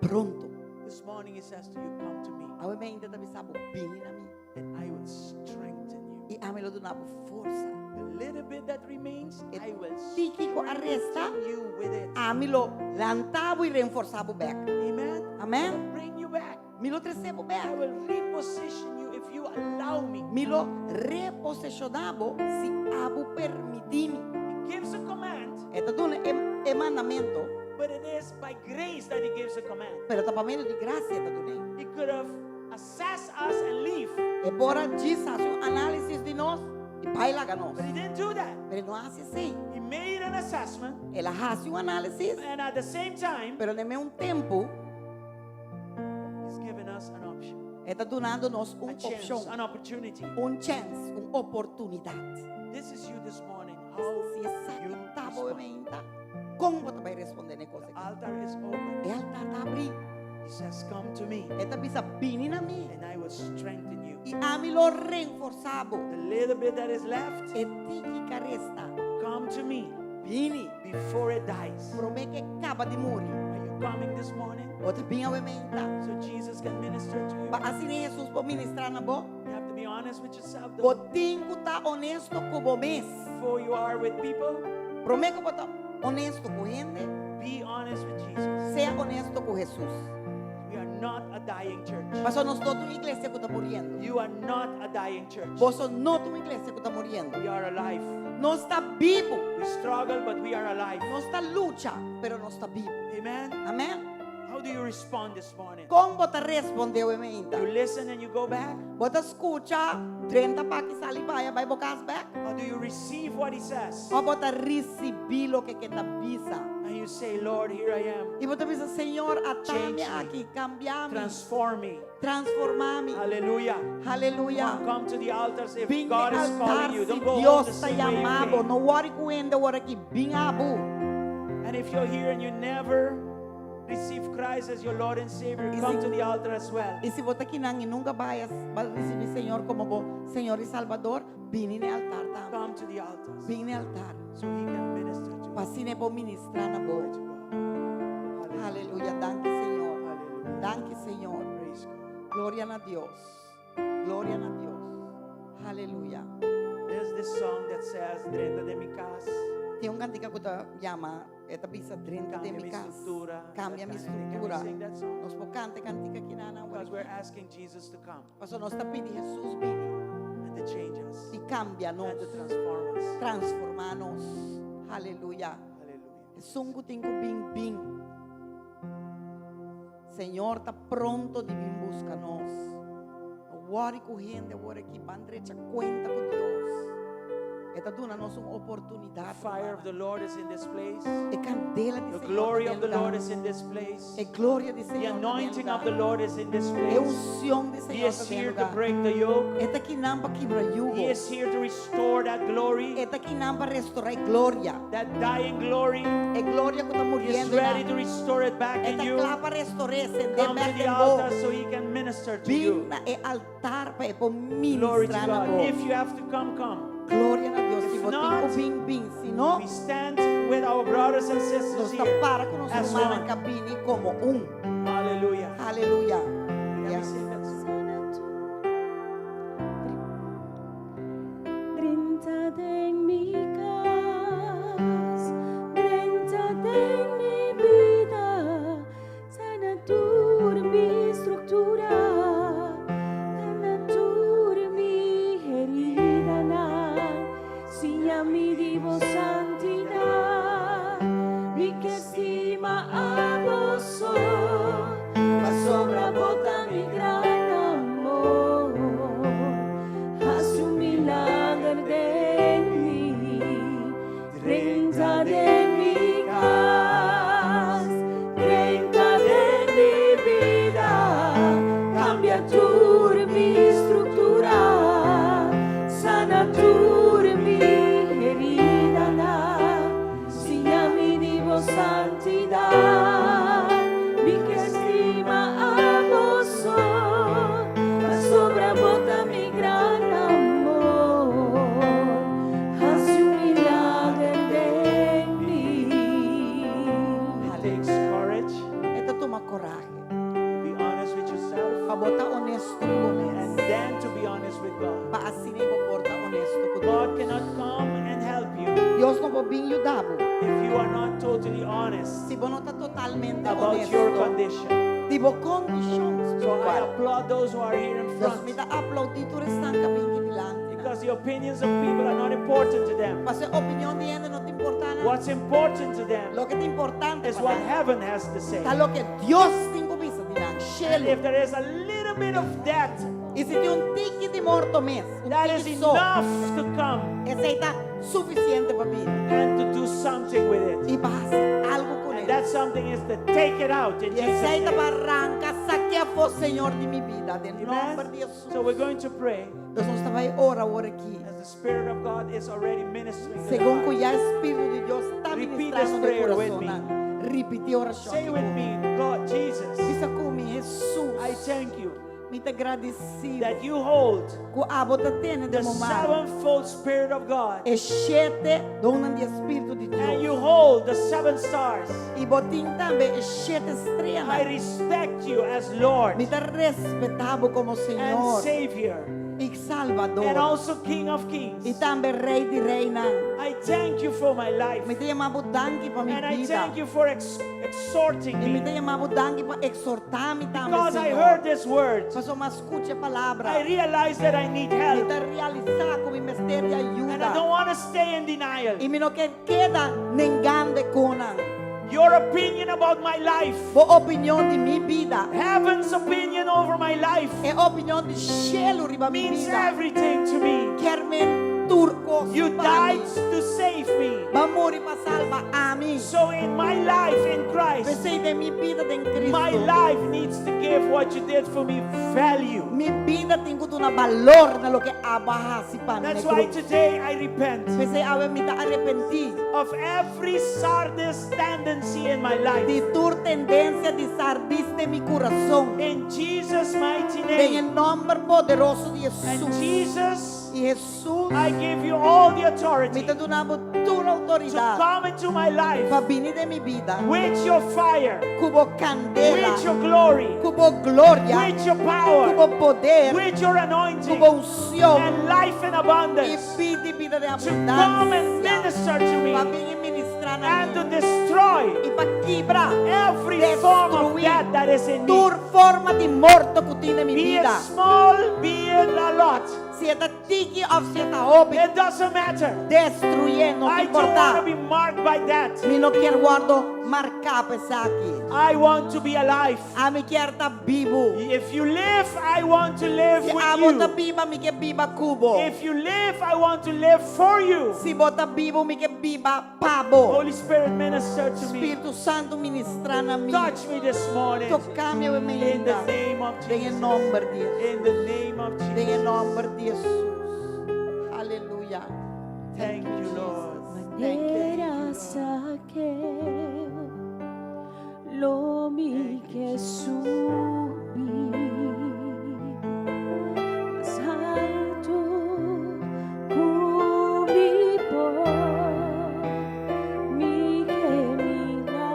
pronto. This morning he says to you, Come to me, Awe mainta e ta bisa bo, bini na mi. and I will strengthen you. I ami lo duna bo forsa. The little bit that remains, E I will tiki ku a resta, strengthen you with it. ami lo lanta bo i reforsá bo bèk. Amen. Amen. I will bring you back. Mi lo trese bo I bèk. will reposition you if you allow me. Mi lo reposishoná bo si abo permití mi. He gives a command E ta duna e, e mandamentu. But it is by grace that he gives a command. Pero ta pa medio di grasia e ta dun'é. He could have assessed us and leave. E por a djis hasi un análisis di nos i bai laga nos. But he didn't do that. Pero e no a hasi esei. He made an assessment El a hasi un análisis, and at the same time pero na e mesun tempu he's given us an option. e ta dunando nos un A chance, opshon, an opportunity. un chèns, un oportunidat. This is you this morning. How Si esaki you ta bo respond. meinta, kon bo ta bai respondé na e kos The aki? altar is open. E altar ta abrí. He says, Come to me E ta bisa, Bini na mi and I will strengthen you. i ami lo renforsá bo. The little bit that is left, E tiki ku a resta, come to me bini before it dies. promé ku e kaba di muri. Are you coming this morning? Bo ta bin awe meinta. So Jesus can minister to you. Pa asina Jesus por ministrá na bo. You have to be honest with yourself Bo though. tin ku ta honesto ku bo mes. Before you are with people, Promé ku bo ta honesto ku hende, be honest with Jesus. sea honesto ku Jesus. We are not a dying church. Paso nos no ta un iglesia ku ta muriendo. You are not a dying church. Boso no ta un iglesia ku ta muriendo. We are alive. Nos ta bibu. We struggle, but we are alive. Nos ta lucha, pero nos ta bibu. Amen. Amèn? How do you respond this morning? Kon bo ta respondé awe meinta? You listen and you go back? Bo ta skucha, drenta paki sali bai, bai bo kas bèk? Or do you receive what he says? Òf bo ta risibí loke e ta bisa? And you say, Lord, here I am. I bo ta bisa, Señor, ata mi Change me. aki, kambia mi, Transform me. transformá mi. Hallelujah. Aleluya. Come, on, come to the altars if Bin God is altar calling you. si Don't go home Dios the ta same way you yama bo. came. No worry ku hende awor aki, bin abo. And if you're here and you never receive Christ as your Lord and Savior, Y come si- to the altar as well. I si bo ta akinan i nunka a risibí Señor komo bo Señor i Salbador, bini na altar tambe. Come to the altars Bini na altar. so he can minister to you. Pa asina e por ministrá na bo. Glory to God. Aleluya. Danki Señor. Hallelujah. Danki Señor. Praise God. Gloria na Dios. Gloria na Dios. Aleluya. There's this song that says, Drenta den mi kas. Tin un kantika ku ta yama, e ta bisa drenta Kambia den mi mi kas. struktura. Kambia mi That kind of thing. Can we struktura. sing that song? Nos por kanta e kantika akinan Because we're asking Jesus to come Paso nos ta pidi Jesus bini and to change us i kambia and nos. to transform us. Transformá nos. Aleluya. Hallelujah. Esun ku tin ku bin bin. Señor ta pronto di bin buska nos. No worry ku hende awor aki ban drecha kuenta ku Dios. E ta duna nos un The oportunidat. fire of the Lord is in this place. E kandela di The Señor glory of the ta Lord is in this place. E gloria di The Señor ta den anointing of lugar. the Lord is in this E place. unshon di He Señor is ta den here to lugá. break the yoke. E ta akinan pa kibra yugo. He is here to restore that glory, E ta akinan pa restourá e gloria. that dying glory. E gloria ku ta He is muriendo. ready to restore it back in E ta you. kla pa restour'é, send'é Come to bèk the den bo. altar so he can minister to you. Bin na e altar pa e por Glory to ministrá na God. bo. If you have to come, come. Gloria na Dios. Si If bo tin not, ku bin, bin. Si no, We stand with our brothers and sisters nos ta here para ku nos as rumannan one. ku a bini komo un. Hallelujah. Aleluya. Can we Yes. sing that song? Drenta den mi kas, drenta den mi bida, sana tur mi struktura, kana tur mi heridanan, siña mi di bo santidat, mi ke stima abo so, pasobra bo ta mi gran amor. Hasi un milager den mi, drenta den mi kas, drenta den mi bida, kambia tur mi struktura, sana tur mi heridanan, siña mi di bo santidat, mi ke stima abo so, pasobra bo ta mi gran amor, hasi un milager den mi. It takes courage E ta tuma kurashi. to be honest with yourself Pa bo ta honesto ku bo mes. and then to be honest with God. Pa asina bo por ta honesto ku God Dios. cannot come and help you Dios no por bin yuda bo. if you are not totally honest Si bo no ta totalmente about your honesto. condition. Di bo kondishon So I spiritual. applaud those who are here in Dios mi front ta aploudí tur esnan ku a bin dilanti. because the opinions of people are not important to them. Paso opinion di hende no ta importá nan. What's important to them Loke ta importante is pa what nan heaven has to say. ta loke Dios tin ku bisa di nan. And Shelu. if there is a little bit of death, I si tin un tiki di morto mes, un that is tiki so, enough to come esei ta sufisiente pa bini and to do something with it. i pa hasi algu kuné. And that something is to take it out in I Jesus' esei ta name. pa ranka, sak'é afó, Señor, di mi bida, den nòmber di Amen. Hesus. So we're going to pray Anto nos ta bai ora awor aki. as the Spirit of God is already ministering to the Segun ku heart. ya Spiritu di Dios ta Repeat this ministrando den prayer with kurason me. nan. Ripití e orashon Say aki with ku mi. me, God, Jesus, Bisa ku mi, Hesus, I thank you mi ta gradisí that you hold ku abo ta tene the den bo man sevenfold Spirit of God e shete donnan di Spiritu di and you Dios. hold the seven stars. I bo tin tambe e shete I streanan. respect you as Lord Mi ta respetá bo komo and Señor Savior i Salbador and also King of i Kings. tambe Rei di Reinan. I thank you for my life Mi ta yama bo danki pa mi and I bida. thank you for exhorting I mi me ta yama bo danki pa eksortá mi tambe, because I Señor. heard this word. Pasobra m'a skucha e palabra. I realize that I need Mi help ta realisá ku mi mester di and I ayuda. don't want to stay in denial. I mi no ke keda nengando kosnan. Your opinion about my life, Bo opinion di mi bida. heaven's opinion over my life, E opinion di shelu riba mi means bida. everything to me. Ke men tur kos You pa died mi. to save me. B'a muri pa salba ami. So in my life in Christ, P'esei den mi bida den my Kristu. life needs to give what you did for me value. Mi bida tin ku duna balor na loke abo a hasi pa mi. That's why today I repent P'esei awe mi ta arepentí of every Sardis tendency in my life. di tur tendensia di Sardis den mi kurason. In Jesus' mighty Den e name. nòmber poderoso di And Hesus. Jesus, I Hesus, I give you all the mi authority ta duna bo tur to outoridat come into my life pa bini den mi bida with your fire, ku bo kandela, with your glory, ku bo gloria, with your ku power, bo poder, with your ku anointing, bo unshon and life in i abundance bida i bida den to come and abundansia minister to me pa bini ministrá na and to mi destroy i pa kibra every form of destruí death that is in me. tur forma di morto ku tin den mi Be it bida. small, be it a lot. Si e ta tiki òf si e ta hopi, It doesn't matter. destruyé, no I don't want importá. to be marked by that. Mi no ke wòrdu marká pa esaki. I want to be alive. Ami ke ta bibu. If you live, I want to live Si with abo ta you. biba, mi ke biba ku bo. If you live, I want to live for you. Si bo ta bibu, mi ke biba pa bo. Holy Spirit, minister to me. Spiritu Santu ministrá na mi. Touch me this morning. Toka mi In the mainta. name of Den Jesus. nòmber di Hesus. In the name of Den Jesus. nòmber di Hesus. Aleluya. Thank you, Lord. Thank you. Manera Zaqueo, lo mi ke subi mas haltu ku mi por, mi ke mira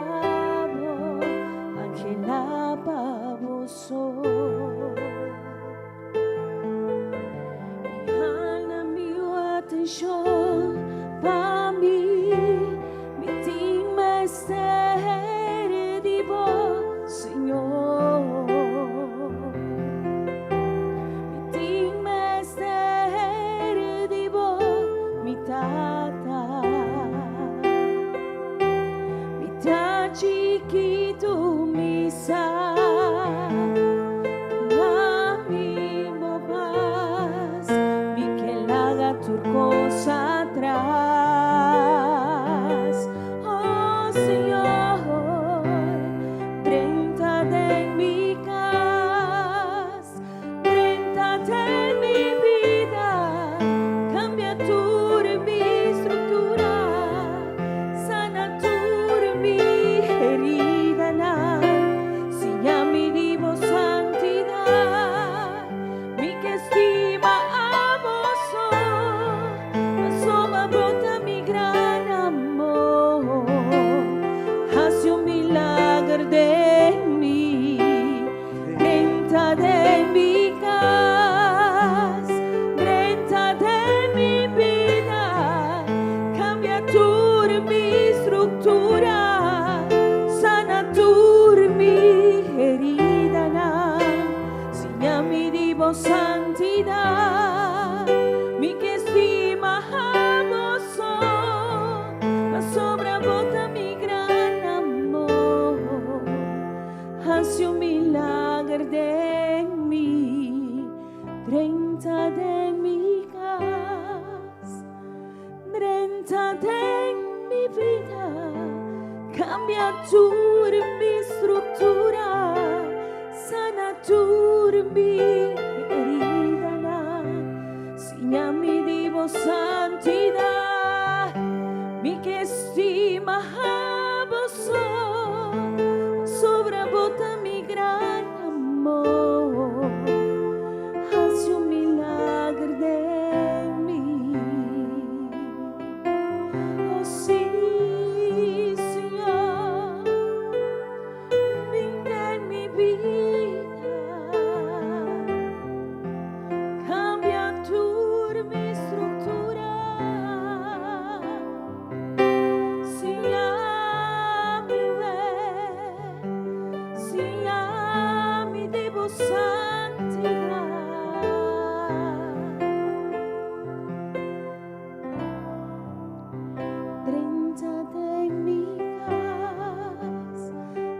bo, anhelá pa bo so. Hala mi atenshon pa mi, mi tin mester di bo, Señor. Mi tin mester di bo, mi Tata. Mi ta chikitu mi sa. Duna mi bo pas, mi ke laga tur kos Drenta den mi bida, kambia tur mi struktura, sana tur mi heridanan, siña mi di bo santidat, mi ke stima bo so, pasobra bo ta mi gran amor. Hasi un milager den mi. Oh sí, Señor, bin den mi bida. Kambia tur mi struktura. Siña mi fe, siña mi di bo santidat. Drenta den mi kas,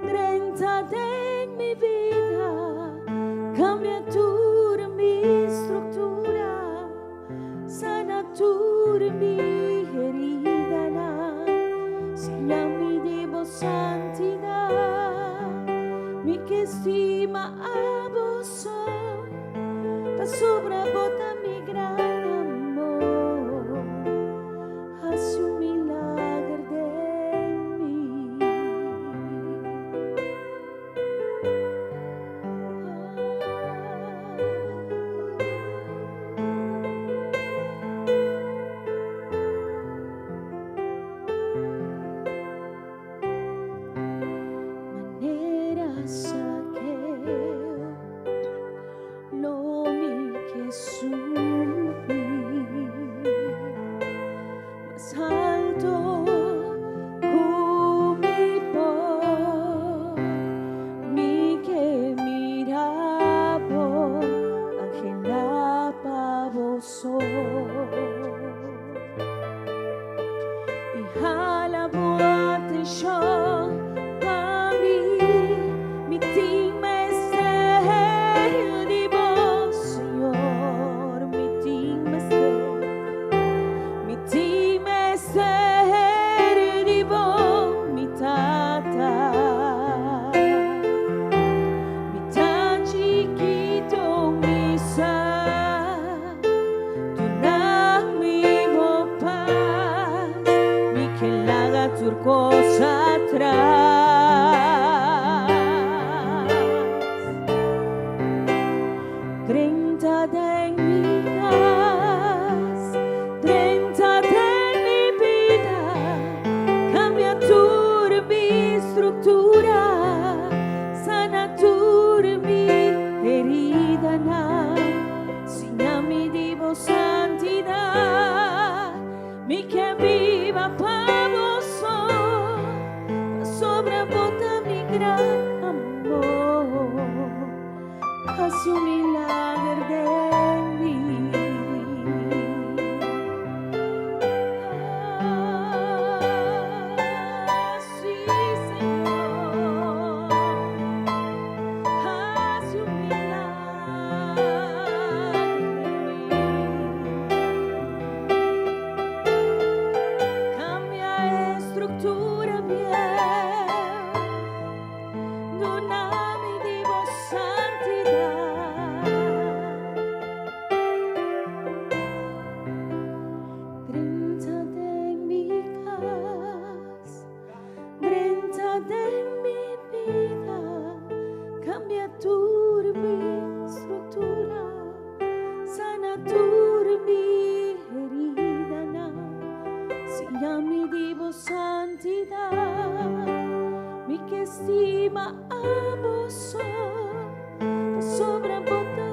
drenta den mi bida, kambia tur mi struktura, sana tur mi heridanan, siña mi di bo santidat, mi ke stima abo so, pasobra bo ta mi gran amor, hasi un milager den mi. Manera Zakeo, lo mi ke subi mas alto ku mi por, mi ke mira bo, anhelá pa bo so. I hala bo atenshon pa mi, mi tin mester di bo, Señor, mi tin mester, mi tin mester di bo, mi tata. Mi ta chikitu mi sa, duna mi bo pas, mi ke laga tur kos atras. Drenta den mi kas, drenta den mi bida, kambia tur mi struktura, sana tur mi heridanan, siña mi di bo santidat, mi ke biba pa bo so, pasobra bo ta mi gran amor. Hasi un milager den mi. Ah, sí, Señor. Hasi un milager den mi. Kambia struktura bieu. Duna mi di bo santidat. Drenta den mi kas, drenta den mi bida, kambia tur mi struktura, sana tur mi heridanan, siña mi di bo santidat, mi ke stima abo so, pasobra bo ta,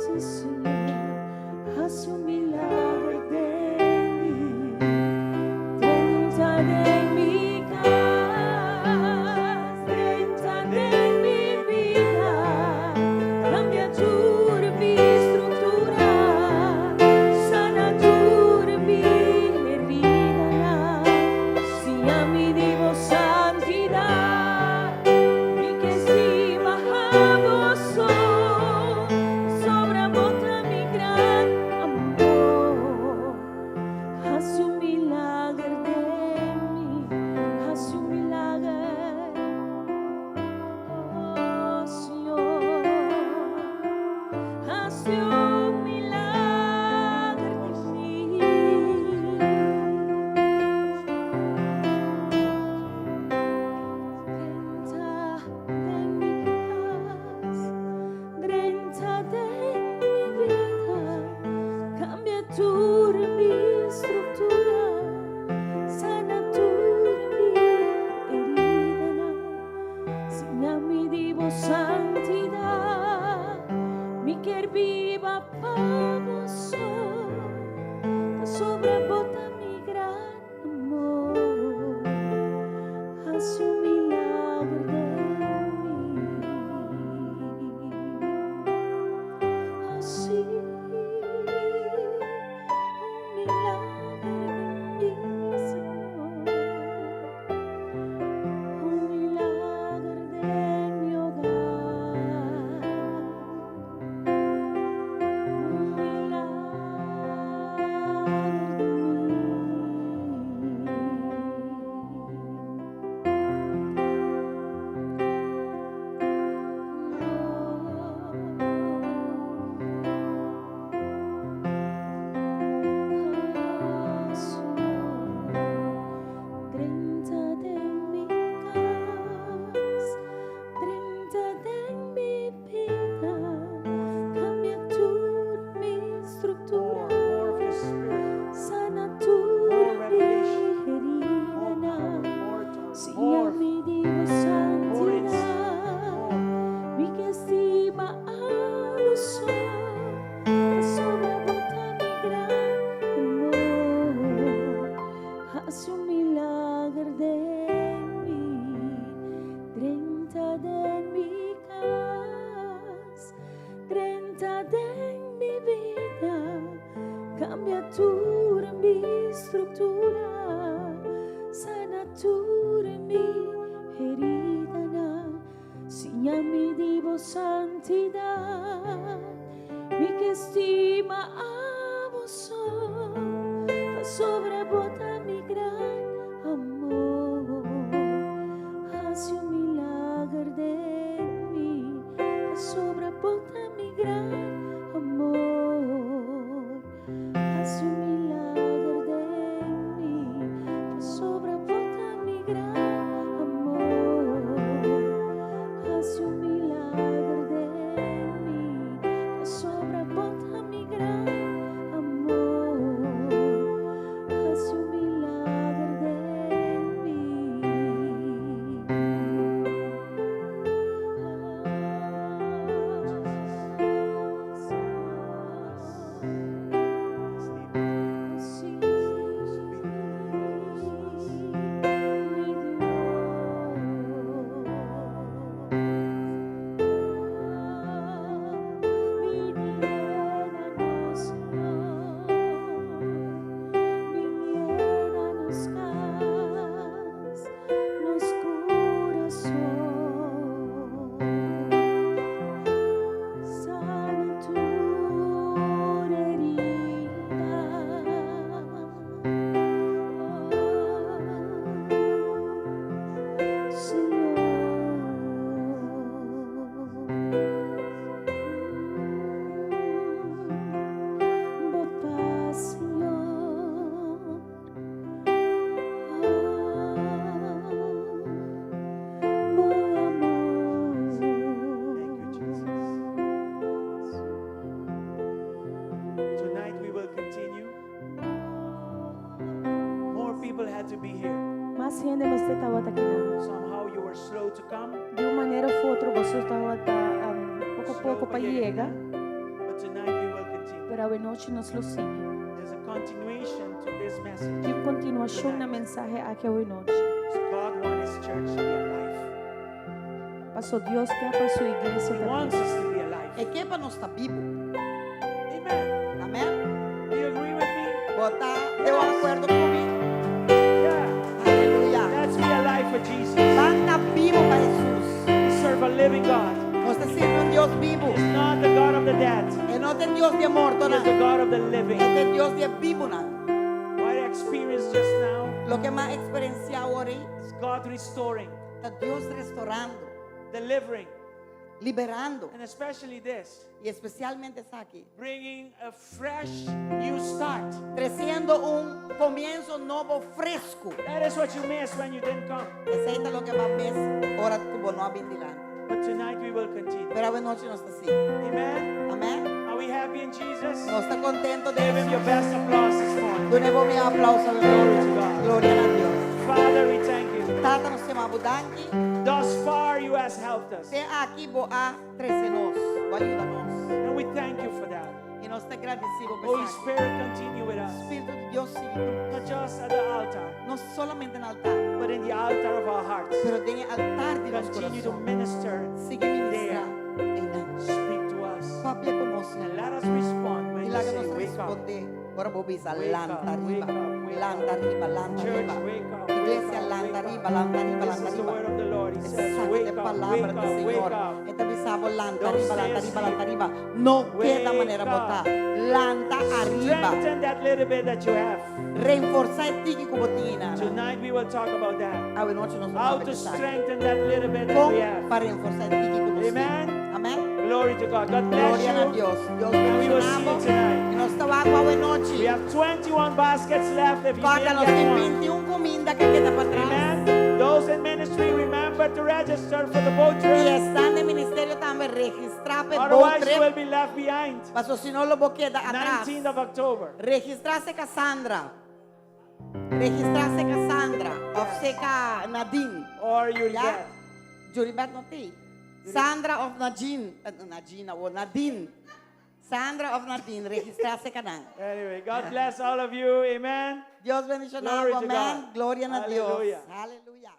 sí, Señor, hasi un milager den mi. Drenta den mi kas, drenta den mi bida, kambia tur mi struktura, sana tur mi heridanan, siña mi di bo santidat, mi ke stima abo. mi struktura, sana tur mi heridanan. Siña mi di bo santidat, mi kier biba pa bo so, pasobra bo ta mi gran amor. Hasi un milager den mi. Hasi un milager den mi, Señor. Un milager den mi hogar. Un milager den mi. Drenta den mi kas, drenta den mi bida, kambia tur mi More, struktura, more of your spirit. sana tur More mi revelation. More heridanan. power, more authority, Siña more, mi di bo more santidat, insight, more. mi ke stima abo so, pasobra bo ta mi gran amor. Hasi un milager den mi, drenta den mi kas, drenta den mi bida, kambia tur mi struktura, sana tur mi heridanan. Siña mi di bo santidat, mi ke stima abo so, pasobra bo ta mi gran amor. Hasi un milager den mi, pasobra bo ta mi gran amor. Hasi un milager den mi, pasobra bo ta mi gran amor. Hasi un milager den mi, pasobra bo ta mi gran amor. Hasi un milager den mi. Sí, mi Dios. Viniera Señor, viniera nos cas, nos corazón. Sana tu herida. Oh, Señor. Bo pas, Señor. Oh, bo amor. Thank you, Jesus. Tonight we will continue. More people had to be here. Mas hende mester tabata akinan. Somehow you were slow to come, Di un manera òf otro, boso tabata poko poko pa yega, but tonight we will continue. pero awe nochi nos lo sigui. There's a continuation to this message. Tin un kontinuashon na e mensahe aki awe nochi. God wants His church to be alive. Paso Dios ke pa su iglesia He wants tambe. us to be alive. E ke pa nos ta bibu. Amen. Amèn? Do you agree with me? Bo ta di akuerdo ku mi? Yeah. Aleluya. Let's be alive for Jesus. Ban ta bibu pa Hesus. We serve a living God. Nos ta sirbi un Dios bibu. He's not the God of the dead. E no ta Dios di morto, He is no. the God of the living. E ta Dios di bibunan. What I experienced just now Loke m'a eksperensiá awor is God restoring, ta Dios restourando, delivering, liberando. and especially this, I espesialmente esaki. bringing a fresh new start. Tresiendo un komienso nobo fresku. That is what you missed when you didn't come. Esei ta loke bo a miss ora ku bo no a bin dilanti. But tonight we will continue. Pero awe nochi nos ta sigui. Amen. Amèn? Are we happy in Jesus? Nos ta kontentu di Give him your best applause this Dun'é bo mihó aplauso. Glory to God. Gloria na Dios. Father, we thank you. Tata, nos yama bo danki. Thus far, you has helped us. Te aki bo a trese nos, bo a yuda nos. And we thank you for that. I nos ta gradisí bo Holy pa esaki. Spirit, continue with us. Spiritu di Dios sigui ku nos. Not just at the altar, No solamente na altar, but in the altar of our hearts. pero den e altar di nos Continue to kurason. minister. Sigui ministrá einan. Speak to us. Papia ku nos, And Señor. let us respond when I you laga say, nos wake up. respondé. Ora bo bisa, Wake lanta up, riba, wake up, wake lanta up. riba, lanta Church, riba. wake up, wake Iglesia, up, lanta wake up. riba, lanta riba, This lanta is the riba. word of the Lord. He says, Esaki wake ta up, palabra wake di up, wake Señor. up. E ta bisa bo lanta Don't riba, stay lanta riba, asleep. lanta riba. No keda Wake manera up. bo ta. Lanta ariba. Strengthen that little bit that you have. Reforsá e tiki ku bo tin. Tonight we will talk about that. Awe nochi nos How lo to papia di esaki. strengthen that little bit that Kon we have. pa reforsá e tiki ku nos tin. Amen. Amèn. Glory to God. God bless Gloria na you. Dios. Dios And we will see bendishoná bo. you tonight. I nos ta wak awe nochi. We have 21 baskets left if you Kòrda didn't nos get tin one. 21 kuminda ku keda patras. Amen. Those in ministry, remember to register for the boat I trip. esnan den ministerio tambe registrá pa e boat Otherwise, you will trip. be left behind. Paso si no lo bo keda atras. 19th of October. Registrá serka Sandra. Registrá serka Sandra. Òf serka Nadine. Or you'll Ya? get. Juribet no tin. Sandra òf Nadine. Eh, Nadine o Nadine. Sandra òf Nadine, registrá serka nan. Anyway, God bless all of you. Amen. Dios bendishoná Glory bo. to Amèn. God. Gloria na Dios. Hallelujah. Aleluya.